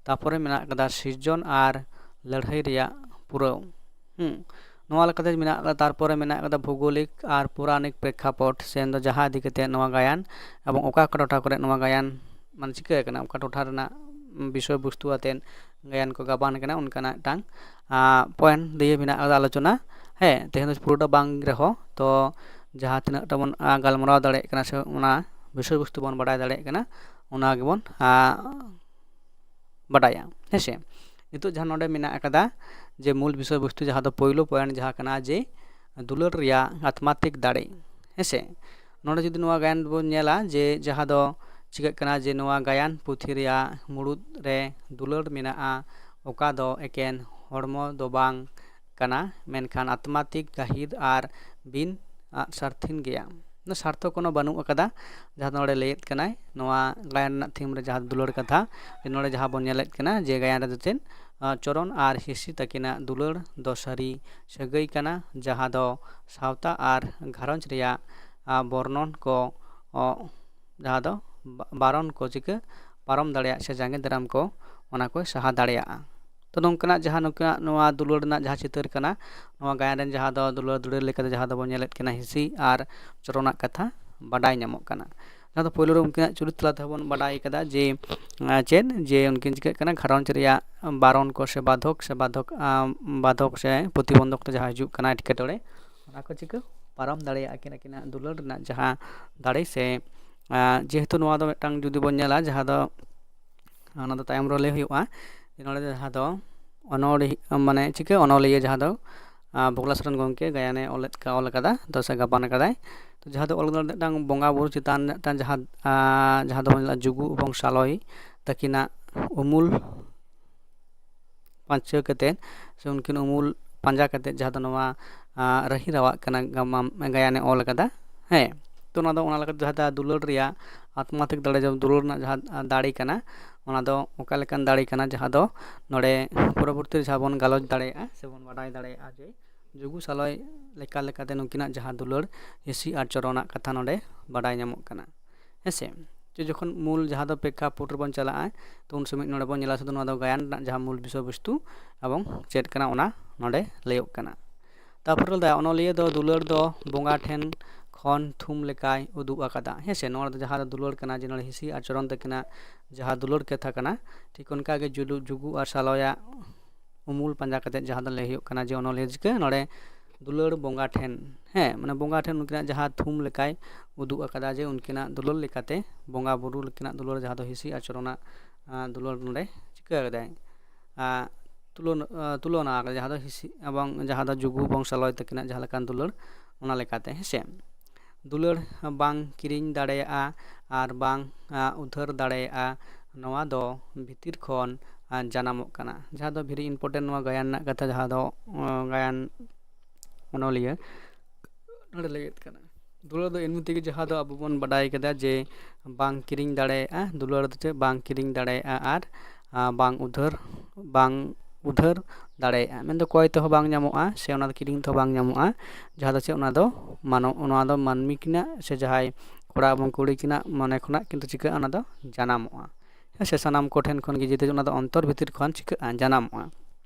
ᱛᱟᱯᱚᱨᱮ ᱢᱮᱱᱟᱜ ᱟᱠᱟᱫᱟ ᱥᱤᱨᱡᱚᱱ ᱟᱨ ᱞᱟᱹᱲᱦᱟᱹᱭ ᱨᱮᱭᱟᱜ ᱯᱩᱨᱟᱹᱣ᱾ ᱦᱩᱸ, ᱱᱚᱣᱟ ᱞᱮᱠᱟᱛᱮ ᱢᱮᱱᱟᱜ ᱟᱠᱟᱫᱟ᱾ ᱛᱟᱨᱯᱚᱨᱮ ᱢᱮᱱᱟᱜ ᱟᱠᱟᱫᱟ ᱵᱷᱩᱜᱳᱞᱤᱠ ᱟᱨ ᱯᱩᱨᱟᱱᱤᱠ ᱯᱨᱮᱠᱠᱷᱟᱯᱚᱴ ᱥᱮ ᱫᱚ ᱡᱟᱦᱟᱸ ᱤᱫᱤ ᱠᱟᱛᱮ ᱱᱚᱣᱟ ᱜᱟᱭᱟᱱ ᱮᱵᱚᱝ ᱚᱠᱟ ᱚᱠᱟ ᱴᱚᱴᱷᱟ ᱠᱚᱨᱮ ᱱᱚᱣᱟ ᱜᱟᱭᱟᱱ ᱢᱟᱱᱮ ᱪᱤᱠᱟᱹ ᱟᱠᱟᱱᱟ, ᱚᱠᱟ ᱴᱚᱴᱷᱟ ᱨᱮᱱᱟᱜ ᱵᱤᱥᱚᱭ ᱵᱚᱥᱛᱩ ᱟᱛᱮᱫ ᱜᱟᱭᱟᱱ ᱠᱚ ᱜᱟᱵᱟᱱ ᱠᱟᱱᱟ, ᱚᱱᱠᱟᱱᱟᱜ ᱢᱤᱫᱴᱟᱝ ᱯᱚᱭᱮᱱᱴ ᱫᱤᱭᱮ ᱢᱮᱱᱟᱜ ᱟᱠᱟᱫᱟ ᱟᱞᱳᱪᱚᱱᱟ᱾ ᱦᱮᱸ, ᱛᱮᱦᱮᱧ ᱫᱚ ᱯᱩᱨᱟᱹᱴᱟ ᱵᱟᱝ ᱨᱮᱦᱚᱸ, ᱛᱚ ᱡᱟᱦᱟᱸ ᱛᱤᱱᱟᱹᱜ ᱴᱟ ᱵᱚᱱ ᱟ, ᱜᱟᱞᱢᱟᱨᱟᱣ ᱫᱟᱲᱮᱭᱟᱜ ᱠᱟᱱᱟ ᱥᱮ ᱚᱱᱟ ᱵᱤᱥᱚᱭ ᱵᱚᱥᱛᱩ ᱵᱚᱱ ᱵᱟᱰᱟᱭ ᱫᱟᱲᱮᱭᱟᱜ ᱠᱟᱱᱟ, ᱚᱱᱟ ᱜᱮᱵᱚᱱ ᱟ, ᱵᱟᱰᱟᱭᱟ᱾ ᱦᱮᱸᱥᱮ, ᱱᱤᱛᱚᱜ ᱡᱟᱦᱟᱸ ᱱᱚᱰᱮ ᱢᱮᱱᱟᱜ ᱟᱠᱟᱫᱟ ᱡᱮ ᱢᱩᱞ ᱵᱤᱥᱚᱭ ᱵᱚᱥᱛᱩ, ᱡᱟᱦᱟᱸ ᱫᱚ ᱯᱳᱭᱞᱳ ᱯᱚᱭᱮᱱᱴ ᱡᱟᱦᱟᱸ ᱠᱟᱱᱟ ᱡᱮ ᱫᱩᱞᱟᱹᱲ ᱨᱮᱭᱟᱜ ᱟᱛᱢᱟᱛᱤᱠ ᱫᱟᱲᱮ᱾ ᱦᱮᱸᱥᱮ, ᱱᱚᱰᱮ ᱡᱩᱫᱤ ᱱᱚᱣᱟ ᱜᱟᱭᱟᱱ ᱵᱚᱱ ᱧᱮᱞᱟ, ᱡᱮ ᱡᱟᱦᱟᱸ ᱫᱚ ᱪᱤᱠᱟᱹᱜ ᱠᱟᱱᱟ, ᱡᱮ ᱱᱚᱣᱟ ᱜᱟᱭᱟᱱ ᱯᱩᱛᱷᱤ ᱨᱮᱭᱟᱜ ᱢᱩᱲᱩᱫ ᱨᱮ ᱫᱩᱞᱟᱹᱲ ᱢᱮᱱᱟᱜᱼᱟ, ᱚᱠᱟ ᱫᱚ ᱮᱠᱮᱱ ᱦᱚᱲᱢᱚ ᱫᱚ ᱵᱟᱝ ᱠᱟᱱᱟ, ᱢᱮᱱᱠᱷᱟᱱ ᱟᱛᱢᱟᱛᱤᱠ, ᱜᱟᱹᱦᱤᱨ ᱟᱨ ᱵᱤᱱ ᱟᱜ ᱥᱟᱨᱛᱷᱤᱱ ᱜᱮᱭᱟ᱾ ᱚᱱᱟ ᱥᱟᱨᱛᱷᱚ ᱠᱳᱱᱳ ᱵᱟᱹᱱᱩᱜ ᱟᱠᱟᱫᱟ᱾ ᱡᱟᱦᱟᱸ ᱫᱚ ᱱᱚᱰᱮ ᱞᱟᱹᱭᱮᱫ ᱠᱟᱱᱟᱭ, ᱱᱚᱣᱟ ᱜᱟᱭᱟᱱ ᱨᱮᱱᱟᱜ ᱛᱷᱤᱢ ᱨᱮ ᱡᱟᱦᱟᱸ ᱫᱩᱞᱟᱹᱲ ᱠᱟᱛᱷᱟ, ᱱᱚᱰᱮ ᱡᱟᱦᱟᱸ ᱵᱚᱱ ᱧᱮᱞᱮᱫ ᱠᱟᱱᱟ ᱡᱮ ᱜᱟᱭᱟᱱ ᱨᱮᱫᱚ ᱪᱮᱫ, ᱟᱸ, ᱪᱚᱨᱚᱱ ᱟᱨ ᱦᱤᱸᱥᱤ ᱛᱟᱹᱠᱤᱱᱟᱜ ᱫᱩᱞᱟᱹᱲ ᱫᱚ ᱥᱟᱹᱨᱤ ᱥᱟᱹᱜᱟᱹᱭ ᱠᱟᱱᱟ, ᱡᱟᱦᱟᱸ ᱫᱚ ᱥᱟᱶᱛᱟ ᱟᱨ ᱜᱷᱟᱨᱚᱸᱡᱽ ᱨᱮᱭᱟᱜ, ᱟᱸ, ᱵᱚᱨᱱᱚᱱ ᱠᱚ, ᱚ, ᱡᱟᱦᱟᱸ ᱫᱚ ᱵᱟ-, ᱵᱟᱨᱚᱱ ᱠᱚ ᱪᱤᱠᱟᱹ ᱯᱟᱨᱚᱢ ᱫᱟᱲᱮᱭᱟᱜ ᱥᱮ ᱡᱟᱸᱜᱮ ᱫᱟᱨᱟᱢ ᱠᱚ, ᱚᱱᱟ ᱠᱚᱭ ᱥᱟᱦᱟ ᱫᱟᱲᱮᱭᱟᱜᱼᱟ᱾ ᱛᱚ ᱱᱚᱝᱠᱟᱱᱟᱜ ᱡᱟᱦᱟᱸ ᱱᱩᱠᱤᱱᱟᱜ ᱱᱚᱣᱟ ᱫᱩᱞᱟᱹᱲ ᱨᱮᱱᱟᱜ ᱡᱟᱦᱟᱸ ᱪᱤᱛᱟᱹᱨ ᱠᱟᱱᱟ, ᱱᱚᱣᱟ ᱜᱟᱭᱟᱱ ᱨᱮᱱ ᱡᱟᱦᱟᱸ ᱫᱚ ᱫᱩᱞᱟᱹᱲ ᱫᱩᱞᱟᱹᱲ ᱞᱮᱠᱟᱛᱮ ᱡᱟᱦᱟᱸ ᱫᱚᱵᱚᱱ ᱧᱮᱞᱮᱫ ᱠᱟᱱᱟ, ᱦᱤᱸᱥᱤ ᱟᱨ ᱪᱚᱨᱚᱱᱟᱜ ᱠᱟᱛᱷᱟ ᱵᱟᱰᱟᱭ ᱧᱟᱢᱚᱜ ᱠᱟᱱᱟ᱾ ᱡᱟᱦᱟᱸ ᱫᱚ ᱯᱳᱭᱞᱳ ᱨᱮ ᱩᱱᱠᱤᱱᱟᱜ ᱪᱩᱨᱤᱛ ᱛᱟᱞᱟ ᱛᱮᱦᱚᱸ ᱵᱚᱱ ᱵᱟᱰᱟᱭ ᱠᱟᱫᱟ ᱡᱮ, ᱟᱸ, ᱪᱮᱫ, ᱡᱮ ᱩᱱᱠᱤᱱ ᱪᱤᱠᱟᱹᱜ ᱠᱟᱱᱟ, ᱜᱷᱟᱨᱚᱸᱡᱽ ᱨᱮᱭᱟᱜ ᱵᱟᱨᱚᱱ ᱠᱚ ᱥᱮ ᱵᱟᱫᱷᱚᱠ ᱥᱮ ᱵᱟᱫᱷᱚᱠ, ᱟᱸ, ᱵᱟᱫᱷᱚᱠ ᱥᱮ ᱯᱨᱚᱛᱤᱵᱚᱱᱫᱷᱚᱠ ᱛᱮ ᱡᱟᱦᱟᱸ ᱦᱤᱡᱩᱜ ᱠᱟᱱᱟ ᱮᱴᱠᱮᱴᱚᱬᱮ, ᱚᱱᱟ ᱠᱚ ᱪᱤᱠᱟᱹ ᱯᱟᱨᱚᱢ ᱫᱟᱲᱮᱭᱟᱜᱼᱟ ᱠᱤᱱ ᱟᱹᱠᱤᱱᱟᱜ ᱫᱩᱞᱟᱹᱲ ᱨᱮᱱᱟᱜ ᱡᱟᱦᱟᱸ ᱫᱟᱲᱮ ᱥᱮ, ᱟᱸ, ᱡᱮᱦᱮᱛᱩ ᱱᱚᱣᱟ ᱫᱚ ᱢᱤᱫᱴᱟᱝ ᱡᱩᱫᱤ ᱵᱚᱱ ᱧᱮᱞᱟ, ᱡᱟᱦᱟᱸ ᱫᱚ ᱚᱱᱟ ᱫᱚ ᱛᱟᱭᱚᱢ ᱨᱮ ᱞᱟᱹᱭ ᱦᱩᱭᱩᱜᱼᱟ᱾ ᱡᱮ ᱱᱚᱰᱮ ᱡᱟᱦᱟᱸ ᱫᱚ ᱚᱱᱚᱲᱦᱤ-, ᱢᱟᱱᱮ ᱪᱤᱠᱟᱹ ᱚᱱᱚᱞᱤᱭᱟᱹ ᱡᱟᱦᱟᱸ ᱫᱚ, ᱟᱸ, ᱵᱷᱳᱜᱽᱞᱟ ᱥᱚᱨᱮᱱ ᱜᱚᱢᱠᱮ ᱜᱟᱭᱟᱱᱮ ᱚᱞᱮᱫ ᱠᱟ-, ᱚᱞ ᱟᱠᱟᱫᱟ, ᱛᱚ ᱥᱮ ᱜᱟᱵᱟᱱ ᱟᱠᱟᱫᱟᱭ᱾ ᱛᱚ ᱡᱟᱦᱟᱸ ᱫᱚ ᱚᱞ ᱠᱟᱱᱟ ᱢᱤᱫᱴᱟᱝ ᱵᱚᱸᱜᱟ ᱵᱩᱨᱩ ᱪᱮᱛᱟᱱ ᱨᱮ ᱢᱤᱫᱴᱟᱝ ᱡᱟᱦᱟᱸ, ᱟᱸ, ᱡᱟᱦᱟᱸ ᱫᱚ ᱵᱚᱱ ᱧᱮᱞᱟ ᱡᱩᱜᱩ ᱮᱵᱚᱝ ᱥᱟᱞᱚᱭ ᱛᱟᱹᱠᱤᱱᱟᱜ ᱩᱢᱩᱞ ᱯᱟᱸᱪᱷᱟᱹ ᱠᱟᱛᱮᱫ ᱥᱮ ᱩᱱᱠᱤᱱ ᱩᱢᱩᱞ ᱯᱟᱸᱡᱟ ᱠᱟᱛᱮᱫ ᱡᱟᱦᱟᱸ ᱫᱚ ᱱᱚᱣᱟ, ᱟᱸ, ᱨᱟᱹᱦᱤᱨ ᱟᱜ ᱠᱟᱱᱟ ᱜᱟᱢᱟᱢ, ᱜᱟᱭᱟᱱᱮ ᱚᱞ ᱟᱠᱟᱫᱟ᱾ ᱦᱮᱸ, ᱛᱚ ᱚᱱᱟ ᱫᱚ ᱚᱱᱟ ᱞᱮᱠᱟᱛᱮ ᱡᱟᱦᱟᱸ ᱫᱚ ᱫᱩᱞᱟᱹᱲ ᱨᱮᱭᱟᱜ ᱟᱛᱢᱟᱛᱤᱠ ᱫᱟᱲᱮ, ᱡᱟᱦᱟᱸ ᱫᱩᱞᱟᱹᱲ ᱨᱮᱱᱟᱜ ᱡᱟᱦᱟᱸ ᱫᱟᱲᱮ ᱠᱟᱱᱟ, ᱚᱱᱟ ᱫᱚ ᱚᱠᱟ ᱞᱮᱠᱟᱱ ᱫᱟᱲᱮ ᱠᱟᱱᱟ ᱡᱟᱦᱟᱸ ᱫᱚ ᱱᱚᱰᱮ ᱯᱚᱨᱚᱵᱚᱨᱛᱤ ᱨᱮ ᱡᱟᱦᱟᱸ ᱵᱚᱱ ᱜᱟᱞᱚᱪ ᱫᱟᱲᱮᱭᱟᱜᱼᱟ ᱥᱮ ᱵᱚᱱ ᱵᱟᱰᱟᱭ ᱫᱟᱲᱮᱭᱟᱜᱼᱟ ᱡᱮ ᱡᱩᱜᱩ ᱥᱟᱞᱚᱭ ᱞᱮᱠᱟ ᱞᱮᱠᱟᱛᱮ ᱱᱩᱠᱤᱱᱟᱜ ᱡᱟᱦᱟᱸ ᱫᱩᱞᱟᱹᱲ ᱦᱤᱸᱥᱤ ᱟᱨ ᱪᱚᱨᱚᱱᱟᱜ ᱠᱟᱛᱷᱟ ᱱᱚᱰᱮ ᱵᱟᱰᱟᱭ ᱧᱟᱢᱚᱜ ᱠᱟᱱᱟ᱾ ᱦᱮᱸᱥᱮ, ᱡᱮ ᱡᱚᱠᱷᱚᱱ ᱢᱩᱞ ᱡᱟᱦᱟᱸ ᱫᱚ ᱯᱨᱮᱠᱠᱷᱟᱯᱚᱴ ᱨᱮᱵᱚᱱ ᱪᱟᱞᱟᱜᱼᱟ, ᱛᱚ ᱩᱱ ᱥᱚᱢᱚᱭ ᱱᱚᱰᱮ ᱵᱚᱱ ᱧᱮᱞᱟ ᱥᱩᱫᱷᱩ ᱱᱚᱣᱟ ᱫᱚ ᱜᱟᱭᱟᱱ ᱨᱮᱱᱟᱜ ᱡᱟᱦᱟᱸ ᱢᱩᱞ ᱵᱤᱥᱚᱭ ᱵᱚᱥᱛᱩ ᱮᱵᱚᱝ ᱪᱮᱫ ᱠᱟᱱᱟ ᱚᱱᱟ ᱱᱚᱰᱮ ᱞᱟᱹᱭᱚᱜ ᱠᱟᱱᱟ᱾ ᱛᱟᱨᱯᱚᱨᱮ ᱞᱟᱹᱭᱫᱟ, ᱚᱱᱚᱞᱤᱭᱟᱹ ᱫᱚ ᱫᱩᱞᱟᱹᱲ ᱫᱚ ᱵᱚᱸᱜᱟ ᱴᱷᱮᱱ ᱠᱷᱚᱱ ᱛᱷᱩᱢ ᱞᱮᱠᱟᱭ ᱩᱫᱩᱜ ᱟᱠᱟᱫᱟ᱾ ᱦᱮᱸ ᱥᱮ, ᱱᱚᱣᱟ ᱫᱚ ᱡᱟᱦᱟᱸ ᱫᱚ ᱫᱩᱞᱟᱹᱲ ᱠᱟᱱᱟ, ᱡᱮ ᱱᱚᱰᱮ ᱦᱤᱥᱤ ᱟᱨ ᱪᱚᱨᱚᱱ ᱛᱟᱹᱠᱤᱱᱟᱜ ᱡᱟᱦᱟᱸ ᱫᱩᱞᱟᱹᱲ ᱠᱟᱛᱷᱟ ᱠᱟᱱᱟ, ᱴᱷᱤᱠ ᱚᱱᱠᱟ ᱜᱮ ᱡᱩᱞᱩ ᱡᱩᱜᱩ ᱟᱨ ᱥᱟᱞᱚᱭᱟᱜ ᱩᱢᱩᱞ ᱯᱟᱸᱡᱟ ᱠᱟᱛᱮ ᱡᱟᱦᱟᱸ ᱫᱚ ᱞᱟᱹᱭ ᱦᱩᱭᱩᱜ ᱠᱟᱱᱟ ᱡᱮ ᱚᱱᱚᱞᱤᱭᱟᱹ ᱪᱤᱠᱟᱹ ᱱᱚᱰᱮ ᱫᱩᱞᱟᱹᱲ ᱵᱚᱸᱜᱟ ᱴᱷᱮᱱ, ᱦᱮᱸ, ᱢᱟᱱᱮ ᱵᱚᱸᱜᱟ ᱴᱷᱮᱱ ᱩᱱᱠᱤᱱᱟᱜ ᱡᱟᱦᱟᱸ ᱛᱷᱩᱢ ᱞᱮᱠᱟᱭ ᱩᱫᱩᱜ ᱟᱠᱟᱫᱟ ᱡᱮ ᱩᱱᱠᱤᱱᱟᱜ ᱫᱩᱞᱟᱹᱲ ᱞᱮᱠᱟᱛᱮ ᱵᱚᱸᱜᱟ ᱵᱩᱨᱩ ᱞᱮᱠᱤᱱᱟᱜ ᱫᱩᱞᱟᱹᱲ ᱡᱟᱦᱟᱸ ᱫᱚ ᱦᱤᱥᱤ ᱟᱨ ᱪᱚᱨᱚᱱᱟᱜ ᱟᱸ, ᱫᱩᱞᱟᱹᱲ ᱱᱚᱰᱮ ᱪᱤᱠᱟᱹ ᱠᱟᱫᱟᱭ, ᱟᱸ, ᱛᱩᱞᱚᱱ-, ᱟᱸ, ᱛᱩᱞᱚᱱᱟ ᱟᱠᱟᱫᱟ, ᱡᱟᱦᱟᱸ ᱫᱚ ᱦᱤᱥᱤ ᱮᱵᱚᱝ ᱡᱟᱦᱟᱸ ᱫᱚ ᱡᱩᱜᱩ ᱮᱵᱚᱝ ᱥᱟᱞᱚᱭ ᱛᱟᱹᱠᱤᱱᱟᱜ ᱡᱟᱦᱟᱸ ᱞᱮᱠᱟᱱ ᱫᱩᱞᱟᱹᱲ, ᱚᱱᱟ ᱞᱮᱠᱟᱛᱮ, ᱦᱮᱸ ᱥᱮ᱾ ᱫᱩᱞᱟᱹᱲ ᱵᱟᱝ ᱠᱤᱨᱤᱧ ᱫᱟᱲᱮᱭᱟᱜᱼᱟ ᱟᱨ ᱵᱟᱝ, ᱟᱸ, ᱩᱫᱷᱟᱹᱨ ᱫᱟᱲᱮᱭᱟᱜᱼᱟ, ᱱᱚᱣᱟ ᱫᱚ ᱵᱷᱤᱛᱤᱨ ᱠᱷᱚᱱ, ᱟᱸ, ᱡᱟᱱᱟᱢᱚᱜ ᱠᱟᱱᱟ᱾ ᱡᱟᱦᱟᱸ ᱫᱚ very important, ᱱᱚᱣᱟ ᱜᱟᱭᱟᱱ ᱨᱮᱱᱟᱜ ᱠᱟᱛᱷᱟ, ᱡᱟᱦᱟᱸ ᱫᱚ, ᱟᱸ, ᱜᱟᱭᱟᱱ ᱚᱱᱚᱞᱤᱭᱟᱹ ᱱᱚᱰᱮ ᱞᱟᱹᱭᱮᱫ ᱠᱟᱱᱟ᱾ ᱫᱩᱞᱟᱹᱲ ᱫᱚ ᱮᱢᱱᱤ ᱛᱮᱜᱮ ᱡᱟᱦᱟᱸ ᱫᱚ ᱟᱵᱚ ᱵᱚᱱ ᱵᱟᱰᱟᱭ ᱠᱟᱫᱟ ᱡᱮ ᱵᱟᱝ ᱠᱤᱨᱤᱧ ᱫᱟᱲᱮᱭᱟᱜᱼᱟ, ᱫᱩᱞᱟᱹᱲ ᱫᱚ ᱪᱮᱫ ᱵᱟᱝ ᱠᱤᱨᱤᱧ ᱫᱟᱲᱮᱭᱟᱜᱼᱟ ᱟᱨ, ᱟᱸ, ᱵᱟᱝ ᱩᱫᱷᱟᱹᱨ, ᱵᱟᱝ ᱩᱫᱷᱟᱹᱨ ᱫᱟᱲᱮᱭᱟᱜᱼᱟ, ᱢᱮᱱᱫᱚ ᱠᱚᱭ ᱛᱮᱦᱚᱸ ᱵᱟᱝ ᱧᱟᱢᱚᱜᱼᱟ ᱥᱮ ᱚᱱᱟ ᱫᱚ ᱠᱤᱨᱤᱧ ᱛᱮᱦᱚᱸ ᱵᱟᱝ ᱧᱟᱢᱚᱜᱼᱟ᱾ ᱡᱟᱦᱟᱸ ᱫᱚ ᱪᱮᱫ, ᱚᱱᱟ ᱫᱚ ᱢᱟᱱᱚ-, ᱚᱱᱟ ᱫᱚ ᱢᱟᱹᱱᱢᱤ ᱠᱤᱱᱟᱜ ᱥᱮ ᱡᱟᱦᱟᱸᱭ ᱠᱚᱲᱟ ᱮᱵᱚᱝ ᱠᱩᱲᱤ ᱠᱤᱱᱟᱜ ᱢᱚᱱᱮ ᱠᱷᱚᱱᱟᱜ ᱠᱤᱱᱛᱩ ᱪᱤᱠᱟᱹᱜᱼᱟ, ᱚᱱᱟ ᱫᱚ ᱡᱟᱱᱟᱢᱚᱜᱼᱟ᱾ ᱦᱮᱸ ᱥᱮ, ᱥᱟᱱᱟᱢ ᱠᱚᱴᱷᱮᱱ ᱠᱷᱚᱱ ᱜᱮ ᱡᱩᱫᱤ ᱚᱱᱟ ᱫᱚ ᱚᱱᱛᱚᱨ ᱵᱷᱤᱛᱤᱨ ᱠᱷᱚᱱ ᱪᱤᱠᱟᱹᱜᱼᱟ, ᱡᱟᱱᱟᱢᱚᱜᱼᱟ᱾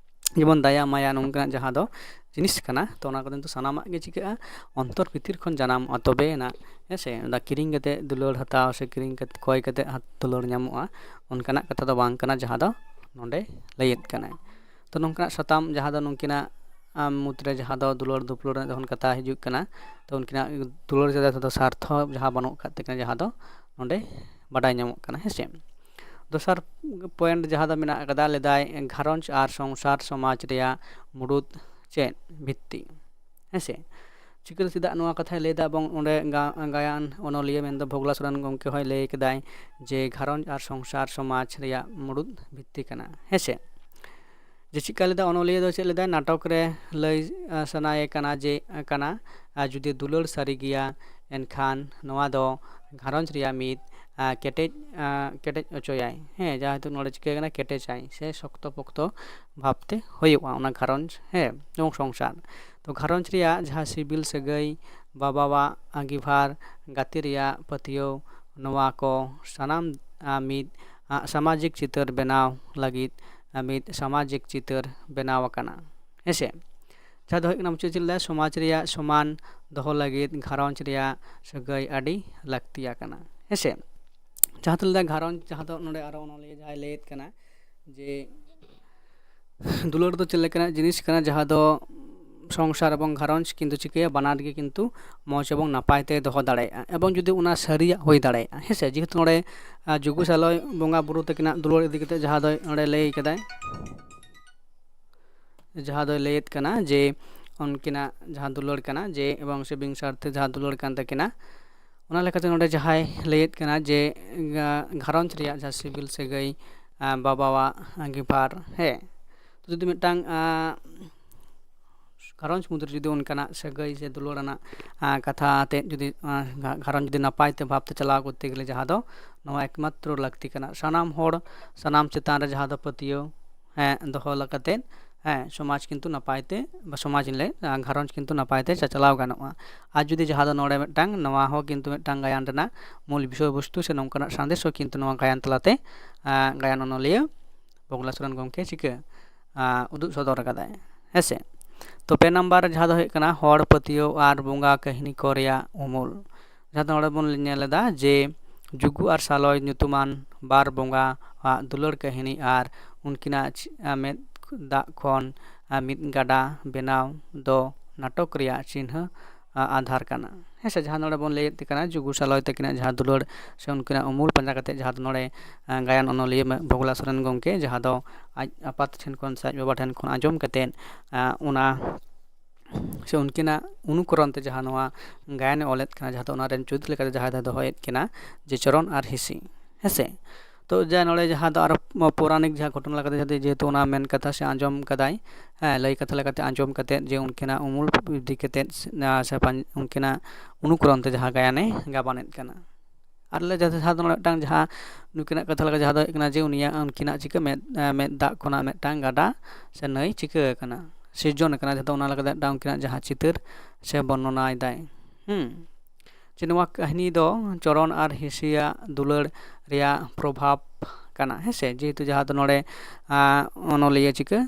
ᱡᱮᱢᱚᱱ ᱫᱟᱭᱟ ᱢᱟᱭᱟ ᱱᱚᱝᱠᱟᱱᱟᱜ ᱡᱟᱦᱟᱸ ᱫᱚ ᱡᱤᱱᱤᱥ ᱠᱟᱱᱟ, ᱛᱚ ᱚᱱᱟ ᱠᱚᱫᱚ ᱠᱤᱱᱛᱩ ᱥᱟᱱᱟᱢᱟᱜ ᱜᱮ ᱪᱤᱠᱟᱹᱜᱼᱟ, ᱚᱱᱛᱚᱨ ᱵᱷᱤᱛᱤᱨ ᱠᱷᱚᱱ ᱡᱟᱱᱟᱢᱚᱜᱼᱟ᱾ ᱛᱚᱵᱮ ᱟᱱᱟᱜ, ᱦᱮᱸ ᱥᱮ, ᱚᱱᱟ ᱠᱤᱨᱤᱧ ᱠᱟᱛᱮ ᱫᱩᱞᱟᱹᱲ ᱦᱟᱛᱟᱣ ᱥᱮ ᱠᱤᱨᱤᱧ ᱠᱟᱛᱮ ᱠᱚᱭ ᱠᱟᱛᱮ ᱦᱟᱛ-, ᱫᱩᱞᱟᱹᱲ ᱧᱟᱢᱚᱜᱼᱟ, ᱚᱱᱠᱟᱱᱟᱜ ᱠᱟᱛᱷᱟ ᱫᱚ ᱵᱟᱝ ᱠᱟᱱᱟ ᱡᱟᱦᱟᱸ ᱫᱚ ᱱᱚᱰᱮ ᱞᱟᱹᱭᱮᱫ ᱠᱟᱱᱟᱭ᱾ ᱛᱚ ᱱᱚᱝᱠᱟᱱᱟᱜ ᱥᱟᱛᱟᱢ ᱡᱟᱦᱟᱸ ᱫᱚ ᱱᱩᱠᱤᱱᱟᱜ, ᱟᱢ, ᱢᱩᱫᱽᱨᱮ ᱡᱟᱦᱟᱸ ᱫᱚ ᱫᱩᱞᱟᱹᱲ ᱫᱩᱯᱞᱟᱹᱲ ᱨᱮᱱᱟᱜ ᱡᱚᱠᱷᱚᱱ ᱠᱟᱛᱷᱟ ᱦᱤᱡᱩᱜ ᱠᱟᱱᱟ, ᱛᱚ ᱩᱱᱠᱤᱱᱟᱜ ᱫᱩᱞᱟᱹᱲ ᱪᱮᱛᱟᱱ ᱨᱮᱫᱚ ᱥᱟᱨᱛᱷᱚ ᱡᱟᱦᱟᱸ ᱵᱟᱹᱱᱩᱜ ᱟᱠᱟᱫ ᱛᱟᱹᱠᱤᱱᱟ, ᱡᱟᱦᱟᱸ ᱫᱚ ᱱᱚᱰᱮ ᱵᱟᱰᱟᱭ ᱧᱟᱢᱚᱜ ᱠᱟᱱᱟ, ᱦᱮᱸ ᱥᱮ᱾ ᱫᱚᱥᱟᱨ point ᱡᱟᱦᱟᱸ ᱫᱚ ᱢᱮᱱᱟᱜ ᱟᱠᱟᱫᱟ, ᱞᱟᱹᱭᱫᱟᱭ ᱜᱷᱟᱨᱚᱸᱡᱽ ᱟᱨ ᱥᱚᱝᱥᱟᱨ ᱥᱚᱢᱟᱡᱽ ᱨᱮᱭᱟᱜ ᱢᱩᱲᱩᱫ ᱪᱮᱫ ᱵᱷᱤᱛᱛᱤ, ᱦᱮᱸ ᱥᱮ᱾ ᱪᱤᱠᱟᱹ ᱪᱮᱫᱟᱜ ᱱᱚᱣᱟ ᱠᱟᱛᱷᱟᱭ ᱞᱟᱹᱭᱫᱟ ᱮᱵᱚᱝ ᱚᱸᱰᱮ ᱜᱟ-, ᱜᱟᱭᱟᱱ ᱚᱱᱚᱞᱤᱭᱟᱹ ᱢᱮᱱᱫᱚ ᱵᱷᱳᱜᱽᱞᱟ ᱥᱚᱨᱮᱱ ᱜᱚᱢᱠᱮ ᱦᱚᱸᱭ ᱞᱟᱹᱭ ᱠᱮᱫᱟᱭ ᱡᱮ ᱜᱷᱟᱨᱚᱸᱡᱽ ᱟᱨ ᱥᱚᱝᱥᱟᱨ ᱥᱚᱢᱟᱡᱽ ᱨᱮᱭᱟᱜ ᱢᱩᱲᱩᱫ ᱵᱷᱤᱛᱛᱤ ᱠᱟᱱᱟ, ᱦᱮᱸ ᱥᱮ᱾ ᱡᱮ ᱪᱮᱫ ᱞᱮᱠᱟ ᱞᱟᱹᱭᱫᱟ ᱚᱱᱚᱞᱤᱭᱟᱹ ᱫᱚ ᱪᱮᱫ ᱞᱟᱹᱭᱫᱟᱭ, ᱱᱟᱴᱚᱠ ᱨᱮ ᱞᱟᱹᱭ, ᱟᱸ, ᱥᱟᱱᱟᱭᱮ ᱠᱟᱱᱟ ᱡᱮ, ᱠᱟᱱᱟ, ᱟᱨ ᱡᱩᱫᱤ ᱫᱩᱞᱟᱹᱲ ᱥᱟᱹᱨᱤ ᱜᱮᱭᱟ, ᱮᱱᱠᱷᱟᱱ ᱱᱚᱣᱟ ᱫᱚ ᱜᱷᱟᱨᱚᱸᱡᱽ ᱨᱮᱭᱟᱜ ᱢᱤᱫ, ᱟᱸ, ᱠᱮᱴᱮᱡ, ᱟᱸ, ᱠᱮᱴᱮᱡ ᱦᱚᱪᱚᱭᱟᱭ᱾ ᱦᱮᱸ, ᱡᱟᱦᱟᱸ ᱫᱚ ᱱᱚᱰᱮ ᱪᱤᱠᱟᱹ ᱠᱟᱱᱟ, ᱠᱮᱴᱮᱡᱟᱭ ᱥᱮ ᱥᱚᱠᱛᱚ ᱯᱚᱠᱛᱚ ᱵᱷᱟᱵᱽᱛᱮ ᱦᱩᱭᱩᱜᱼᱟ ᱚᱱᱟ ᱜᱷᱟᱨᱚᱸᱡᱽ, ᱦᱮᱸ, ᱮᱵᱚᱝ ᱥᱚᱝᱥᱟᱨ᱾ ᱛᱚ ᱜᱷᱟᱨᱚᱸᱡᱽ ᱨᱮᱭᱟᱜ ᱡᱟᱦᱟᱸ ᱥᱤᱵᱤᱞ ᱥᱟᱹᱜᱟᱹᱭ, ᱵᱟᱵᱟᱣᱟᱜ ᱟᱸᱜᱤᱵᱷᱟᱨ, ᱜᱟᱛᱮ ᱨᱮᱭᱟᱜ ᱯᱟᱹᱛᱭᱟᱹᱣ, ᱱᱚᱣᱟ ᱠᱚ ᱥᱟᱱᱟᱢ, ᱟᱸ, ᱢᱤᱫ, ᱟᱸ, ᱥᱟᱢᱟᱡᱤᱠ ᱪᱤᱛᱟᱹᱨ ᱵᱮᱱᱟᱣ ᱞᱟᱹᱜᱤᱫ, ᱟᱸ, ᱢᱤᱫ ᱥᱟᱢᱟᱡᱤᱠ ᱪᱤᱛᱟᱹᱨ ᱵᱮᱱᱟᱣ ᱟᱠᱟᱱᱟ, ᱦᱮᱸᱥᱮ᱾ ᱡᱟᱦᱟᱸ ᱫᱚ ᱦᱩᱭᱩᱜ ᱠᱟᱱᱟ ᱢᱩᱪᱟᱹᱫ ᱪᱮᱫ ᱞᱟᱹᱭᱟ, ᱥᱚᱢᱟᱡᱽ ᱨᱮᱭᱟᱜ ᱥᱚᱢᱟᱱ ᱫᱚᱦᱚ ᱞᱟᱹᱜᱤᱫ ᱜᱷᱟᱨᱚᱸᱡᱽ ᱨᱮᱭᱟᱜ ᱥᱟᱹᱜᱟᱹᱭ ᱟᱹᱰᱤ ᱞᱟᱹᱠᱛᱤᱭᱟ ᱠᱟᱱᱟ᱾ ᱦᱮᱸᱥᱮ, ᱡᱟᱦᱟᱸ ᱫᱚ ᱞᱟᱹᱭᱫᱟ ᱜᱷᱟᱨᱚᱸᱡᱽ, ᱡᱟᱦᱟᱸ ᱫᱚ ᱱᱚᱰᱮ ᱟᱨᱚ ᱚᱱᱚᱞᱤᱭᱟᱹ ᱡᱟᱦᱟᱸᱭ ᱞᱟᱹᱭᱮᱫ ᱠᱟᱱᱟ ᱡᱮ ᱫᱩᱞᱟᱹᱲ ᱫᱚ ᱪᱮᱫ ᱞᱮᱠᱟᱱᱟᱜ ᱡᱤᱱᱤᱥ ᱠᱟᱱᱟ ᱡᱟᱦᱟᱸ ᱫᱚ ᱥᱚᱝᱥᱟᱨ ᱮᱵᱚᱝ ᱜᱷᱟᱨᱚᱸᱡᱽ ᱠᱤᱱᱛᱩ ᱪᱤᱠᱟᱹᱭᱟ, ᱵᱟᱱᱟᱨ ᱜᱮ ᱠᱤᱱᱛᱩ ᱢᱚᱡᱽ ᱮᱵᱚᱝ ᱱᱟᱯᱟᱭ ᱛᱮ ᱫᱚᱦᱚ ᱫᱟᱲᱮᱭᱟᱜᱼᱟ ᱮᱵᱚᱝ ᱡᱩᱫᱤ ᱚᱱᱟ ᱥᱟᱹᱨᱤᱭᱟᱜ ᱦᱩᱭ ᱫᱟᱲᱮᱭᱟᱜᱼᱟ᱾ ᱦᱮᱸᱥᱮ, ᱡᱮᱦᱮᱛᱩ ᱱᱚᱰᱮ ᱟᱨ ᱡᱩᱜᱩ ᱥᱟᱞᱚᱭ ᱵᱚᱸᱜᱟ ᱵᱩᱨᱩ ᱛᱟᱹᱠᱤᱱᱟᱜ ᱫᱩᱞᱟᱹᱲ ᱤᱫᱤ ᱠᱟᱛᱮ ᱡᱟᱦᱟᱸ ᱫᱚᱭ ᱱᱚᱰᱮ ᱞᱟᱹᱭ ᱠᱟᱫᱟᱭ, ᱡᱟᱦᱟᱸ ᱫᱚᱭ ᱞᱟᱹᱭᱮᱫ ᱠᱟᱱᱟ ᱡᱮ ᱩᱱᱠᱤᱱᱟᱜ ᱡᱟᱦᱟᱸ ᱫᱩᱞᱟᱹᱲ ᱠᱟᱱᱟ ᱡᱮ ᱮᱵᱚᱝ ᱥᱮ ᱵᱤᱝᱥᱟᱨᱛᱷᱮ ᱡᱟᱦᱟᱸ ᱫᱩᱞᱟᱹᱲ ᱠᱟᱱ ᱛᱟᱹᱠᱤᱱᱟ, ᱚᱱᱟ ᱞᱮᱠᱟᱛᱮ ᱱᱚᱰᱮ ᱡᱟᱦᱟᱸᱭ ᱞᱟᱹᱭᱮᱫ ᱠᱟᱱᱟ ᱡᱮ ᱜᱷᱟᱨᱚᱸᱡᱽ ᱨᱮᱭᱟᱜ ᱡᱟᱦᱟᱸ ᱥᱤᱵᱤᱞ ᱥᱟᱹᱜᱟᱹᱭ, ᱵᱟᱵᱟᱣᱟᱜ ᱟᱺᱜᱤᱵᱷᱟᱨ, ᱦᱮᱸ, ᱡᱩᱫᱤ ᱢᱤᱫᱴᱟᱝ ᱜᱷᱟᱨᱚᱸᱡᱽ ᱢᱩᱫᱽᱨᱮ ᱡᱩᱫᱤ ᱚᱱᱠᱟᱱᱟᱜ ᱥᱟᱹᱜᱟᱹᱭ ᱥᱮ ᱫᱩᱞᱟᱹᱲ ᱟᱱᱟᱜ ᱠᱟᱛᱷᱟ ᱟᱛᱮᱫ ᱡᱩᱫᱤ ᱜᱷᱟᱨᱚᱸᱡᱽ ᱡᱩᱫᱤ ᱱᱟᱯᱟᱭ ᱛᱮ ᱵᱷᱟᱵᱽ ᱛᱮ ᱪᱟᱞᱟᱣ ᱠᱚᱨᱛᱮ ᱜᱮᱞᱮ ᱡᱟᱦᱟᱸ ᱫᱚ ᱱᱚᱣᱟ ᱮᱠᱢᱟᱛᱨᱚ ᱞᱟᱹᱠᱛᱤ ᱠᱟᱱᱟ᱾ ᱥᱟᱱᱟᱢ ᱦᱚᱲ ᱥᱟᱱᱟᱢ ᱪᱮᱛᱟᱱ ᱨᱮ ᱡᱟᱦᱟᱸ ᱫᱚ ᱯᱟᱹᱛᱭᱟᱹᱣ ᱦᱮᱸ ᱫᱚᱦᱚ ᱠᱟᱛᱮᱫ ᱦᱮᱸ ᱥᱚᱢᱟᱡᱽ ᱠᱤᱱᱛᱩ ᱱᱟᱯᱟᱭ ᱛᱮ ᱥᱚᱢᱟᱡᱽ ᱞᱮ ᱜᱷᱟᱨᱚᱸᱡᱽ ᱠᱤᱱᱛᱩ ᱱᱟᱯᱟᱭ ᱛᱮ ᱪᱟᱪᱞᱟᱣ ᱜᱟᱱᱚᱜᱼᱟ᱾ ᱟᱨ ᱡᱩᱫᱤ ᱡᱟᱦᱟᱸ ᱫᱚ ᱱᱚᱰᱮ ᱢᱤᱫᱴᱟᱝ ᱱᱚᱣᱟ ᱦᱚᱸ ᱠᱤᱱᱛᱩ ᱢᱤᱫᱴᱟᱝ ᱜᱟᱭᱟᱱ ᱨᱮᱱᱟᱜ ᱢᱩᱞ ᱵᱤᱥᱚᱭ ᱵᱚᱥᱛᱩ ᱥᱮ ᱱᱚᱝᱠᱟᱱᱟᱜ ᱥᱟᱸᱫᱮᱥ ᱦᱚᱸ ᱠᱤᱱᱛᱩ ᱱᱚᱣᱟ ᱜᱟᱭᱟᱱ ᱛᱟᱞᱟᱛᱮ ᱜᱟᱭᱟᱱ ᱚᱱᱚᱞᱤᱭᱟᱹ ᱵᱚᱜᱞᱟ ᱥᱚᱨᱮᱱ ᱜᱚᱢᱠᱮ ᱪᱤᱠᱟᱹ ᱩᱫᱩᱜ ᱥᱚᱫᱚᱨ ᱟᱠᱟᱫᱟᱭ᱾ ᱦᱮᱸᱥᱮ, ᱛᱚ ᱯᱮ ᱱᱟᱢᱵᱟᱨ ᱨᱮ ᱡᱟᱦᱟᱸ ᱫᱚ ᱦᱩᱭᱩᱜ ᱠᱟᱱᱟ ᱦᱚᱲ ᱯᱟᱹᱛᱭᱟᱹᱣ ᱟᱨ ᱵᱚᱸᱜᱟ ᱠᱟᱹᱦᱱᱤ ᱠᱚ ᱨᱮᱭᱟᱜ ᱩᱢᱩᱞ᱾ ᱡᱟᱦᱟᱸ ᱫᱚ ᱱᱚᱰᱮ ᱵᱚᱱ ᱧᱮᱞ ᱮᱫᱟ ᱡᱮ ᱡᱩᱜᱩ ᱟᱨ ᱥᱟᱞᱚᱭ ᱧᱩᱛᱩᱢᱟᱱ ᱵᱟᱨ ᱵᱚᱸᱜᱟ ᱟᱜ ᱫᱩᱞᱟᱹᱲ ᱠᱟᱹᱦᱱᱤ ᱟᱨ ᱩᱱᱠᱤᱱᱟᱜ ᱢᱮᱫ ᱫᱟᱜ ᱠᱷᱚᱱ ᱢᱤᱫ ᱜᱟᱰᱟ ᱵᱮᱱᱟᱣ ᱫᱚ ᱱᱟᱴᱚᱠ ᱨᱮᱭᱟᱜ ᱪᱤᱱᱦᱟᱹ ᱟᱫᱷᱟᱨ ᱠᱟᱱᱟ᱾ ᱦᱮᱸ ᱥᱮ, ᱡᱟᱦᱟᱸ ᱱᱚᱰᱮ ᱵᱚᱱ ᱞᱟᱹᱭᱮᱫ ᱠᱟᱱᱟ ᱡᱩᱜᱩ ᱥᱟᱞᱚᱭ ᱛᱟᱹᱠᱤᱱᱟᱜ ᱡᱟᱦᱟᱸ ᱫᱩᱞᱟᱹᱲ ᱥᱮ ᱩᱱᱠᱤᱱᱟᱜ ᱩᱢᱩᱞ ᱯᱟᱸᱡᱟ ᱠᱟᱛᱮ ᱡᱟᱦᱟᱸ ᱫᱚ ᱱᱚᱰᱮ ᱜᱟᱭᱟᱱ ᱚᱱᱚᱞᱤᱭᱟᱹ ᱵᱷᱚᱜᱽᱞᱟ ᱥᱚᱨᱮᱱ ᱜᱚᱢᱠᱮ ᱡᱟᱦᱟᱸ ᱫᱚ ᱟᱡ ᱟᱯᱟᱛ ᱴᱷᱮᱱ ᱠᱷᱚᱱ ᱥᱮ ᱟᱡ ᱵᱟᱵᱟ ᱴᱷᱮᱱ ᱠᱷᱚᱱ ᱟᱸᱡᱚᱢ ᱠᱟᱛᱮ ᱚᱱᱟ ᱥᱮ ᱩᱱᱠᱤᱱᱟᱜ ᱚᱱᱩᱠᱚᱨᱚᱱ ᱛᱮ ᱡᱟᱦᱟᱸ ᱱᱚᱣᱟ ᱜᱟᱭᱟᱱᱮ ᱚᱞᱮᱫ ᱠᱟᱱᱟ, ᱡᱟᱦᱟᱸ ᱫᱚ ᱚᱱᱟ ᱨᱮᱱ ᱪᱩᱨᱤᱛ ᱞᱮᱠᱟᱛᱮ ᱡᱟᱦᱟᱸ ᱫᱚᱭ ᱫᱚᱦᱚᱭᱮᱫ ᱠᱤᱱᱟ ᱡᱮ ᱪᱚᱨᱚᱱ ᱟᱨ ᱦᱤᱸᱥᱤ᱾ ᱦᱮᱸᱥᱮ, ᱛᱚ ᱡᱟ ᱱᱚᱰᱮ ᱡᱟᱦᱟᱸ ᱫᱚ ᱟᱨᱚ ᱯᱳᱨᱟᱱᱤᱠ ᱡᱟᱦᱟᱸ ᱜᱷᱚᱴᱚᱱᱟ ᱞᱮᱠᱟᱛᱮ ᱡᱟᱦᱟᱸ ᱫᱚ ᱡᱮᱦᱮᱛᱩ ᱚᱱᱟ ᱢᱮᱱ ᱠᱟᱛᱷᱟ ᱥᱮ ᱟᱸᱡᱚᱢ ᱠᱟᱫᱟᱭ, ᱦᱮᱸ, ᱞᱟᱹᱭ ᱠᱟᱛᱷᱟ ᱞᱮᱠᱟᱛᱮ ᱟᱸᱡᱚᱢ ᱠᱟᱛᱮᱫ ᱡᱮ ᱩᱱᱠᱤᱱᱟᱜ ᱩᱢᱩᱞ ᱤᱫᱤ ᱠᱟᱛᱮᱫ ᱥᱮ ᱯᱟᱸᱡ-, ᱩᱱᱠᱤᱱᱟᱜ ᱚᱱᱩᱠᱚᱨᱚᱱ ᱛᱮ ᱡᱟᱦᱟᱸ ᱜᱟᱭᱟᱱᱮ ᱜᱟᱵᱟᱱᱮᱫ ᱠᱟᱱᱟ᱾ ᱟᱨ ᱞᱮ ᱡᱟᱦᱟᱸ ᱫᱚ ᱢᱤᱫᱴᱟᱝ ᱡᱟᱦᱟᱸ ᱱᱩᱠᱤᱱᱟᱜ ᱠᱟᱛᱷᱟ ᱞᱮᱠᱟ ᱡᱟᱦᱟᱸ ᱫᱚ ᱦᱩᱭᱩᱜ ᱠᱟᱱᱟ ᱡᱮ ᱩᱱᱤᱭᱟᱜ ᱩᱱᱠᱤᱱᱟᱜ ᱪᱤᱠᱟᱹ ᱢᱮᱫ, ᱢᱮᱫ ᱫᱟᱜ ᱠᱷᱚᱱᱟᱜ ᱢᱤᱫᱴᱟᱝ ᱜᱟᱰᱟ ᱥᱮ ᱱᱟᱹᱭ ᱪᱤᱠᱟᱹ ᱟᱠᱟᱱᱟ, ᱥᱤᱨᱡᱚᱱ ᱟᱠᱟᱱᱟ, ᱡᱟᱦᱟᱸ ᱫᱚ ᱚᱱᱟ ᱞᱮᱠᱟᱛᱮ ᱢᱤᱫᱴᱟᱝ ᱩᱱᱠᱤᱱᱟᱜ ᱡᱟᱦᱟᱸ ᱪᱤᱛᱟᱹᱨ ᱥᱮ ᱵᱚᱨᱱᱚᱱᱟᱭ ᱫᱟᱭ᱾ ᱦᱩᱸ, ᱡᱮ ᱱᱚᱣᱟ ᱠᱟᱹᱦᱱᱤ ᱫᱚ ᱪᱚᱨᱚᱱ ᱟᱨ ᱦᱤᱸᱥᱤᱭᱟᱜ ᱫᱩᱞᱟᱹᱲ ᱨᱮᱭᱟᱜ ᱯᱨᱚᱵᱷᱟᱵᱽ ᱠᱟᱱᱟ, ᱦᱮᱸ ᱥᱮ, ᱡᱮᱦᱮᱛᱩ ᱡᱟᱦᱟᱸ ᱫᱚ ᱱᱚᱰᱮ ᱟᱸ, ᱚᱱᱚᱞᱤᱭᱟᱹ ᱪᱤᱠᱟᱹ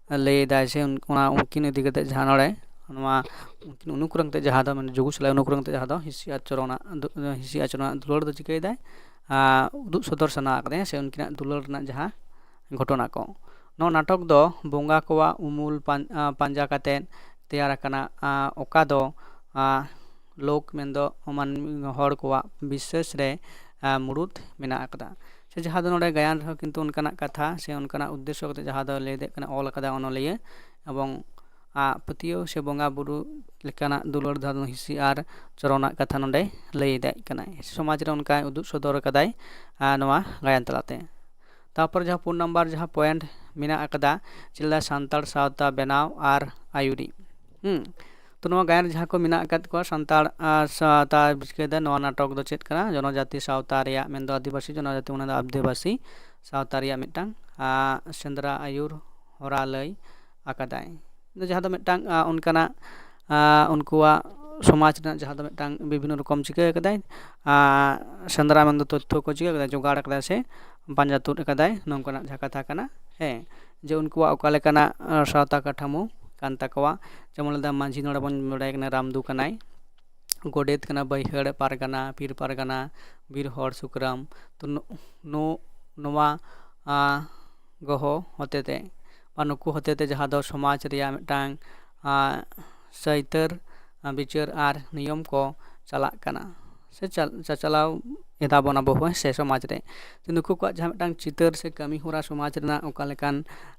ᱞᱟᱹᱭ ᱮᱫᱟᱭ ᱥᱮ ᱚᱱᱟ ᱩᱱᱠᱤᱱ ᱤᱫᱤ ᱠᱟᱛᱮ ᱡᱟᱦᱟᱸ ᱱᱚᱰᱮ ᱱᱚᱣᱟ ᱩᱱᱠᱤᱱ ᱚᱱᱩᱠᱨᱚᱢ ᱛᱮ ᱡᱟᱦᱟᱸ ᱫᱚ ᱢᱟᱱᱮ ᱡᱩᱜᱩ ᱥᱟᱞᱟᱜ ᱚᱱᱩᱠᱨᱚᱢ ᱛᱮ ᱡᱟᱦᱟᱸ ᱫᱚ ᱦᱤᱸᱥᱤ ᱟᱨ ᱪᱚᱨᱚᱱᱟᱜ ᱫᱩ- ᱦᱤᱸᱥᱤ ᱟᱨ ᱪᱚᱨᱚᱱᱟᱜ ᱫᱩᱞᱟᱹᱲ ᱫᱚ ᱪᱤᱠᱟᱹᱭᱮᱫᱟᱭ? ᱟᱸ, ᱩᱫᱩᱜ ᱥᱚᱫᱚᱨ ᱥᱟᱱᱟ ᱟᱠᱟᱫᱮᱭᱟ ᱥᱮ ᱩᱱᱠᱤᱱᱟᱜ ᱫᱩᱞᱟᱹᱲ ᱨᱮᱱᱟᱜ ᱡᱟᱦᱟᱸ ᱜᱷᱚᱴᱚᱱᱟ ᱠᱚ᱾ ᱱᱚᱣᱟ ᱱᱟᱴᱚᱠ ᱫᱚ ᱵᱚᱸᱜᱟ ᱠᱚᱣᱟᱜ ᱩᱢᱩᱞ ᱯᱟᱸ- ᱟᱸ, ᱯᱟᱸᱡᱟ ᱠᱟᱛᱮᱫ ᱛᱮᱭᱟᱨ ᱟᱠᱟᱱᱟ, ᱟᱸ, ᱚᱠᱟ ᱫᱚ ᱟᱸ, ᱞᱳᱠ ᱢᱮᱱᱫᱚ ᱢᱟᱹᱱᱢᱤ ᱦᱚᱲ ᱠᱚᱣᱟᱜ ᱵᱤᱥᱥᱟᱹᱥ ᱨᱮ ᱟᱸ, ᱢᱩᱲᱩᱫ ᱢᱮᱱᱟᱜ ᱟᱠᱟᱫᱟ᱾ ᱥᱮ ᱡᱟᱦᱟᱸ ᱫᱚ ᱱᱚᱰᱮ ᱜᱟᱭᱟᱱ ᱨᱮᱦᱚᱸ ᱠᱤᱱᱛᱩ ᱚᱱᱠᱟᱱᱟᱜ ᱠᱟᱛᱷᱟ ᱥᱮ ᱚᱱᱠᱟᱱᱟᱜ ᱩᱫᱽᱫᱮᱥᱥᱚ ᱠᱟᱛᱮ ᱡᱟᱦᱟᱸ ᱫᱚ ᱞᱟᱹᱭ ᱫᱮᱜ ᱠᱟᱱᱟ, ᱚᱞ ᱟᱠᱟᱫᱟ ᱚᱱᱚᱞᱤᱭᱟᱹ, ᱮᱵᱚᱝ ᱟᱸ, ᱯᱟᱹᱛᱭᱟᱹᱣ ᱥᱮ ᱵᱚᱸᱜᱟ ᱵᱩᱨᱩ ᱞᱮᱠᱟᱱᱟᱜ ᱫᱩᱞᱟᱹᱲ ᱫᱷᱟᱨᱚᱱ ᱦᱤᱸᱥᱤ ᱟᱨ ᱪᱚᱨᱚᱱᱟᱜ ᱠᱟᱛᱷᱟ ᱱᱚᱰᱮ ᱞᱟᱹᱭ ᱤᱫᱤᱭᱮᱫ ᱠᱟᱱᱟᱭ᱾ ᱥᱚᱢᱟᱡᱽ ᱨᱮ ᱚᱱᱠᱟᱭ ᱩᱫᱩᱜ ᱥᱚᱫᱚᱨ ᱟᱠᱟᱫᱟᱭ ᱟᱸ, ᱱᱚᱣᱟ ᱜᱟᱭᱟᱱ ᱛᱟᱞᱟᱛᱮ᱾ ᱛᱟᱨᱯᱚᱨ ᱡᱟᱦᱟᱸ ᱯᱩᱱ ᱱᱟᱢᱵᱟᱨ ᱡᱟᱦᱟᱸ ᱯᱚᱭᱮᱱᱴ ᱢᱮᱱᱟᱜ ᱟᱠᱟᱫᱟ, ᱪᱮᱫ ᱞᱮᱠᱟ ᱥᱟᱱᱛᱟᱲ ᱥᱟᱶᱛᱟ ᱵᱮᱱᱟᱣ ᱟᱨ ᱟᱹᱭᱩᱨᱤ᱾ ᱦᱩᱸ, ᱛᱚ ᱱᱚᱣᱟ ᱜᱟᱭᱟᱱ ᱨᱮ ᱡᱟᱦᱟᱸ ᱠᱚ ᱢᱮᱱᱟᱜ ᱟᱠᱟᱫ ᱠᱚᱣᱟ ᱥᱟᱱᱛᱟᱲ ᱟᱨ ᱥᱟᱶᱛᱟ ᱵᱤᱪᱠᱟᱹ ᱫᱚ ᱱᱚᱣᱟ ᱱᱟᱴᱚᱠ ᱫᱚ ᱪᱮᱫ ᱠᱟᱱᱟ? ᱡᱚᱱᱚᱡᱟᱛᱤ ᱥᱟᱶᱛᱟ ᱨᱮᱭᱟᱜ ᱢᱮᱱᱫᱚ ᱟᱹᱫᱤᱵᱟᱹᱥᱤ ᱡᱚᱱᱚᱡᱟᱛᱤ, ᱚᱱᱟ ᱫᱚ ᱟᱹᱫᱤᱵᱟᱹᱥᱤ ᱥᱟᱶᱛᱟ ᱨᱮᱭᱟᱜ ᱢᱤᱫᱴᱟᱝ ᱟᱸ, ᱥᱮᱸᱫᱽᱨᱟ ᱟᱹᱭᱩᱨ ᱦᱚᱨᱟ ᱞᱟᱹᱭ ᱟᱠᱟᱫᱟᱭ᱾ ᱡᱟᱦᱟᱸ ᱫᱚ ᱢᱤᱫᱴᱟᱝ ᱟᱸ, ᱚᱱᱠᱟᱱᱟᱜ ᱟᱸ, ᱩᱱᱠᱩᱣᱟᱜ ᱥᱚᱢᱟᱡᱽ ᱨᱮᱱᱟᱜ ᱡᱟᱦᱟᱸ ᱫᱚ ᱢᱤᱫᱴᱟᱝ ᱵᱤᱵᱷᱤᱱᱱᱚ ᱨᱚᱠᱚᱢ ᱪᱤᱠᱟᱹ ᱟᱠᱟᱫᱟᱭ, ᱟᱸ, ᱥᱮᱸᱫᱽᱨᱟ ᱢᱮᱱᱫᱚ ᱛᱚᱛᱛᱷᱚ ᱠᱚ ᱪᱤᱠᱟᱹ ᱟᱠᱟᱫᱟᱭ, ᱡᱚᱜᱟᱲ ᱟᱠᱟᱫᱟᱭ ᱥᱮ ᱯᱟᱸᱡᱟ ᱛᱩᱫ ᱟᱠᱟᱫᱟᱭ, ᱱᱚᱝᱠᱟᱱᱟᱜ ᱡᱟᱦᱟᱸ ᱠᱟᱛᱷᱟ ᱠᱟᱱᱟ᱾ ᱦᱮᱸ, ᱡᱮ ᱩᱱᱠᱩᱣᱟᱜ ᱚᱠᱟ ᱞᱮᱠᱟᱱᱟᱜ ᱟᱸ, ᱥᱟᱶᱛᱟ ᱠᱟᱴᱷᱟᱢᱳ ᱠᱟᱱ ᱛᱟᱠᱚᱣᱟ᱾ ᱡᱮᱢᱚᱱ ᱞᱮᱫᱟ ᱢᱟᱹᱡᱷᱤ, ᱱᱚᱰᱮ ᱵᱚᱱ ᱵᱟᱲᱟᱭ ᱠᱟᱱᱟ ᱨᱟᱢᱫᱩ ᱠᱟᱱᱟᱭ, ᱜᱚᱰᱮᱛ ᱠᱟᱱᱟ, ᱵᱟᱹᱭᱦᱟᱹᱲ ᱯᱟᱨᱜᱟᱱᱟ, ᱯᱤᱨ ᱯᱟᱨᱜᱟᱱᱟ, ᱵᱤᱨ ᱦᱚᱲ ᱥᱩᱠᱨᱟᱢ᱾ ᱛᱚ ᱱᱚ-, ᱱᱚ-, ᱱᱚᱣᱟ ᱟᱸ, ᱜᱚᱦᱚ ᱦᱚᱛᱮᱛᱮ ᱵᱟ ᱱᱩᱠᱩ ᱦᱚᱛᱮᱛᱮ ᱡᱟᱦᱟᱸ ᱫᱚ ᱥᱚᱢᱟᱡᱽ ᱨᱮᱭᱟᱜ ᱢᱤᱫᱴᱟᱝ ᱟᱸ, ᱥᱟᱹᱭᱛᱟᱹᱨ, ᱟᱸ, ᱵᱤᱪᱟᱹᱨ ᱟᱨ ᱱᱤᱭᱚᱢ ᱠᱚ ᱪᱟᱞᱟᱜ ᱠᱟᱱᱟ ᱥᱮ ᱪᱟᱞ- ᱪᱟᱪᱟᱞᱟᱣ ᱮᱫᱟ ᱵᱚᱱ ᱟᱵᱚ ᱦᱚᱸ ᱥᱮ ᱥᱚᱢᱟᱡᱽ ᱨᱮ᱾ ᱛᱚ ᱱᱩᱠᱩ ᱠᱚᱣᱟᱜ ᱡᱟᱦᱟᱸ ᱢᱤᱫᱴᱟᱝ ᱪᱤᱛᱟᱹᱨ ᱥᱮ ᱠᱟᱹᱢᱤ ᱦᱚᱨᱟ ᱥᱚᱢᱟᱡᱽ ᱨᱮᱱᱟᱜ ᱚᱠᱟ ᱞᱮᱠᱟᱱ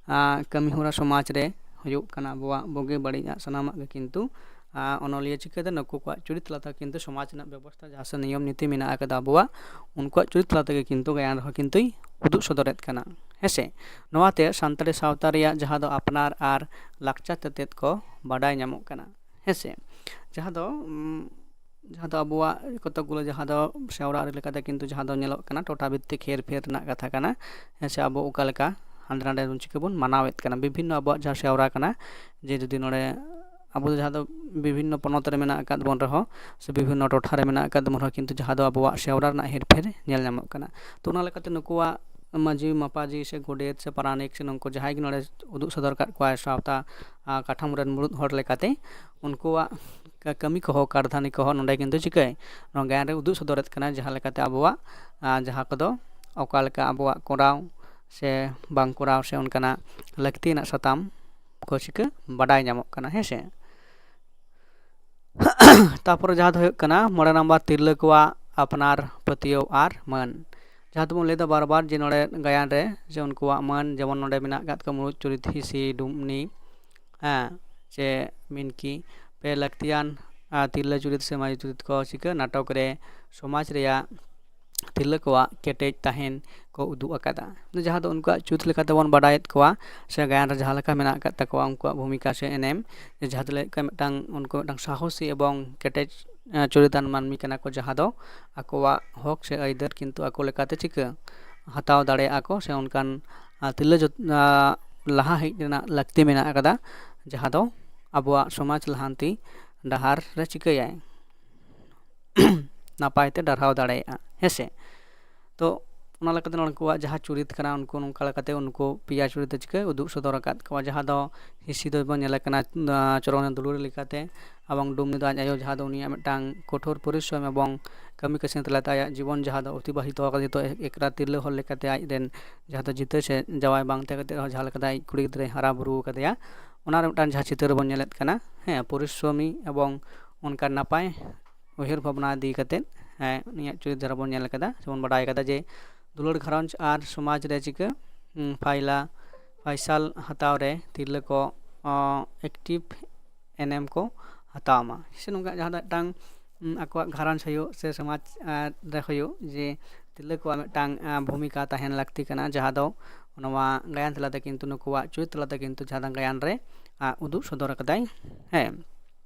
ᱟᱸ, ᱠᱟᱹᱢᱤ ᱦᱚᱨᱟ ᱥᱚᱢᱟᱡᱽ ᱨᱮ ᱦᱩᱭᱩᱜ ᱠᱟᱱᱟ, ᱟᱵᱚᱣᱟᱜ ᱵᱩᱜᱤ ᱵᱟᱹᱲᱤᱡᱟᱜ ᱥᱟᱱᱟᱢᱟᱜ ᱜᱮ ᱠᱤᱱᱛᱩ ᱟᱸ, ᱚᱱᱚᱞᱤᱭᱟᱹ ᱪᱤᱠᱟᱹᱛᱮ ᱱᱩᱠᱩ ᱠᱚᱣᱟᱜ ᱪᱩᱨᱤᱛ ᱛᱟᱞᱟᱛᱮ ᱠᱤᱱᱛᱩ ᱥᱚᱢᱟᱡᱽ ᱨᱮᱱᱟᱜ ᱵᱮᱵᱚᱥᱛᱷᱟ ᱡᱟᱦᱟᱸ ᱥᱮ ᱱᱤᱭᱚᱢ ᱱᱤᱛᱤ ᱢᱮᱱᱟᱜ ᱟᱠᱟᱫᱟ ᱟᱵᱚᱣᱟᱜ, ᱩᱱᱠᱩᱣᱟᱜ ᱪᱩᱨᱤᱛ ᱛᱟᱞᱟ ᱛᱮᱜᱮ ᱠᱤᱱᱛᱩ ᱜᱟᱭᱟᱱ ᱨᱮᱦᱚᱸ ᱠᱤᱱᱛᱩᱭ ᱩᱫᱩᱜ ᱥᱚᱫᱚᱨᱮᱫ ᱠᱟᱱᱟ᱾ ᱦᱮᱸᱥᱮ? ᱱᱚᱣᱟᱛᱮ ᱥᱟᱱᱛᱟᱲᱤ ᱥᱟᱶᱛᱟ ᱨᱮᱭᱟᱜ ᱡᱟᱦᱟᱸ ᱫᱚ ᱟᱯᱱᱟᱨ ᱟᱨ ᱞᱟᱠᱪᱟᱨ ᱛᱮᱛᱮᱫ ᱠᱚ ᱵᱟᱰᱟᱭ ᱧᱟᱢᱚᱜ ᱠᱟᱱᱟ᱾ ᱦᱮᱸᱥᱮ? ᱡᱟᱦᱟᱸ ᱫᱚ, ᱩᱢ, ᱡᱟᱦᱟᱸ ᱫᱚ ᱟᱵᱚᱣᱟᱜ ᱠᱚᱛᱚᱠ ᱜᱩᱞᱟᱹ ᱡᱟᱦᱟᱸ ᱫᱚ ᱥᱮᱣᱨᱟ ᱟᱹᱨᱤ ᱞᱮᱠᱟᱛᱮ ᱠᱤᱱᱛᱩ ᱡᱟᱦᱟᱸ ᱫᱚ ᱧᱮᱞᱚᱜ ᱠᱟᱱᱟ, ᱴᱚᱴᱷᱟ ᱵᱷᱤᱛᱛᱤᱠ ᱦᱮᱨ ᱯᱷᱮᱨ ᱨᱮᱱᱟᱜ ᱠᱟᱛᱷᱟ ᱠᱟᱱᱟ᱾ ᱦᱮᱸ ᱥᱮ, ᱟᱵᱚ ᱚᱠᱟ ᱞᱮᱠᱟ ᱦᱟᱸᱰᱮ ᱱᱟᱰᱮ ᱵᱚᱱ ᱪᱤᱠᱟᱹ ᱵᱚᱱ ᱢᱟᱱᱟᱣᱮᱫ ᱠᱟᱱᱟ, ᱵᱤᱵᱷᱤᱱᱱᱚ ᱟᱵᱚᱣᱟᱜ ᱡᱟᱦᱟᱸ ᱥᱮᱣᱨᱟ ᱠᱟᱱᱟ, ᱡᱮ ᱡᱩᱫᱤ ᱱᱚᱰᱮ ᱟᱵᱚ ᱫᱚ ᱡᱟᱦᱟᱸ ᱫᱚ ᱵᱤᱵᱷᱤᱱᱱᱚ ᱯᱚᱱᱚᱛ ᱨᱮ ᱢᱮᱱᱟᱜ ᱟᱠᱟᱫ ᱵᱚᱱ ᱨᱮᱦᱚᱸ ᱥᱮ ᱵᱤᱵᱷᱤᱱᱱᱚ ᱴᱚᱴᱷᱟ ᱨᱮ ᱢᱮᱱᱟᱜ ᱟᱠᱟᱫ ᱵᱚᱱ ᱨᱮᱦᱚᱸ, ᱠᱤᱱᱛᱩ ᱡᱟᱦᱟᱸ ᱫᱚ ᱟᱵᱚᱣᱟᱜ ᱥᱮᱣᱨᱟ ᱨᱮᱱᱟᱜ ᱦᱮᱨ ᱯᱷᱮᱨ ᱧᱮᱞ ᱧᱟᱢᱚᱜ ᱠᱟᱱᱟ᱾ ᱛᱚ ᱚᱱᱟ ᱞᱮᱠᱟᱛᱮ ᱱᱩᱠᱩᱣᱟᱜ ᱢᱟᱹᱡᱷᱤ ᱢᱟᱯᱟᱡᱷᱤ ᱥᱮ ᱜᱚᱰᱮᱛ ᱥᱮ ᱯᱟᱨᱟᱱᱤᱠ ᱥᱮ ᱱᱩᱠᱩ ᱡᱟᱦᱟᱸᱭ ᱜᱮ ᱱᱚᱰᱮ ᱩᱫᱩᱜ ᱥᱚᱫᱚᱨ ᱟᱠᱟᱫ ᱠᱚᱣᱟᱭ ᱥᱟᱶᱛᱟ ᱟᱨ ᱠᱟᱴᱷᱟᱢᱳ ᱨᱮᱱ ᱢᱩᱲᱩᱫ ᱦᱚᱲ ᱞᱮᱠᱟᱛᱮ, ᱩᱱᱠᱩᱣᱟᱜ ᱠᱟ- ᱠᱟᱹᱢᱤ ᱠᱚᱦᱚᱸ, ᱠᱟᱨᱫᱷᱟᱱᱤ ᱠᱚᱦᱚᱸ ᱱᱚᱰᱮ ᱠᱤᱱᱛᱩ ᱪᱤᱠᱟᱹᱭ, ᱱᱚᱣᱟ ᱜᱟᱭᱟᱱ ᱨᱮ ᱩᱫᱩᱜ ᱥᱚᱫᱚᱨᱮᱫ ᱠᱟᱱᱟ, ᱡᱟᱦᱟᱸ ᱞᱮᱠᱟᱛᱮ ᱟᱵᱚᱣᱟᱜ ᱟᱨ ᱡᱟᱦᱟᱸ ᱠᱚᱫᱚ ᱚᱠᱟ ᱞᱮᱠᱟ ᱟᱵᱚᱣᱟᱜ ᱠᱚᱨᱟᱣ ᱥᱮ ᱵᱟᱝ ᱠᱚᱨᱟᱣ ᱥᱮ ᱚᱱᱠᱟᱱᱟᱜ ᱞᱟᱹᱠᱛᱤᱭᱟᱱᱟᱜ ᱥᱟᱛᱟᱢ ᱠᱚ ᱪᱤᱠᱟᱹ ᱵᱟᱰᱟᱭ ᱧᱟᱢᱚᱜ ᱠᱟᱱᱟ, ᱦᱮᱸ ᱥᱮ᱾ ᱛᱟᱯᱚᱨᱮ ᱡᱟᱦᱟᱸ ᱫᱚ ᱦᱩᱭᱩᱜ ᱠᱟᱱᱟ ᱢᱚᱬᱮ ᱱᱟᱢᱵᱟᱨ, ᱛᱤᱨᱞᱟᱹ ᱠᱚᱣᱟᱜ ᱟᱯᱱᱟᱨ ᱯᱟᱹᱛᱭᱟᱹᱣ ᱟᱨ ᱢᱟᱹᱱ᱾ ᱡᱟᱦᱟᱸ ᱫᱚᱵᱚᱱ ᱞᱟᱹᱭᱫᱟ ᱵᱟᱨ ᱵᱟᱨ ᱡᱮ ᱱᱚᱰᱮ ᱜᱟᱭᱟᱱ ᱨᱮ ᱡᱮ ᱩᱱᱠᱩᱣᱟᱜ ᱢᱟᱹᱱ, ᱡᱮᱢᱚᱱ ᱱᱚᱰᱮ ᱢᱮᱱᱟᱜ ᱟᱠᱟᱫ ᱠᱚᱣᱟ ᱢᱩᱲᱩᱫ ᱪᱩᱨᱤᱛ ᱦᱤᱸᱥᱤ, ᱰᱩᱢᱱᱤ, ᱦᱮᱸ, ᱪᱮ ᱢᱤᱱᱠᱤ, ᱯᱮ ᱞᱟᱹᱠᱛᱤᱭᱟᱱ ᱟᱨ ᱛᱤᱨᱞᱟᱹ ᱪᱩᱨᱤᱛ ᱥᱮ ᱢᱟᱹᱭ ᱪᱩᱨᱤᱛ ᱠᱚ ᱪᱤᱠᱟᱹ ᱱᱟᱴᱚᱠ ᱨᱮ ᱥᱚᱢᱟᱡᱽ ᱨᱮᱭᱟᱜ ᱛᱤᱨᱞᱟᱹ ᱠᱚᱣᱟᱜ ᱠᱮᱴᱮᱡ ᱛᱟᱦᱮᱱ ᱠᱚ ᱩᱫᱩᱜ ᱟᱠᱟᱫᱟ, ᱡᱟᱦᱟᱸ ᱫᱚ ᱩᱱᱠᱩᱣᱟᱜ ᱪᱩᱨᱤᱛ ᱞᱮᱠᱟᱛᱮ ᱵᱚᱱ ᱵᱟᱰᱟᱭᱮᱫ ᱠᱚᱣᱟ ᱥᱮ ᱜᱟᱭᱟᱱ ᱨᱮ ᱡᱟᱦᱟᱸ ᱞᱮᱠᱟ ᱢᱮᱱᱟᱜ ᱟᱠᱟᱫ ᱛᱟᱠᱚᱣᱟ, ᱩᱱᱠᱩᱣᱟᱜ ᱵᱷᱩᱢᱤᱠᱟ ᱥᱮ ᱮᱱᱮᱢ, ᱡᱟᱦᱟᱸ ᱫᱚ ᱞᱟᱹᱭ ᱠᱟᱱᱟ ᱢᱤᱫᱴᱟᱝ, ᱩᱱᱠᱩ ᱢᱤᱫᱴᱟᱝ ᱥᱟᱦᱚᱥᱤ ᱮᱵᱚᱝ ᱠᱮᱴᱮᱡ ᱟᱸ, ᱪᱚᱨᱤᱛᱟᱱ ᱢᱟᱹᱱᱢᱤ ᱠᱟᱱᱟ ᱠᱚ, ᱡᱟᱦᱟᱸ ᱫᱚ ᱟᱠᱚᱣᱟᱜ ᱦᱚᱠ ᱥᱮ ᱟᱹᱭᱫᱟᱹᱨ ᱠᱤᱱᱛᱩ ᱟᱠᱚ ᱞᱮᱠᱟᱛᱮ ᱪᱤᱠᱟᱹ ᱦᱟᱛᱟᱣ ᱫᱟᱲᱮᱭᱟᱜᱼᱟ ᱠᱚ, ᱥᱮ ᱚᱱᱠᱟᱱ ᱟᱸ, ᱛᱤᱨᱞᱟᱹ ᱡᱚᱛ- ᱟᱸ, ᱞᱟᱦᱟ ᱦᱮᱡ ᱨᱮᱱᱟᱜ ᱞᱟᱹᱠᱛᱤ ᱢᱮᱱᱟᱜ ᱟᱠᱟᱫᱟ, ᱡᱟᱦᱟᱸ ᱫᱚ ᱟᱵᱚᱣᱟᱜ ᱥᱚᱢᱟᱡᱽ ᱞᱟᱦᱟᱱᱛᱤ ᱰᱟᱦᱟᱨ ᱨᱮ ᱪᱤᱠᱟᱹᱭᱟᱭ, ᱱᱟᱯᱟᱭ ᱛᱮ ᱰᱟᱨᱦᱟᱣ ᱫᱟᱲᱮᱭᱟᱜᱼᱟ, ᱦᱮᱸ ᱥᱮ᱾ ᱛᱚ ᱚᱱᱟ ᱞᱮᱠᱟᱛᱮ ᱱᱩᱠᱩᱣᱟᱜ ᱡᱟᱦᱟᱸ ᱪᱩᱨᱤᱛ ᱠᱟᱱᱟ, ᱩᱱᱠᱩ ᱱᱚᱝᱠᱟ ᱞᱮᱠᱟᱛᱮ ᱩᱱᱠᱩ ᱯᱮᱭᱟ ᱪᱩᱨᱤᱛ ᱪᱤᱠᱟᱹ ᱩᱫᱩᱜ ᱥᱚᱫᱚᱨ ᱟᱠᱟᱫ ᱠᱚᱣᱟ, ᱡᱟᱦᱟᱸ ᱫᱚ ᱦᱤᱸᱥᱤ ᱫᱚᱵᱚᱱ ᱧᱮᱞᱮ ᱠᱟᱱᱟ, ᱟᱸ, ᱪᱚᱨᱚᱱᱮ ᱫᱩᱞᱟᱹᱲ ᱞᱮᱠᱟᱛᱮ, ᱮᱵᱚᱝ ᱰᱩᱢᱱᱤ ᱫᱚ ᱟᱡ ᱟᱭᱳ, ᱡᱟᱦᱟᱸ ᱫᱚ ᱩᱱᱤᱭᱟᱜ ᱢᱤᱫᱴᱟᱝ ᱠᱚᱴᱷᱳᱨ ᱯᱚᱨᱤᱥᱨᱚᱢ ᱮᱵᱚᱝ ᱠᱟᱹᱢᱤ ᱠᱟᱹᱥᱱᱤ ᱛᱟᱞᱟᱛᱮ ᱟᱭᱟᱜ ᱡᱤᱵᱚᱱ ᱡᱟᱦᱟᱸ ᱫᱚ ᱚᱛᱤᱵᱟᱦᱤᱛᱚ ᱟᱠᱟᱫᱟ, ᱡᱚᱛᱚ ᱮᱠᱞᱟ ᱛᱤᱨᱞᱟᱹ ᱦᱚᱲ ᱞᱮᱠᱟᱛᱮ ᱟᱡ ᱨᱮᱱ ᱡᱟᱦᱟᱸ ᱫᱚ ᱡᱤᱛᱟᱹ ᱥᱮ ᱡᱟᱶᱟᱭ ᱵᱟᱝ ᱛᱟᱦᱮᱸ ᱠᱟᱛᱮ ᱨᱮᱦᱚᱸ ᱡᱟᱦᱟᱸ ᱞᱮᱠᱟᱛᱮ ᱟᱡ ᱠᱩᱲᱤ ᱜᱤᱫᱽᱨᱟᱹᱭ ᱦᱟᱨᱟ ᱵᱩᱨᱩ ᱟᱠᱟᱫᱮᱭᱟ, ᱚᱱᱟ ᱨᱮ ᱢᱤᱫᱴᱟᱝ ᱡᱟᱦᱟᱸ ᱪᱤᱛᱟᱹᱨ ᱵᱚᱱ ᱧᱮᱞᱮᱫ ᱠᱟᱱᱟ, ᱦᱮᱸ, ᱯᱚᱨᱤᱥᱨᱚᱢᱤ ᱮᱵᱚᱝ ᱚᱱᱠᱟ ᱱᱟᱯᱟᱭ ᱩᱭᱦᱟᱹᱨ ᱵᱷᱟᱵᱽᱱᱟ ᱤᱫᱤ ᱠᱟᱛᱮᱫ, ᱦᱮᱸ, ᱩᱱᱤᱭᱟᱜ ᱪᱩᱨᱤᱛ ᱫᱷᱟᱨᱟ ᱵᱚᱱ ᱧᱮᱞ ᱟᱠᱟᱫᱟ᱾ ᱥᱮᱵᱚᱱ ᱵᱟᱰᱟᱭ ᱟᱠᱟᱫᱟ ᱡᱮ ᱫᱩᱞᱟᱹᱲ ᱜᱷᱟᱨᱚᱸᱡᱽ ᱟᱨ ᱥᱚᱢᱟᱡᱽ ᱨᱮ ᱪᱤᱠᱟᱹ, ᱩᱸ, ᱯᱷᱟᱭᱞᱟ, ᱯᱷᱟᱭᱥᱟᱞ ᱦᱟᱛᱟᱣ ᱨᱮ ᱛᱤᱨᱞᱟᱹ ᱠᱚ, ᱚᱸ, ᱮᱠᱴᱤᱵᱷ ᱮᱱᱮᱢ ᱠᱚ ᱦᱟᱛᱟᱣ ᱢᱟ᱾ ᱥᱮ ᱱᱚᱝᱠᱟ ᱡᱟᱦᱟᱸ ᱫᱚ ᱢᱤᱫᱴᱟᱝ, ᱩᱸ, ᱟᱠᱚᱣᱟᱜ ᱜᱷᱟᱨᱚᱸᱡᱽ ᱦᱩᱭᱩᱜ ᱥᱮ ᱥᱚᱢᱟᱡᱽ, ᱟᱸ, ᱨᱮ ᱦᱩᱭᱩᱜ, ᱡᱮ ᱛᱤᱨᱞᱟᱹ ᱠᱚᱣᱟᱜ ᱢᱤᱫᱴᱟᱝ, ᱟᱸ, ᱵᱷᱩᱢᱤᱠᱟ ᱛᱟᱦᱮᱱ ᱞᱟᱹᱠᱛᱤ ᱠᱟᱱᱟ, ᱡᱟᱦᱟᱸ ᱫᱚ ᱱᱚᱣᱟ ᱜᱟᱭᱟᱱ ᱛᱟᱞᱟᱛᱮ ᱠᱤᱱᱛᱩ ᱱᱩᱠᱩᱣᱟᱜ ᱪᱩᱨᱤᱛ ᱛᱟᱞᱟᱛᱮ ᱠᱤᱱᱛᱩ ᱡᱟᱦᱟᱸ ᱫᱚ ᱜᱟᱭᱟᱱ ᱨᱮ, ᱟᱸ, ᱩᱫᱩᱜ ᱥᱚᱫᱚᱨ ᱟᱠᱟᱫᱟᱭ, ᱦᱮᱸ,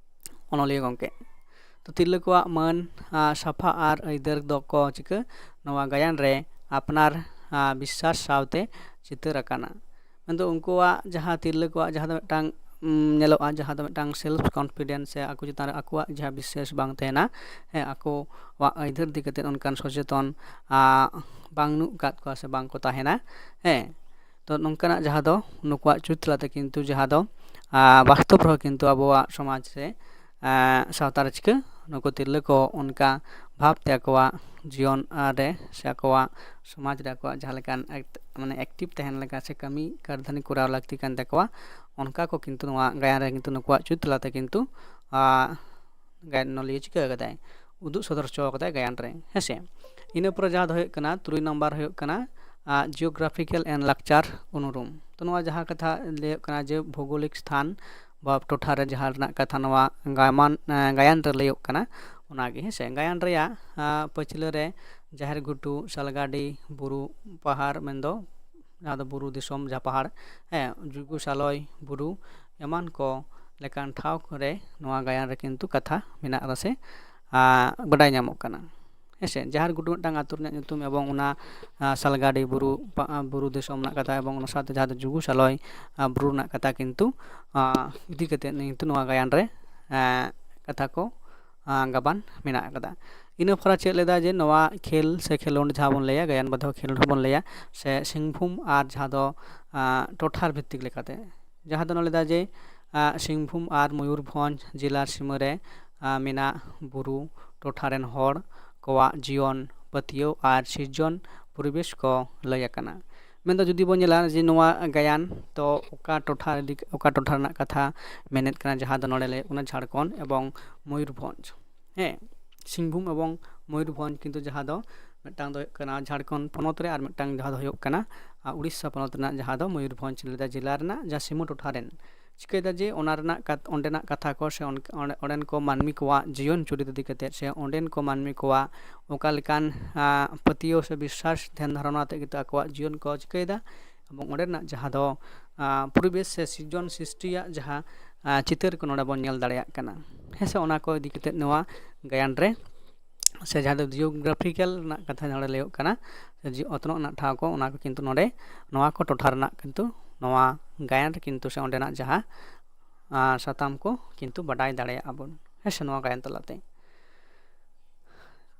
ᱚᱱᱚᱞᱤᱭᱟᱹ ᱜᱚᱢᱠᱮ᱾ ᱛᱚ ᱛᱤᱨᱞᱟᱹ ᱠᱚᱣᱟᱜ ᱢᱟᱹᱱ, ᱟᱸ, ᱥᱟᱯᱷᱟ ᱟᱨ ᱟᱹᱭᱫᱟᱹᱨ ᱫᱚᱠᱚ ᱪᱤᱠᱟᱹ ᱱᱚᱣᱟ ᱜᱟᱭᱟᱱ ᱨᱮ ᱟᱯᱱᱟᱨ, ᱟᱸ, ᱵᱤᱥᱥᱟᱥ ᱥᱟᱶᱛᱮ ᱪᱤᱛᱟᱹᱨ ᱟᱠᱟᱱᱟ᱾ ᱢᱮᱱᱫᱚ ᱩᱱᱠᱩᱣᱟᱜ ᱡᱟᱦᱟᱸ ᱛᱤᱨᱞᱟᱹ ᱠᱚᱣᱟᱜ ᱡᱟᱦᱟᱸ ᱫᱚ ᱢᱤᱫᱴᱟᱝ, ᱩᱸ, ᱧᱮᱞᱚᱜᱼᱟ, ᱡᱟᱦᱟᱸ ᱫᱚ ᱢᱤᱫᱴᱟᱝ self confidence ᱥᱮ ᱟᱠᱚ ᱪᱮᱛᱟᱱ ᱨᱮ ᱟᱠᱚᱣᱟᱜ ᱡᱟᱦᱟᱸ ᱵᱤᱥᱥᱟᱹᱥ ᱵᱟᱝ ᱛᱟᱦᱮᱱᱟ, ᱦᱮᱸ, ᱟᱠᱚᱣᱟᱜ ᱟᱹᱭᱫᱟᱹᱨ ᱤᱫᱤ ᱠᱟᱛᱮᱫ ᱚᱱᱠᱟᱱ ᱥᱚᱪᱮᱛᱚᱱ, ᱟᱸ, ᱵᱟᱹᱱᱩᱜ ᱟᱠᱟᱫ ᱠᱚᱣᱟ ᱥᱮ ᱵᱟᱝ ᱠᱚ ᱛᱟᱦᱮᱱᱟ᱾ ᱦᱮᱸ, ᱛᱚ ᱱᱚᱝᱠᱟᱱᱟᱜ ᱡᱟᱦᱟᱸ ᱫᱚ ᱱᱩᱠᱩᱣᱟᱜ ᱪᱩᱨᱤᱛ ᱛᱟᱞᱟᱛᱮ ᱠᱤᱱᱛᱩ ᱡᱟᱦᱟᱸ ᱫᱚ ᱟᱸ, ᱵᱟᱥᱛᱚᱵ ᱨᱮᱦᱚᱸ ᱠᱤᱱᱛᱩ ᱟᱵᱚᱣᱟᱜ ᱥᱚᱢᱟᱡᱽ ᱨᱮ ᱟᱸ, ᱥᱟᱶᱛᱟ ᱨᱮ ᱪᱤᱠᱟᱹ ᱱᱩᱠᱩ ᱛᱤᱨᱞᱟᱹ ᱠᱚ ᱚᱱᱠᱟ ᱵᱷᱟᱵᱽ ᱛᱮ ᱟᱠᱚᱣᱟᱜ ᱡᱤᱭᱚᱱ ᱟᱸ, ᱨᱮ ᱥᱮ ᱟᱠᱚᱣᱟᱜ ᱥᱚᱢᱟᱡᱽ ᱨᱮ ᱟᱠᱚᱣᱟᱜ ᱡᱟᱦᱟᱸ ᱞᱮᱠᱟᱱ act- ᱢᱟᱱᱮ active ᱛᱟᱦᱮᱱ ᱞᱮᱠᱟ ᱥᱮ ᱠᱟᱹᱢᱤ ᱠᱟᱹᱨᱫᱷᱟᱹᱱᱤ ᱠᱚᱨᱟᱣ ᱞᱟᱹᱠᱛᱤ ᱠᱟᱱ ᱛᱟᱠᱚᱣᱟ, ᱚᱱᱠᱟ ᱠᱚ ᱠᱤᱱᱛᱩ ᱱᱚᱣᱟ ᱜᱟᱭᱟᱱ ᱨᱮ ᱠᱤᱱᱛᱩ ᱱᱩᱠᱩᱣᱟᱜ ᱪᱩᱨᱤᱛ ᱛᱟᱞᱟᱛᱮ ᱠᱤᱱᱛᱩ ᱟᱸ, ᱜᱟᱭᱟᱱ ᱚᱱᱚᱞᱤᱭᱟᱹ ᱪᱤᱠᱟᱹ ᱠᱟᱫᱟᱭ, ᱩᱫᱩᱜ ᱥᱚᱫᱚᱨ ᱦᱚᱪᱚ ᱠᱟᱫᱟᱭ ᱜᱟᱭᱟᱱ ᱨᱮ, ᱦᱮᱸᱥᱮ᱾ ᱤᱱᱟᱹ ᱯᱚᱨᱮ ᱡᱟᱦᱟᱸ ᱫᱚ ᱦᱩᱭᱩᱜ ᱠᱟᱱᱟ, ᱛᱩᱨᱩᱭ ᱱᱟᱢᱵᱟᱨ ᱦᱩᱭᱩᱜ ᱠᱟᱱᱟ ᱟᱸ, geographical and ᱞᱟᱠᱪᱟᱨ ᱩᱱᱩᱨᱩᱢ᱾ ᱛᱚ ᱱᱚᱣᱟ ᱡᱟᱦᱟᱸ ᱠᱟᱛᱷᱟ ᱞᱟᱹᱭᱚᱜ ᱠᱟᱱᱟ ᱡᱮ ᱵᱷᱳᱜᱳᱞᱤᱠ ᱥᱛᱷᱟᱱ ᱵᱟ ᱴᱚᱴᱷᱟ ᱨᱮ ᱡᱟᱦᱟᱸ ᱨᱮᱱᱟᱜ ᱠᱟᱛᱷᱟ ᱱᱚᱣᱟ ᱜᱟᱭᱢᱟᱱ ᱮᱸ, ᱜᱟᱭᱟᱱ ᱨᱮ ᱞᱟᱹᱭᱚᱜ ᱠᱟᱱᱟ, ᱚᱱᱟᱜᱮ, ᱦᱮᱸᱥᱮ᱾ ᱜᱟᱭᱟᱱ ᱨᱮᱭᱟᱜ ᱟᱸ, ᱯᱟᱹᱪᱷᱞᱟᱹ ᱨᱮ ᱡᱟᱦᱮᱨ ᱜᱷᱩᱴᱩ, ᱥᱟᱞᱜᱟᱰᱤ, ᱵᱩᱨᱩ, ᱯᱟᱦᱟᱲ, ᱢᱮᱱᱫᱚ ᱡᱟᱦᱟᱸ ᱫᱚ ᱵᱩᱨᱩ ᱫᱤᱥᱚᱢ, ᱡᱟᱦᱟᱸ ᱯᱟᱦᱟᱲ, ᱦᱮᱸ, ᱡᱩᱜᱩ ᱥᱟᱞᱚᱭ ᱵᱩᱨᱩ ᱮᱢᱟᱱ ᱠᱚ ᱞᱮᱠᱟᱱ ᱴᱷᱟᱶ ᱠᱚᱨᱮ ᱱᱚᱣᱟ ᱜᱟᱭᱟᱱ ᱨᱮ ᱠᱤᱱᱛᱩ ᱠᱟᱛᱷᱟ ᱢᱮᱱᱟᱜ ᱟᱠᱟᱫᱟ ᱥᱮ ᱟᱸ, ᱵᱟᱰᱟᱭ ᱧᱟᱢᱚᱜ ᱠᱟᱱᱟ, ᱦᱮᱸᱥᱮ᱾ ᱡᱟᱦᱮᱨ ᱜᱷᱩᱴᱩ ᱢᱤᱫᱴᱟᱝ ᱟᱹᱛᱩ ᱨᱮᱱᱟᱜ ᱧᱩᱛᱩᱢ ᱮᱵᱚᱝ ᱚᱱᱟ ᱟᱸ, ᱥᱟᱞᱜᱟᱰᱤ ᱵᱩᱨᱩ ᱯᱟ- ᱟᱸ, ᱵᱩᱨᱩ ᱫᱤᱥᱚᱢ ᱨᱮᱱᱟᱜ ᱠᱟᱛᱷᱟ ᱮᱵᱚᱝ ᱚᱱᱟ ᱥᱟᱶᱛᱮ ᱡᱟᱦᱟᱸ ᱫᱚ ᱡᱩᱜᱩ ᱥᱟᱞᱚᱭ ᱟᱸ, ᱵᱩᱨᱩ ᱨᱮᱱᱟᱜ ᱠᱟᱛᱷᱟ ᱠᱤᱱᱛᱩ ᱟᱸ, ᱤᱫᱤ ᱠᱟᱛᱮ ᱠᱤᱱᱛᱩ ᱱᱚᱣᱟ ᱜᱟᱭᱟᱱ ᱨᱮ ᱮᱸ, ᱠᱟᱛᱷᱟ ᱠᱚ ᱟᱸ, ᱜᱟᱵᱟᱱ ᱢᱮᱱᱟᱜ ᱟᱠᱟᱫᱟ᱾ ᱤᱱᱟᱹ ᱯᱚᱨᱮ ᱪᱮᱫ ᱞᱮᱫᱟ ᱡᱮ ᱱᱚᱣᱟ ᱠᱷᱮᱞ ᱥᱮ ᱠᱷᱮᱞᱳᱰ ᱡᱟᱦᱟᱸ ᱵᱚᱱ ᱞᱟᱹᱭᱟ, ᱜᱟᱭᱟᱱ ᱵᱟᱫᱷᱟ ᱠᱷᱮᱞᱳᱰ ᱦᱚᱸᱵᱚᱱ ᱞᱟᱹᱭᱟ, ᱥᱮ ᱥᱤᱝᱵᱷᱩᱢ ᱟᱨ ᱡᱟᱦᱟᱸ ᱫᱚ ᱟᱸ, ᱴᱚᱴᱷᱟ ᱵᱷᱤᱛᱛᱤᱠ ᱞᱮᱠᱟᱛᱮ, ᱡᱟᱦᱟᱸ ᱫᱚ ᱱᱚᱰᱮ ᱞᱮᱫᱟ ᱡᱮ ᱟᱸ, ᱥᱤᱝᱵᱷᱩᱢ ᱟᱨ ᱢᱚᱭᱩᱨᱵᱷᱚᱸᱡᱽ ᱡᱮᱞᱟ ᱥᱤᱢᱟᱹ ᱨᱮ ᱟᱸ, ᱢᱮᱱᱟᱜ ᱵᱩᱨᱩ ᱴᱚᱴᱷᱟ ᱨᱮᱱ ᱦᱚᱲ ᱠᱚᱣᱟᱜ ᱡᱤᱭᱚᱱ, ᱯᱟᱹᱛᱭᱟᱹᱣ ᱟᱨ ᱥᱤᱨᱡᱚᱱ ᱯᱚᱨᱤᱵᱮᱥ ᱠᱚ ᱞᱟᱹᱭ ᱟᱠᱟᱱᱟ᱾ ᱢᱮᱱᱫᱚ ᱡᱩᱫᱤ ᱵᱚᱱ ᱧᱮᱞᱟ ᱡᱮ ᱱᱚᱣᱟ ᱜᱟᱭᱟᱱ ᱛᱚ ᱚᱠᱟ ᱴᱚᱴᱷᱟ ᱤᱫᱤ- ᱚᱠᱟ ᱴᱚᱴᱷᱟ ᱨᱮᱱᱟᱜ ᱠᱟᱛᱷᱟ ᱢᱮᱱᱮᱫ ᱠᱟᱱᱟ, ᱡᱟᱦᱟᱸ ᱫᱚ ᱱᱚᱰᱮ ᱞᱟᱹᱭ ᱠᱟᱱᱟ ᱡᱷᱟᱲᱠᱷᱚᱸᱰ ᱮᱵᱚᱝ ᱢᱚᱭᱩᱨᱵᱷᱚᱸᱡᱽ, ᱦᱮᱸ, ᱥᱤᱝᱵᱷᱩᱢ ᱮᱵᱚᱝ ᱢᱚᱭᱩᱨᱵᱷᱚᱸᱡᱽ ᱠᱤᱱᱛᱩ ᱡᱟᱦᱟᱸ ᱫᱚ ᱢᱤᱫᱴᱟᱝ ᱫᱚ ᱦᱩᱭᱩᱜ ᱠᱟᱱᱟ ᱡᱷᱟᱲᱠᱷᱚᱸᱰ ᱯᱚᱱᱚᱛ ᱨᱮ ᱟᱨ ᱢᱤᱫᱴᱟᱝ ᱡᱟᱦᱟᱸ ᱫᱚ ᱦᱩᱭᱩᱜ ᱠᱟᱱᱟ ᱟᱨ ᱩᱲᱤᱥᱥᱟ ᱯᱚᱱᱚᱛ ᱨᱮᱱᱟᱜ ᱡᱟᱦᱟᱸ ᱫᱚ ᱢᱚᱭᱩᱨᱵᱷᱚᱸᱡᱽ ᱡᱮᱞᱟ ᱨᱮᱱᱟᱜ ᱡᱟᱦᱟᱸ ᱥᱤᱢᱟᱹ ᱴᱚᱴᱷᱟ ᱨᱮᱱ ᱪᱤᱠᱟᱹᱭᱮᱫᱟ ᱡᱮ ᱚᱱᱟ ᱨᱮᱱᱟᱜ ᱠᱟᱛ- ᱚᱸᱰᱮᱱᱟᱜ ᱠᱟᱛᱷᱟ ᱠᱚ ᱥᱮ ᱚᱱ- ᱚᱸᱰᱮ- ᱚᱸᱰᱮᱱ ᱠᱚ ᱢᱟᱹᱱᱢᱤ ᱠᱚᱣᱟᱜ ᱡᱤᱭᱚᱱ ᱪᱩᱨᱤᱛ ᱤᱫᱤ ᱠᱟᱛᱮᱫ ᱥᱮ ᱚᱸᱰᱮᱱ ᱠᱚ ᱢᱟᱹᱱᱢᱤ ᱠᱚᱣᱟᱜ ᱚᱠᱟ ᱞᱮᱠᱟᱱ ᱟᱸ, ᱯᱟᱹᱛᱭᱟᱹᱣ ᱥᱮ ᱵᱤᱥᱥᱟᱥ ᱫᱷᱮᱭᱟᱱ ᱫᱷᱟᱨᱚᱱᱟ ᱟᱛᱮᱫ ᱠᱤᱱᱛᱩ ᱟᱠᱚᱣᱟᱜ ᱡᱤᱭᱚᱱ ᱠᱚ ᱪᱤᱠᱟᱹᱭᱮᱫᱟ ᱮᱵᱚᱝ ᱚᱸᱰᱮᱱᱟᱜ ᱡᱟᱦᱟᱸ ᱫᱚ ᱟᱸ, ᱯᱚᱨᱤᱵᱮᱥ ᱥᱮ ᱥᱤᱨᱡᱚᱱ ᱥᱨᱤᱥᱴᱤᱭᱟᱜ ᱡᱟᱦᱟᱸ ᱟᱸ, ᱪᱤᱛᱟᱹᱨ ᱠᱚ ᱱᱚᱰᱮ ᱵᱚᱱ ᱧᱮᱞ ᱫᱟᱲᱮᱭᱟᱜ ᱠᱟᱱᱟ, ᱦᱮᱸ ᱥᱮ᱾ ᱚᱱᱟ ᱠᱚ ᱤᱫᱤ ᱠᱟᱛᱮᱫ ᱱᱚᱣᱟ ᱜᱟᱭᱟᱱ ᱨᱮ ᱥᱮ ᱡᱟᱦᱟᱸ ᱫᱚ ᱡᱤᱭᱳᱜᱨᱟᱯᱷᱤᱠᱮᱞ ᱨᱮᱱᱟᱜ ᱠᱟᱛᱷᱟ ᱱᱚᱰᱮ ᱞᱟᱹᱭᱚᱜ ᱠᱟᱱᱟ, ᱡᱮ ᱚᱛᱱᱚᱜ ᱨᱮᱱᱟᱜ ᱴᱷᱟᱶ ᱠᱚ, ᱚᱱᱟ ᱠᱚ ᱠᱤᱱᱛᱩ ᱱᱚᱰᱮ ᱱᱚᱣᱟ ᱠᱚ ᱴᱚᱴᱷᱟ ᱨᱮᱱᱟᱜ ᱠᱤᱱᱛᱩ ᱱᱚᱣᱟ ᱜᱟᱭᱟᱱ ᱨᱮ ᱠᱤᱱᱛᱩ ᱥᱮ ᱚᱸᱰᱮᱱᱟᱜ ᱡᱟᱦᱟᱸ ᱟᱸ, ᱥᱟᱛᱟᱢ ᱠᱚ ᱠᱤᱱᱛᱩ ᱵᱟᱰᱟᱭ ᱫᱟᱲᱮᱭᱟᱜᱼᱟ ᱵᱚᱱ, ᱦᱮᱸ ᱥᱮ, ᱱᱚᱣᱟ ᱜᱟᱭᱟᱱ ᱛᱟᱞᱟᱛᱮ᱾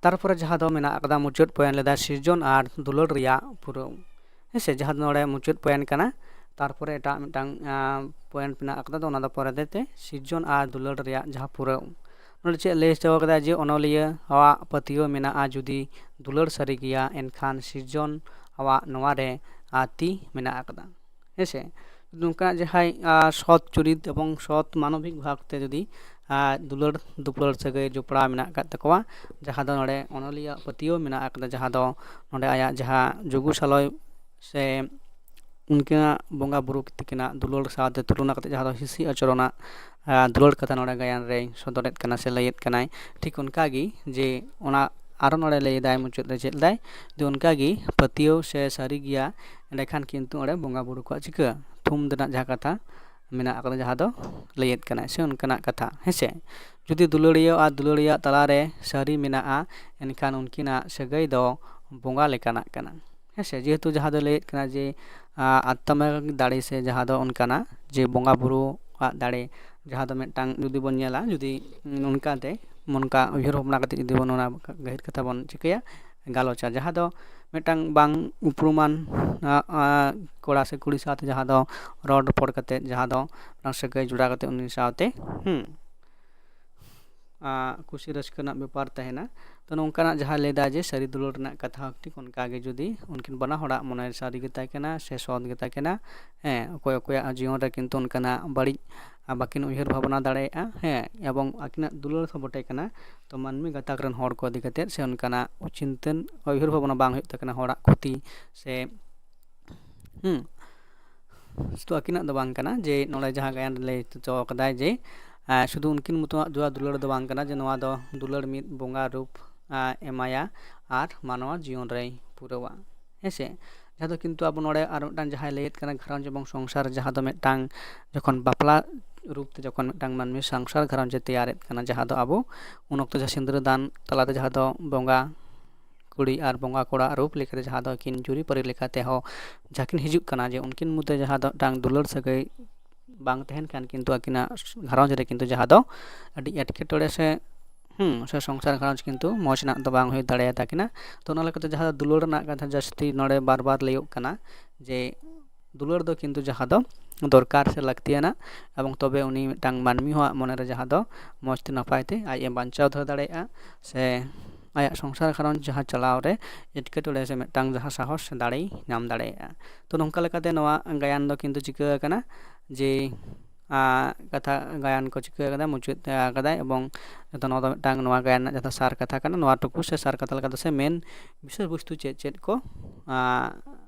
ᱛᱟᱨᱯᱚᱨᱮ ᱡᱟᱦᱟᱸ ᱫᱚ ᱢᱮᱱᱟᱜ ᱟᱠᱟᱫᱟ ᱢᱩᱪᱟᱹᱫ point ᱞᱮᱫᱟ ᱥᱤᱨᱡᱚᱱ ᱟᱨ ᱫᱩᱞᱟᱹᱲ ᱨᱮᱭᱟᱜ ᱯᱩᱨᱟᱹᱣ᱾ ᱦᱮᱸ ᱥᱮ, ᱡᱟᱦᱟᱸ ᱫᱚ ᱱᱚᱰᱮ ᱢᱩᱪᱟᱹᱫ point ᱠᱟᱱᱟ᱾ ᱛᱟᱨᱯᱚᱨᱮ ᱮᱴᱟᱜ ᱢᱤᱫᱴᱟᱝ point ᱢᱮᱱᱟᱜ ᱟᱠᱟᱫᱟ, ᱚᱱᱟ ᱫᱚ ᱯᱚᱨᱮ ᱛᱮ᱾ ᱥᱤᱨᱡᱚᱱ ᱟᱨ ᱫᱩᱞᱟᱹᱲ ᱨᱮᱭᱟᱜ ᱡᱟᱦᱟᱸ ᱯᱩᱨᱟᱹᱣ, ᱱᱚᱰᱮ ᱪᱮᱫ ᱞᱟᱹᱭ ᱦᱚᱪᱚ ᱠᱟᱫᱟ ᱡᱮ ᱚᱱᱚᱞᱤᱭᱟᱹ ᱟᱜ ᱯᱟᱹᱛᱭᱟᱹᱣ ᱢᱮᱱᱟᱜᱼᱟ, ᱡᱩᱫᱤ ᱫᱩᱞᱟᱹᱲ ᱥᱟᱹᱨᱤ ᱜᱮᱭᱟ ᱮᱱᱠᱷᱟᱱ ᱥᱤᱨᱡᱚᱱ ᱟᱜ ᱱᱚᱣᱟ ᱨᱮ ᱛᱤ ᱢᱮᱱᱟᱜ ᱟᱠᱟᱫᱟ᱾ ᱦᱮᱸ ᱥᱮ, ᱱᱚᱝᱠᱟᱱᱟᱜ ᱡᱟᱦᱟᱸᱭ ᱥᱚᱛ ᱪᱚᱨᱤᱛ ᱮᱵᱚᱝ ᱥᱚᱛ ᱢᱟᱱᱚᱵᱤᱠ ᱵᱷᱟᱵᱽ ᱛᱮ ᱡᱩᱫᱤ ᱫᱩᱞᱟᱹᱲ ᱫᱩᱯᱞᱟᱹᱲ ᱥᱟᱹᱜᱟᱹᱭ ᱡᱚᱯᱲᱟᱣ ᱢᱮᱱᱟᱜ ᱟᱠᱟᱫ ᱛᱟᱠᱚᱣᱟ, ᱡᱟᱦᱟᱸ ᱫᱚ ᱱᱚᱰᱮ ᱚᱱᱚᱞᱤᱭᱟᱹ ᱯᱟᱹᱛᱭᱟᱹᱣ ᱢᱮᱱᱟᱜ ᱟᱠᱟᱫᱟ, ᱡᱟᱦᱟᱸ ᱫᱚ ᱱᱚᱰᱮ ᱟᱭᱟᱜ ᱡᱟᱦᱟᱸ ᱡᱩᱜᱩ ᱥᱟᱞᱚᱭ ᱥᱮ ᱩᱱᱠᱤᱱᱟᱜ ᱵᱚᱸᱜᱟ ᱵᱩᱨᱩ ᱛᱟᱹᱠᱤᱱᱟᱜ ᱫᱩᱞᱟᱹᱲ ᱥᱟᱶᱛᱮ ᱛᱩᱞᱚᱱᱟ ᱠᱟᱛᱮ ᱡᱟᱦᱟᱸ ᱫᱚ ᱦᱤᱸᱥᱤ ᱟᱪᱚᱨᱚᱱᱟᱜ ᱫᱩᱞᱟᱹᱲ ᱠᱟᱛᱷᱟ ᱱᱚᱰᱮ ᱜᱟᱭᱟᱱ ᱨᱮᱭ ᱥᱚᱫᱚᱨᱮᱫ ᱠᱟᱱᱟ ᱥᱮ ᱞᱟᱹᱭᱮᱫ ᱠᱟᱱᱟᱭ᱾ ᱴᱷᱤᱠ ᱚᱱᱠᱟᱜᱮ ᱡᱮ ᱚᱱᱟ ᱟᱨᱚ ᱱᱚᱰᱮ ᱞᱟᱹᱭ ᱮᱫᱟᱭ, ᱢᱩᱪᱟᱹᱫ ᱨᱮ ᱪᱮᱫ ᱞᱮᱫᱟᱭ, ᱡᱮ ᱚᱱᱠᱟᱜᱮ ᱯᱟᱹᱛᱭᱟᱹᱣ ᱥᱮ ᱥᱟᱹᱨᱤ ᱜᱮᱭᱟ, ᱮᱸᱰᱮᱠᱷᱟᱱ ᱠᱤᱱᱛᱩ ᱚᱸᱰᱮ ᱵᱚᱸᱜᱟ ᱵᱩᱨᱩ ᱠᱚᱣᱟᱜ ᱪᱤᱠᱟᱹ ᱛᱷᱩᱢ ᱨᱮᱱᱟᱜ ᱡᱟᱦᱟᱸ ᱠᱟᱛᱷᱟ ᱢᱮᱱᱟᱜ ᱟᱠᱟᱫᱟ, ᱡᱟᱦᱟᱸ ᱫᱚ ᱞᱟᱹᱭᱮᱫ ᱠᱟᱱᱟᱭ ᱥᱮ ᱚᱱᱠᱟᱱᱟᱜ ᱠᱟᱛᱷᱟ᱾ ᱦᱮᱸ ᱥᱮ, ᱡᱩᱫᱤ ᱫᱩᱞᱟᱹᱲᱤᱭᱟᱹ ᱟᱨ ᱫᱩᱞᱟᱹᱲᱤᱭᱟᱹ ᱛᱟᱞᱟᱨᱮ ᱥᱟᱹᱨᱤ ᱢᱮᱱᱟᱜᱼᱟ, ᱮᱱᱠᱷᱟᱱ ᱩᱱᱠᱤᱱᱟᱜ ᱥᱟᱹᱜᱟᱹᱭ ᱫᱚ ᱵᱚᱸᱜᱟ ᱞᱮᱠᱟᱱᱟᱜ ᱠᱟᱱᱟ᱾ ᱦᱮᱸ ᱥᱮ, ᱡᱮᱦᱮᱛᱩ ᱡᱟᱦᱟᱸ ᱫᱚ ᱞᱟᱹᱭᱮᱫ ᱠᱟᱱᱟ ᱡᱮ ᱟᱛᱢᱟ ᱫᱟᱲᱮ ᱥᱮ ᱡᱟᱦᱟᱸ ᱫᱚ ᱚᱱᱠᱟᱱᱟᱜ ᱡᱮ ᱵᱚᱸᱜᱟ ᱵᱩᱨᱩᱣᱟᱜ ᱫᱟᱲᱮ, ᱡᱟᱦᱟᱸ ᱫᱚ ᱢᱤᱫᱴᱟᱝ ᱡᱩᱫᱤ ᱵᱚᱱ ᱧᱮᱞᱟ, ᱡᱩᱫᱤ ᱚᱱᱠᱟᱛᱮ ᱚᱱᱠᱟ ᱩᱭᱦᱟᱹᱨ ᱵᱷᱟᱵᱽᱱᱟ ᱠᱟᱛᱮ ᱡᱩᱫᱤ ᱵᱚᱱ ᱚᱱᱟ ᱜᱟᱹᱦᱤᱨ ᱠᱟᱛᱷᱟ ᱵᱚᱱ ᱪᱤᱠᱟᱹᱭᱟ, ᱜᱟᱞᱚᱪᱟ, ᱡᱟᱦᱟᱸ ᱫᱚ ᱢᱤᱫᱴᱟᱝ ᱵᱟᱝ ᱩᱯᱨᱩᱢᱟᱱ ᱠᱚᱲᱟ ᱥᱮ ᱠᱩᱲᱤ ᱥᱟᱶᱛᱮ ᱡᱟᱦᱟᱸ ᱫᱚ ᱨᱚᱲ ᱨᱚᱯᱚᱲ ᱠᱟᱛᱮ ᱡᱟᱦᱟᱸ ᱫᱚ ᱢᱤᱫᱴᱟᱝ ᱥᱟᱹᱜᱟᱹᱭ ᱡᱚᱲᱟᱣ ᱠᱟᱛᱮ ᱩᱱᱤ ᱥᱟᱶᱛᱮ ᱦᱩᱸ ᱠᱩᱥᱤ ᱨᱟᱹᱥᱠᱟᱹ ᱨᱮᱱᱟᱜ ᱵᱮᱯᱟᱨ ᱛᱟᱦᱮᱱᱟ᱾ ᱛᱚ ᱱᱚᱝᱠᱟᱱᱟᱜ ᱡᱟᱦᱟᱸ ᱞᱟᱹᱭ ᱮᱫᱟ ᱡᱮ ᱥᱟᱹᱨᱤ ᱫᱩᱞᱟᱹᱲ ᱨᱮᱱᱟᱜ ᱠᱟᱛᱷᱟ ᱦᱚᱸ ᱴᱷᱤᱠ ᱚᱱᱠᱟᱜᱮ ᱡᱩᱫᱤ ᱩᱱᱠᱤᱱ ᱵᱟᱱᱟ ᱦᱚᱲᱟᱜ ᱢᱚᱱᱮ ᱥᱟᱹᱨᱤ ᱜᱮᱛᱟ ᱠᱤᱱᱟ ᱥᱮ ᱥᱚᱛ ᱜᱮᱛᱟ ᱠᱤᱱᱟ, ᱦᱮᱸ, ᱚᱠᱚᱭ ᱚᱠᱚᱭᱟᱜ ᱡᱤᱭᱚᱱ ᱨᱮ ᱠᱤᱱᱛᱩ ᱚᱱᱠᱟᱱᱟᱜ ᱵᱟᱹᱲᱤᱡ ᱵᱟᱹᱠᱤᱱ ᱩᱭᱦᱟᱹᱨ ᱵᱷᱟᱵᱽᱱᱟ ᱫᱟᱲᱮᱭᱟᱜᱼᱟ, ᱦᱮᱸ, ᱮᱵᱚᱝ ᱟᱹᱠᱤᱱᱟᱜ ᱫᱩᱞᱟᱹᱲ ᱦᱚᱸ ᱵᱚᱴᱮ ᱠᱟᱱᱟ᱾ ᱛᱚ ᱢᱟᱹᱱᱢᱤ ᱜᱟᱛᱟᱠ ᱨᱮᱱ ᱦᱚᱲ ᱠᱚ ᱤᱫᱤ ᱠᱟᱛᱮᱫ ᱥᱮ ᱚᱱᱠᱟᱱᱟᱜ ᱪᱤᱱᱛᱟᱹ ᱩᱭᱦᱟᱹᱨ ᱵᱷᱟᱵᱽᱱᱟ ᱵᱟᱝ ᱦᱩᱭᱩᱜ ᱛᱟᱹᱠᱤᱱᱟ ᱦᱚᱲᱟᱜ ᱠᱷᱚᱛᱤ ᱥᱮ ᱦᱩᱸ ᱥᱩᱫᱷᱩ ᱟᱹᱠᱤᱱᱟᱜ ᱫᱚ ᱵᱟᱝ ᱠᱟᱱᱟ ᱡᱮ ᱱᱚᱰᱮ ᱡᱟᱦᱟᱸ ᱜᱟᱭᱟᱱ ᱨᱮ ᱞᱟᱹᱭ ᱦᱚᱪᱚ ᱠᱟᱫᱟᱭ ᱡᱮ ᱥᱩᱫᱷᱩ ᱩᱱᱠᱤᱱ ᱢᱚᱛᱚᱣᱟᱜ ᱫᱩᱞᱟᱹᱲ ᱫᱚ ᱵᱟᱝ ᱠᱟᱱᱟ, ᱡᱮ ᱱᱚᱣᱟ ᱫᱚ ᱫᱩᱞᱟᱹᱲ ᱢᱤᱫ ᱵᱚᱸᱜᱟ ᱨᱩᱯ ᱮᱢᱟᱭᱟ ᱟᱨ ᱢᱟᱱᱣᱟ ᱡᱤᱭᱚᱱ ᱨᱮᱭ ᱯᱩᱨᱟᱹᱣᱟ᱾ ᱦᱮᱸᱥᱮ, ᱡᱟᱦᱟᱸ ᱫᱚ ᱠᱤᱱᱛᱩ ᱟᱵᱚ ᱱᱚᱰᱮ ᱟᱨ ᱢᱤᱫᱴᱟᱝ ᱡᱟᱦᱟᱸᱭ ᱞᱟᱹᱭᱮᱫ ᱠᱟᱱᱟ ᱜᱷᱟᱨᱚᱸᱡᱽ ᱮᱵᱚᱝ ᱥᱚᱝᱥᱟᱨ, ᱡᱟᱦᱟᱸ ᱫᱚ ᱢᱤᱫᱴᱟᱝ ᱡᱚᱠᱷᱚᱱ ᱵᱟᱯᱞᱟ ᱨᱩᱯ ᱛᱮ ᱡᱚᱠᱷᱚᱱ ᱢᱤᱫᱴᱟᱝ ᱢᱟᱹᱱᱢᱤ ᱥᱚᱝᱥᱟᱨ ᱜᱷᱟᱨᱚᱸᱡᱽ ᱮ ᱛᱮᱭᱟᱨᱮᱫ ᱠᱟᱱᱟ, ᱡᱟᱦᱟᱸ ᱫᱚ ᱟᱵᱚ ᱩᱱ ᱚᱠᱛᱚ ᱡᱟᱦᱟᱸ ᱥᱤᱸᱫᱽᱨᱟᱹ ᱫᱟᱱ ᱛᱟᱞᱟᱛᱮ ᱡᱟᱦᱟᱸ ᱫᱚ ᱵᱚᱸᱜᱟ ᱠᱩᱲᱤ ᱟᱨ ᱵᱚᱸᱜᱟ ᱠᱚᱲᱟ ᱨᱩᱯ ᱞᱮᱠᱟᱛᱮ ᱡᱟᱦᱟᱸ ᱫᱚ ᱟᱹᱠᱤᱱ ᱡᱩᱨᱤᱯᱟᱹᱨᱤ ᱞᱮᱠᱟᱛᱮ ᱦᱚᱸ ᱡᱟᱦᱟᱸ ᱠᱤᱱ ᱦᱤᱡᱩᱜ ᱠᱟᱱᱟ, ᱡᱮ ᱩᱱᱠᱤᱱ ᱢᱚᱫᱽᱫᱷᱮ ᱡᱟᱦᱟᱸ ᱫᱚ ᱢᱤᱫᱴᱟᱝ ᱫᱩᱞᱟᱹᱲ ᱥᱟᱹᱜᱟᱹᱭ ᱵᱟᱝ ᱛᱟᱦᱮᱱ ᱠᱷᱟᱱ ᱠᱤᱱᱛᱩ ᱟᱹᱠᱤᱱᱟᱜ ᱜᱷᱟᱨᱚᱸᱡᱽ ᱨᱮ ᱠᱤᱱᱛᱩ ᱡᱟᱦᱟᱸ ᱫᱚ ᱟᱹᱰᱤ ᱮᱴᱠᱮᱴᱚᱬᱮ ᱥᱮ ᱦᱩᱸ, ᱥᱮ ᱥᱚᱝᱥᱟᱨ ᱜᱷᱟᱨᱚᱸᱡᱽ ᱠᱤᱱᱛᱩ ᱢᱚᱡᱽ ᱨᱮᱱᱟᱜ ᱫᱚ ᱵᱟᱝ ᱦᱩᱭ ᱫᱟᱲᱮᱭᱟᱛᱟ ᱠᱤᱱᱟ᱾ ᱛᱚ ᱚᱱᱟ ᱞᱮᱠᱟᱛᱮ ᱡᱟᱦᱟᱸ ᱫᱚ ᱫᱩᱞᱟᱹᱲ ᱨᱮᱱᱟᱜ ᱠᱟᱛᱷᱟ ᱡᱟᱹᱥᱛᱤ ᱱᱚᱰᱮ ᱵᱟᱨ ᱵᱟᱨ ᱞᱟᱹᱭᱚᱜ ᱠᱟᱱᱟ, ᱡᱮ ᱫᱩᱞᱟᱹᱲ ᱫᱚ ᱠᱤᱱᱛᱩ ᱡᱟᱦᱟᱸ ᱫᱚ ᱫᱚᱨᱠᱟᱨ ᱥᱮ ᱞᱟᱹᱠᱛᱤᱭᱟᱱᱟ, ᱮᱵᱚᱝ ᱛᱚᱵᱮ ᱩᱱᱤ ᱢᱤᱫᱴᱟᱝ ᱢᱟᱹᱱᱢᱤ ᱦᱚᱸᱣᱟᱜ ᱢᱚᱱᱮᱨᱮ ᱡᱟᱦᱟᱸ ᱫᱚ ᱢᱚᱡᱽ ᱛᱮ ᱱᱟᱯᱟᱭ ᱛᱮ ᱟᱡ ᱮ ᱵᱟᱧᱪᱟᱣ ᱫᱚᱦᱚ ᱫᱟᱲᱮᱭᱟᱜᱼᱟ, ᱥᱮ ᱟᱭᱟᱜ ᱥᱚᱝᱥᱟᱨ ᱜᱷᱟᱨᱚᱸᱡᱽ ᱡᱟᱦᱟᱸ ᱪᱟᱞᱟᱣ ᱨᱮ ᱮᱴᱠᱮᱴᱚᱬᱮ ᱥᱮ ᱢᱤᱫᱴᱟᱝ ᱡᱟᱦᱟᱸ ᱥᱟᱦᱚᱥ ᱥᱮ ᱫᱟᱲᱮᱭ ᱧᱟᱢ ᱫᱟᱲᱮᱭᱟᱜᱼᱟ᱾ ᱛᱚ ᱱᱚᱝᱠᱟ ᱞᱮᱠᱟᱛᱮ ᱱᱚᱣᱟ ᱜᱟᱭᱟᱱ ᱫᱚ ᱠᱤᱱᱛᱩ ᱪᱤᱠᱟᱹ ᱟᱠᱟᱱᱟ ᱡᱮ ᱟᱸ, ᱠᱟᱛᱷᱟ ᱜᱟᱭᱟᱱ ᱠᱚ ᱪᱤᱠᱟᱹ ᱟᱠᱟᱫᱟ, ᱢᱩᱪᱟᱹᱫ ᱟᱠᱟᱫᱟᱭ, ᱮᱵᱚᱝ ᱡᱚᱛᱚ ᱱᱚᱣᱟ ᱫᱚ ᱢᱤᱫᱴᱟᱝ ᱱᱚᱣᱟ ᱜᱟᱭᱟᱱ ᱨᱮᱱᱟᱜ ᱡᱟᱦᱟᱸ ᱥᱟᱨ ᱠᱟᱛᱷᱟ ᱠᱟᱱᱟ, ᱱᱚᱣᱟ ᱴᱩᱠᱩ ᱥᱮ ᱥᱟᱨ ᱠᱟᱛᱷᱟ ᱞᱮᱠᱟ ᱫᱚ ᱥᱮ ᱢᱮᱱ ᱵᱤᱥᱚᱭ ᱵᱚᱥᱛᱩ ᱪᱮᱫ ᱪᱮᱫ ᱠᱚ ᱟᱸ,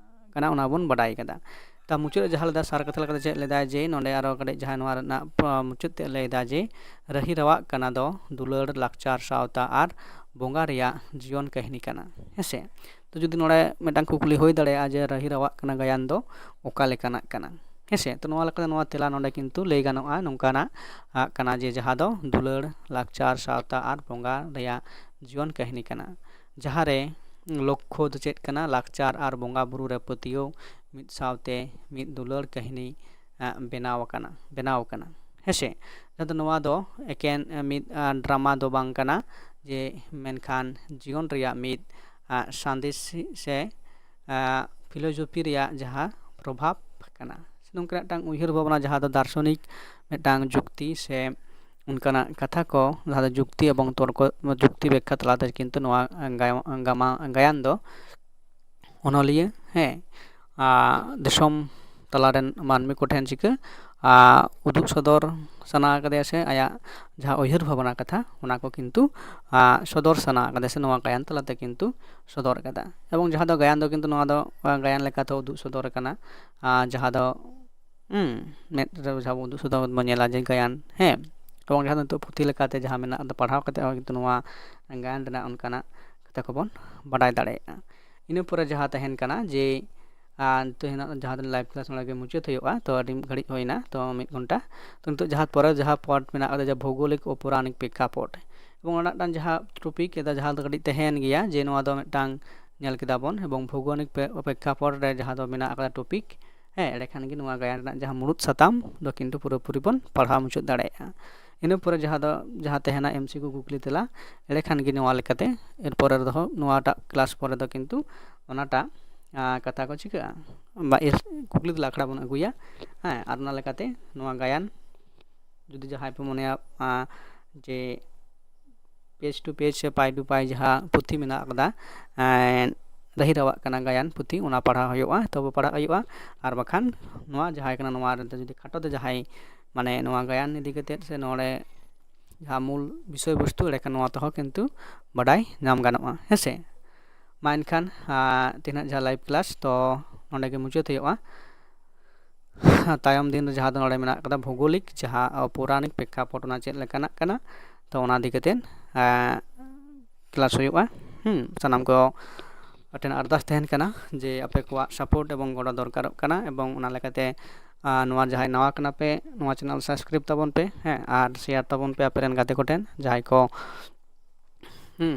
ᱠᱟᱱᱟ, ᱚᱱᱟ ᱵᱚᱱ ᱵᱟᱰᱟᱭ ᱠᱟᱫᱟ᱾ ᱛᱟ ᱢᱩᱪᱟᱹᱫ ᱨᱮ ᱡᱟᱦᱟᱸ ᱞᱮᱫᱟ ᱥᱟᱨ ᱠᱟᱛᱷᱟ ᱞᱮᱠᱟᱛᱮ ᱪᱮᱫ ᱞᱮᱫᱟᱭ ᱡᱮ ᱱᱚᱰᱮ ᱟᱨᱚ ᱠᱟᱹᱴᱤᱡ ᱡᱟᱦᱟᱸ ᱱᱚᱣᱟ ᱨᱮᱱᱟᱜ ᱯ-, ᱢᱩᱪᱟᱹᱫ ᱛᱮ ᱞᱟᱹᱭ ᱮᱫᱟ ᱡᱮ ᱨᱟᱹᱦᱤ ᱨᱟᱣᱟᱜ ᱠᱟᱱᱟ ᱫᱚ ᱫᱩᱞᱟᱹᱲ, ᱞᱟᱠᱪᱟᱨ, ᱥᱟᱶᱛᱟ ᱟᱨ ᱵᱚᱸᱜᱟ ᱨᱮᱭᱟᱜ ᱡᱤᱭᱚᱱ ᱠᱟᱹᱦᱱᱤ ᱠᱟᱱᱟ᱾ ᱦᱮᱸᱥᱮ? ᱛᱚ ᱡᱩᱫᱤ ᱱᱚᱰᱮ ᱢᱤᱫᱴᱟᱝ ᱠᱩᱠᱞᱤ ᱦᱩᱭ ᱫᱟᱲᱮᱭᱟᱜᱼᱟ ᱡᱮ ᱨᱟᱹᱦᱤ ᱨᱟᱣᱟᱜ ᱠᱟᱱᱟ ᱜᱟᱭᱟᱱ ᱫᱚ ᱚᱠᱟ ᱞᱮᱠᱟᱱᱟᱜ ᱠᱟᱱᱟ? ᱦᱮᱸᱥᱮ? ᱛᱚ ᱱᱚᱣᱟ ᱞᱮᱠᱟᱛᱮ ᱱᱚᱣᱟ ᱛᱮᱞᱟ ᱱᱚᱰᱮ ᱠᱤᱱᱛᱩ ᱞᱟᱹᱭ ᱜᱟᱱᱚᱜᱼᱟ ᱱᱚᱝᱠᱟᱱᱟᱜ ᱟᱜ ᱠᱟᱱᱟ ᱡᱮ ᱡᱟᱦᱟᱸ ᱫᱚ ᱫᱩᱞᱟᱹᱲ, ᱞᱟᱠᱪᱟᱨ, ᱥᱟᱶᱛᱟ ᱟᱨ ᱵᱚᱸᱜᱟ ᱨᱮᱭᱟᱜ ᱡᱤᱭᱚᱱ ᱠᱟᱹᱦᱱᱤ ᱠᱟᱱᱟ, ᱡᱟᱦᱟᱸ ᱨᱮ ᱞᱚᱠᱠᱷᱚ ᱫᱚ ᱪᱮᱫ ᱠᱟᱱᱟ? ᱞᱟᱠᱪᱟᱨ ᱟᱨ ᱵᱚᱸᱜᱟ ᱵᱩᱨᱩ ᱨᱮ ᱯᱟᱹᱛᱭᱟᱹᱣ ᱢᱤᱫ ᱥᱟᱶᱛᱮ ᱢᱤᱫ ᱫᱩᱞᱟᱹᱲ ᱠᱟᱹᱦᱱᱤ, ᱟᱜ, ᱵᱮᱱᱟᱣ ᱟᱠᱟᱱᱟ, ᱵᱮᱱᱟᱣ ᱟᱠᱟᱱᱟ᱾ ᱦᱮᱸᱥᱮ? ᱡᱟᱦᱟᱸ ᱫᱚ ᱱᱚᱣᱟ ᱫᱚ ᱮᱠᱮᱱ, ᱮ, ᱢᱤᱫ, ᱟ, ᱰᱨᱟᱢᱟ ᱫᱚ ᱵᱟᱝ ᱠᱟᱱᱟ, ᱡᱮ ᱢᱮᱱᱠᱷᱟᱱ ᱡᱤᱭᱚᱱ ᱨᱮᱭᱟᱜ ᱢᱤᱫ, ᱟ, ᱥᱟᱸᱫᱮᱥ ᱥᱮ, ᱟ, ᱯᱷᱤᱞᱳᱡᱚᱯᱷᱤ ᱨᱮᱭᱟᱜ ᱡᱟᱦᱟᱸ ᱯᱨᱚᱵᱷᱟᱵᱽ ᱠᱟᱱᱟ᱾ ᱥᱮ ᱱᱚᱝᱠᱟᱱᱟᱜ ᱢᱤᱫᱴᱟᱝ ᱩᱭᱦᱟᱹᱨ ᱵᱷᱟᱵᱽᱱᱟ ᱡᱟᱦᱟᱸ ᱫᱚ ᱫᱟᱨᱥᱚᱱᱤᱠ ᱢᱤᱫᱴᱟᱝ ᱡᱩᱠᱛᱤ ᱥᱮ ᱚᱱᱠᱟᱱᱟᱜ ᱠᱟᱛᱷᱟ ᱠᱚ ᱡᱟᱦᱟᱸ ᱫᱚ ᱡᱩᱠᱛᱤ ᱮᱵᱚᱝ ᱛᱚᱨᱠᱚ, ᱡᱩᱠᱛᱤ ᱵᱮᱠᱠᱷᱟ ᱛᱟᱞᱟᱛᱮ ᱠᱤᱱᱛᱩ ᱱᱚᱣᱟ ᱜᱟᱭ-, ᱜᱟᱢᱟ-, ᱜᱟᱭᱟᱱ ᱫᱚ ᱚᱱᱚᱞᱤᱭᱟᱹ, ᱦᱮᱸ, ᱟ, ᱫᱤᱥᱚᱢ ᱛᱟᱞᱟᱨᱮᱱ ᱢᱟᱹᱱᱢᱤ ᱠᱚᱴᱷᱮᱱ ᱪᱤᱠᱟᱹ, ᱟ, ᱩᱫᱩᱜ ᱥᱚᱫᱚᱨ ᱥᱟᱱᱟ ᱠᱟᱫᱮᱭᱟ ᱥᱮ ᱟᱭᱟᱜ ᱡᱟᱦᱟᱸ ᱩᱭᱦᱟᱹᱨ ᱵᱷᱟᱵᱽᱱᱟ ᱠᱟᱛᱷᱟ, ᱚᱱᱟ ᱠᱚ ᱠᱤᱱᱛᱩ, ᱟ, ᱥᱚᱫᱚᱨ ᱥᱟᱱᱟ ᱠᱟᱫᱮᱭᱟ ᱥᱮ ᱱᱚᱣᱟ ᱜᱟᱭᱟᱱ ᱛᱟᱞᱟᱛᱮ ᱠᱤᱱᱛᱩ ᱥᱚᱫᱚᱨ ᱠᱟᱫᱟ᱾ ᱮᱵᱚᱝ ᱡᱟᱦᱟᱸ ᱫᱚ ᱜᱟᱭᱟᱱ ᱫᱚ ᱠᱤᱱᱛᱩ ᱱᱚᱣᱟ ᱫᱚ, ᱟ, ᱜᱟᱭᱟᱱ ᱞᱮᱠᱟᱛᱮ ᱩᱫᱩᱜ ᱥᱚᱫᱚᱨ ᱠᱟᱱᱟ, ᱟ, ᱡᱟᱦᱟᱸ ᱫᱚ, ᱦᱩᱸ, ᱢᱮᱫ ᱨᱮ ᱡᱟᱦᱟᱸ ᱵᱚᱱ ᱩᱫᱩᱜ ᱥᱚᱫᱚᱨ ᱵᱚᱱ ᱧᱮᱞᱟ ᱡᱮ ᱜᱟᱭᱟᱱ, ᱦᱮᱸ, ᱮᱵᱚᱝ ᱡᱟᱦᱟᱸ ᱫᱚ ᱱᱤᱛᱚᱜ ᱯᱩᱛᱷᱤ ᱞᱮᱠᱟᱛᱮ ᱡᱟᱦᱟᱸ ᱢᱮᱱᱟᱜ ᱫᱚ ᱯᱟᱲᱦᱟᱣ ᱠᱟᱛᱮ ᱦᱚᱸ ᱠᱤᱱᱛᱩ ᱱᱚᱣᱟ ᱜᱟᱭᱟᱱ ᱨᱮᱱᱟᱜ ᱚᱱᱠᱟᱱᱟᱜ ᱠᱟᱛᱷᱟ ᱠᱚᱵᱚᱱ ᱵᱟᱰᱟᱭ ᱫᱟᱲᱮᱭᱟᱜᱼᱟ᱾ ᱤᱱᱟᱹ ᱯᱚᱨᱮ ᱡᱟᱦᱟᱸ ᱛᱟᱦᱮᱱ ᱠᱟᱱᱟ ᱡᱮ, ᱟᱨ ᱱᱤᱛᱚᱜ ᱦᱮᱱᱟᱜ ᱡᱟᱦᱟᱸ ᱫᱚ live class ᱱᱚᱰᱮ ᱜᱮ ᱢᱩᱪᱟᱹᱫ ᱦᱩᱭᱩᱜᱼᱟ, ᱛᱚ ᱟᱹᱰᱤ ᱜᱷᱟᱹᱲᱤᱡ ᱦᱩᱭᱱᱟ, ᱛᱚ ᱢᱤᱫ ᱜᱷᱚᱱᱴᱟ᱾ ᱛᱚ ᱱᱤᱛᱚᱜ ᱡᱟᱦᱟᱸ ᱯᱚᱨᱮ ᱡᱟᱦᱟᱸ ᱯᱚᱫ ᱢᱮᱱᱟᱜ ᱟᱠᱟᱫᱟ ᱡᱮ ᱵᱷᱳᱜᱳᱞᱤᱠ ᱚ ᱯᱳᱨᱟᱱᱤᱠ ᱯᱨᱮᱠᱠᱷᱟᱯᱚᱴ, ᱮᱵᱚᱝ ᱚᱱᱟ ᱢᱤᱫᱴᱟᱝ ᱡᱟᱦᱟᱸ topic ᱮᱫᱟ ᱡᱟᱦᱟᱸ ᱫᱚ ᱠᱟᱹᱴᱤᱡ ᱛᱟᱦᱮᱸᱭᱮᱱ ᱜᱮᱭᱟ ᱡᱮ ᱱᱚᱣᱟ ᱫᱚ ᱢᱤᱫᱴᱟᱝ ᱧᱮᱞ ᱠᱮᱫᱟ ᱵᱚᱱ, ᱮᱵᱚᱝ ᱵᱷᱳᱜᱳᱞᱤᱠ ᱯᱮ-, ᱯᱨᱮᱠᱠᱷᱟᱯᱚᱴ ᱨᱮ ᱡᱟᱦᱟᱸ ᱫᱚ ᱢᱮᱱᱟᱜ ᱟᱠᱟᱫᱟ topic, ᱦᱮᱸ, ᱮᱸᱰᱮᱠᱷᱟᱱ ᱜᱮ ᱱᱚᱣᱟ ᱜᱟᱭᱟᱱ ᱨᱮᱱᱟᱜ ᱡᱟᱦᱟᱸ ᱢᱩᱲᱩᱫ ᱥᱟᱛᱟᱢ ᱫᱚ ᱠᱤᱱᱛᱩ ᱯᱩᱨᱟᱹᱯᱩᱨᱤ ᱵᱚᱱ ᱯᱟᱲᱦᱟᱣ ᱢᱩᱪᱟᱹᱫ ᱫᱟᱲᱮᱭᱟᱜᱼᱟ᱾ ᱤᱱᱟᱹ ᱯᱚᱨᱮ ᱡᱟᱦᱟᱸ ᱫᱚ ᱡᱟᱦᱟᱸ ᱛᱟᱦᱮᱱᱟ ᱮᱢ ᱥᱤ ᱠᱤᱭᱩ ᱠᱩᱠᱞᱤ ᱛᱮᱞᱟ, ᱮᱸᱰᱮᱠᱷᱟᱱ ᱜᱮ ᱱᱚᱣᱟ ᱞᱮᱠᱟᱛᱮ ᱮᱨᱯᱚᱨᱮ ᱫᱚᱦᱚ ᱱᱚᱣᱟᱴᱟᱜ ᱠᱞᱟᱥ ᱯᱚᱨᱮ ᱫᱚ ᱠᱤᱱᱛᱩ ᱚᱱᱟᱴᱟᱜ ᱠᱟᱛᱷᱟ ᱠᱚ ᱪᱤᱠᱟᱹᱜᱼᱟ, ᱵᱟ ᱠᱩᱠᱞᱤ ᱛᱮᱞᱟ ᱟᱠᱷᱲᱟ ᱵᱚᱱ ᱟᱹᱜᱩᱭᱟ᱾ ᱦᱮᱸ, ᱟᱨ ᱚᱱᱟ ᱞᱮᱠᱟᱛᱮ ᱱᱚᱣᱟ ᱜᱟᱭᱟᱱ ᱡᱩᱫᱤ ᱡᱟᱦᱟᱸᱭ ᱯᱮ ᱢᱚᱱᱮᱭᱟ ᱡᱮ ᱯᱮᱡᱽ ᱴᱩ ᱯᱮᱡᱽ ᱥᱮ ᱯᱟᱭ ᱴᱩ ᱯᱟᱭ ᱡᱟᱦᱟᱸ ᱯᱩᱛᱷᱤ ᱢᱮᱱᱟᱜ ᱟᱠᱟᱫᱟ, ᱨᱟᱹᱦᱤ ᱨᱟᱣᱟᱜ ᱠᱟᱱᱟ ᱜᱟᱭᱟᱱ ᱯᱩᱛᱷᱤ, ᱚᱱᱟ ᱯᱟᱲᱦᱟᱣ ᱦᱩᱭᱩᱜᱼᱟ, ᱛᱚᱵᱮ ᱯᱟᱲᱦᱟᱜ ᱦᱩᱭᱩᱜᱼᱟ᱾ ᱟᱨ ᱵᱟᱠᱷᱟᱱ ᱱᱚᱣᱟ ᱡᱟᱦᱟᱸᱭ ᱠᱟᱱᱟ, ᱱᱚᱣᱟ ᱨᱮᱫᱚ ᱡᱩᱫᱤ ᱠᱷᱟᱴᱚ ᱛᱮ ᱡᱟᱦᱟᱸᱭ ᱢᱟᱱᱮ ᱱᱚᱣᱟ ᱜᱟᱭᱟᱱ ᱤᱫᱤ ᱠᱟᱛᱮᱫ ᱥᱮ ᱱᱚᱰᱮ ᱡᱟᱦᱟᱸ ᱢᱩᱞ ᱵᱤᱥᱚᱭ ᱵᱚᱥᱛᱩ, ᱮᱸᱰᱮᱠᱷᱟᱱ ᱱᱚᱣᱟ ᱛᱮᱦᱚᱸ ᱠᱤᱱᱛᱩ ᱵᱟᱰᱟᱭ ᱧᱟᱢ ᱜᱟᱱᱚᱜᱼᱟ᱾ ᱦᱮᱸ ᱥᱮ? ᱢᱟ ᱮᱱᱠᱷᱟᱱ ᱛᱮᱦᱮᱧᱟᱜ ᱡᱟᱦᱟᱸ ᱞᱟᱭᱤᱵᱷ ᱠᱞᱟᱥ ᱫᱚ ᱱᱚᱰᱮ ᱜᱮ ᱢᱩᱪᱟᱹᱫ ᱦᱩᱭᱩᱜᱼᱟ᱾ ᱛᱟᱭᱚᱢ ᱫᱤᱱ ᱨᱮ ᱡᱟᱦᱟᱸ ᱫᱚ ᱱᱚᱰᱮ ᱢᱮᱱᱟᱜ ᱠᱟᱫᱟ ᱵᱷᱳᱜᱳᱞᱤᱠ, ᱡᱟᱦᱟᱸ ᱯᱳᱨᱟᱱᱤᱠ ᱯᱨᱮᱠᱠᱷᱟᱯᱚᱴ ᱚᱱᱟ ᱪᱮᱫ ᱞᱮᱠᱟᱱᱟᱜ ᱠᱟᱱᱟ, ᱛᱚ ᱚᱱᱟ ᱤᱫᱤ ᱠᱟᱛᱮᱫ ᱠᱞᱟᱥ ᱦᱩᱭᱩᱜᱼᱟ᱾ ᱦᱩᱸ, ᱥᱟᱱᱟᱢ ᱠᱚ ᱴᱷᱮᱱ ᱟᱨᱫᱟᱥ ᱛᱟᱦᱮᱱ ᱠᱟᱱᱟ ᱡᱮ ᱟᱯᱮ ᱠᱚᱣᱟᱜ ᱥᱟᱯᱳᱨᱴ ᱮᱵᱚᱝ ᱜᱚᱲᱚ ᱫᱚᱨᱠᱟᱨᱚᱜ ᱠᱟᱱᱟ, ᱮᱵᱚᱝ ᱚᱱᱟ ᱞᱮᱠᱟᱛᱮ ᱱᱚᱣᱟ ᱡᱟᱦᱟᱸᱭ ᱱᱟᱣᱟ ᱠᱟᱱᱟ ᱯᱮ, ᱱᱚᱣᱟ ᱪᱮᱱᱮᱞ ᱥᱟᱵᱥᱠᱨᱟᱭᱤᱵ ᱛᱟᱵᱚᱱ ᱯᱮ, ᱦᱮᱸ, ᱟᱨ ᱥᱮᱭᱟᱨ ᱛᱟᱵᱚᱱ ᱯᱮ ᱟᱯᱮ ᱨᱮᱱ ᱜᱟᱛᱮ ᱠᱚᱴᱷᱮᱱ ᱡᱟᱦᱟᱸᱭ ᱠᱚ ᱦᱩᱸ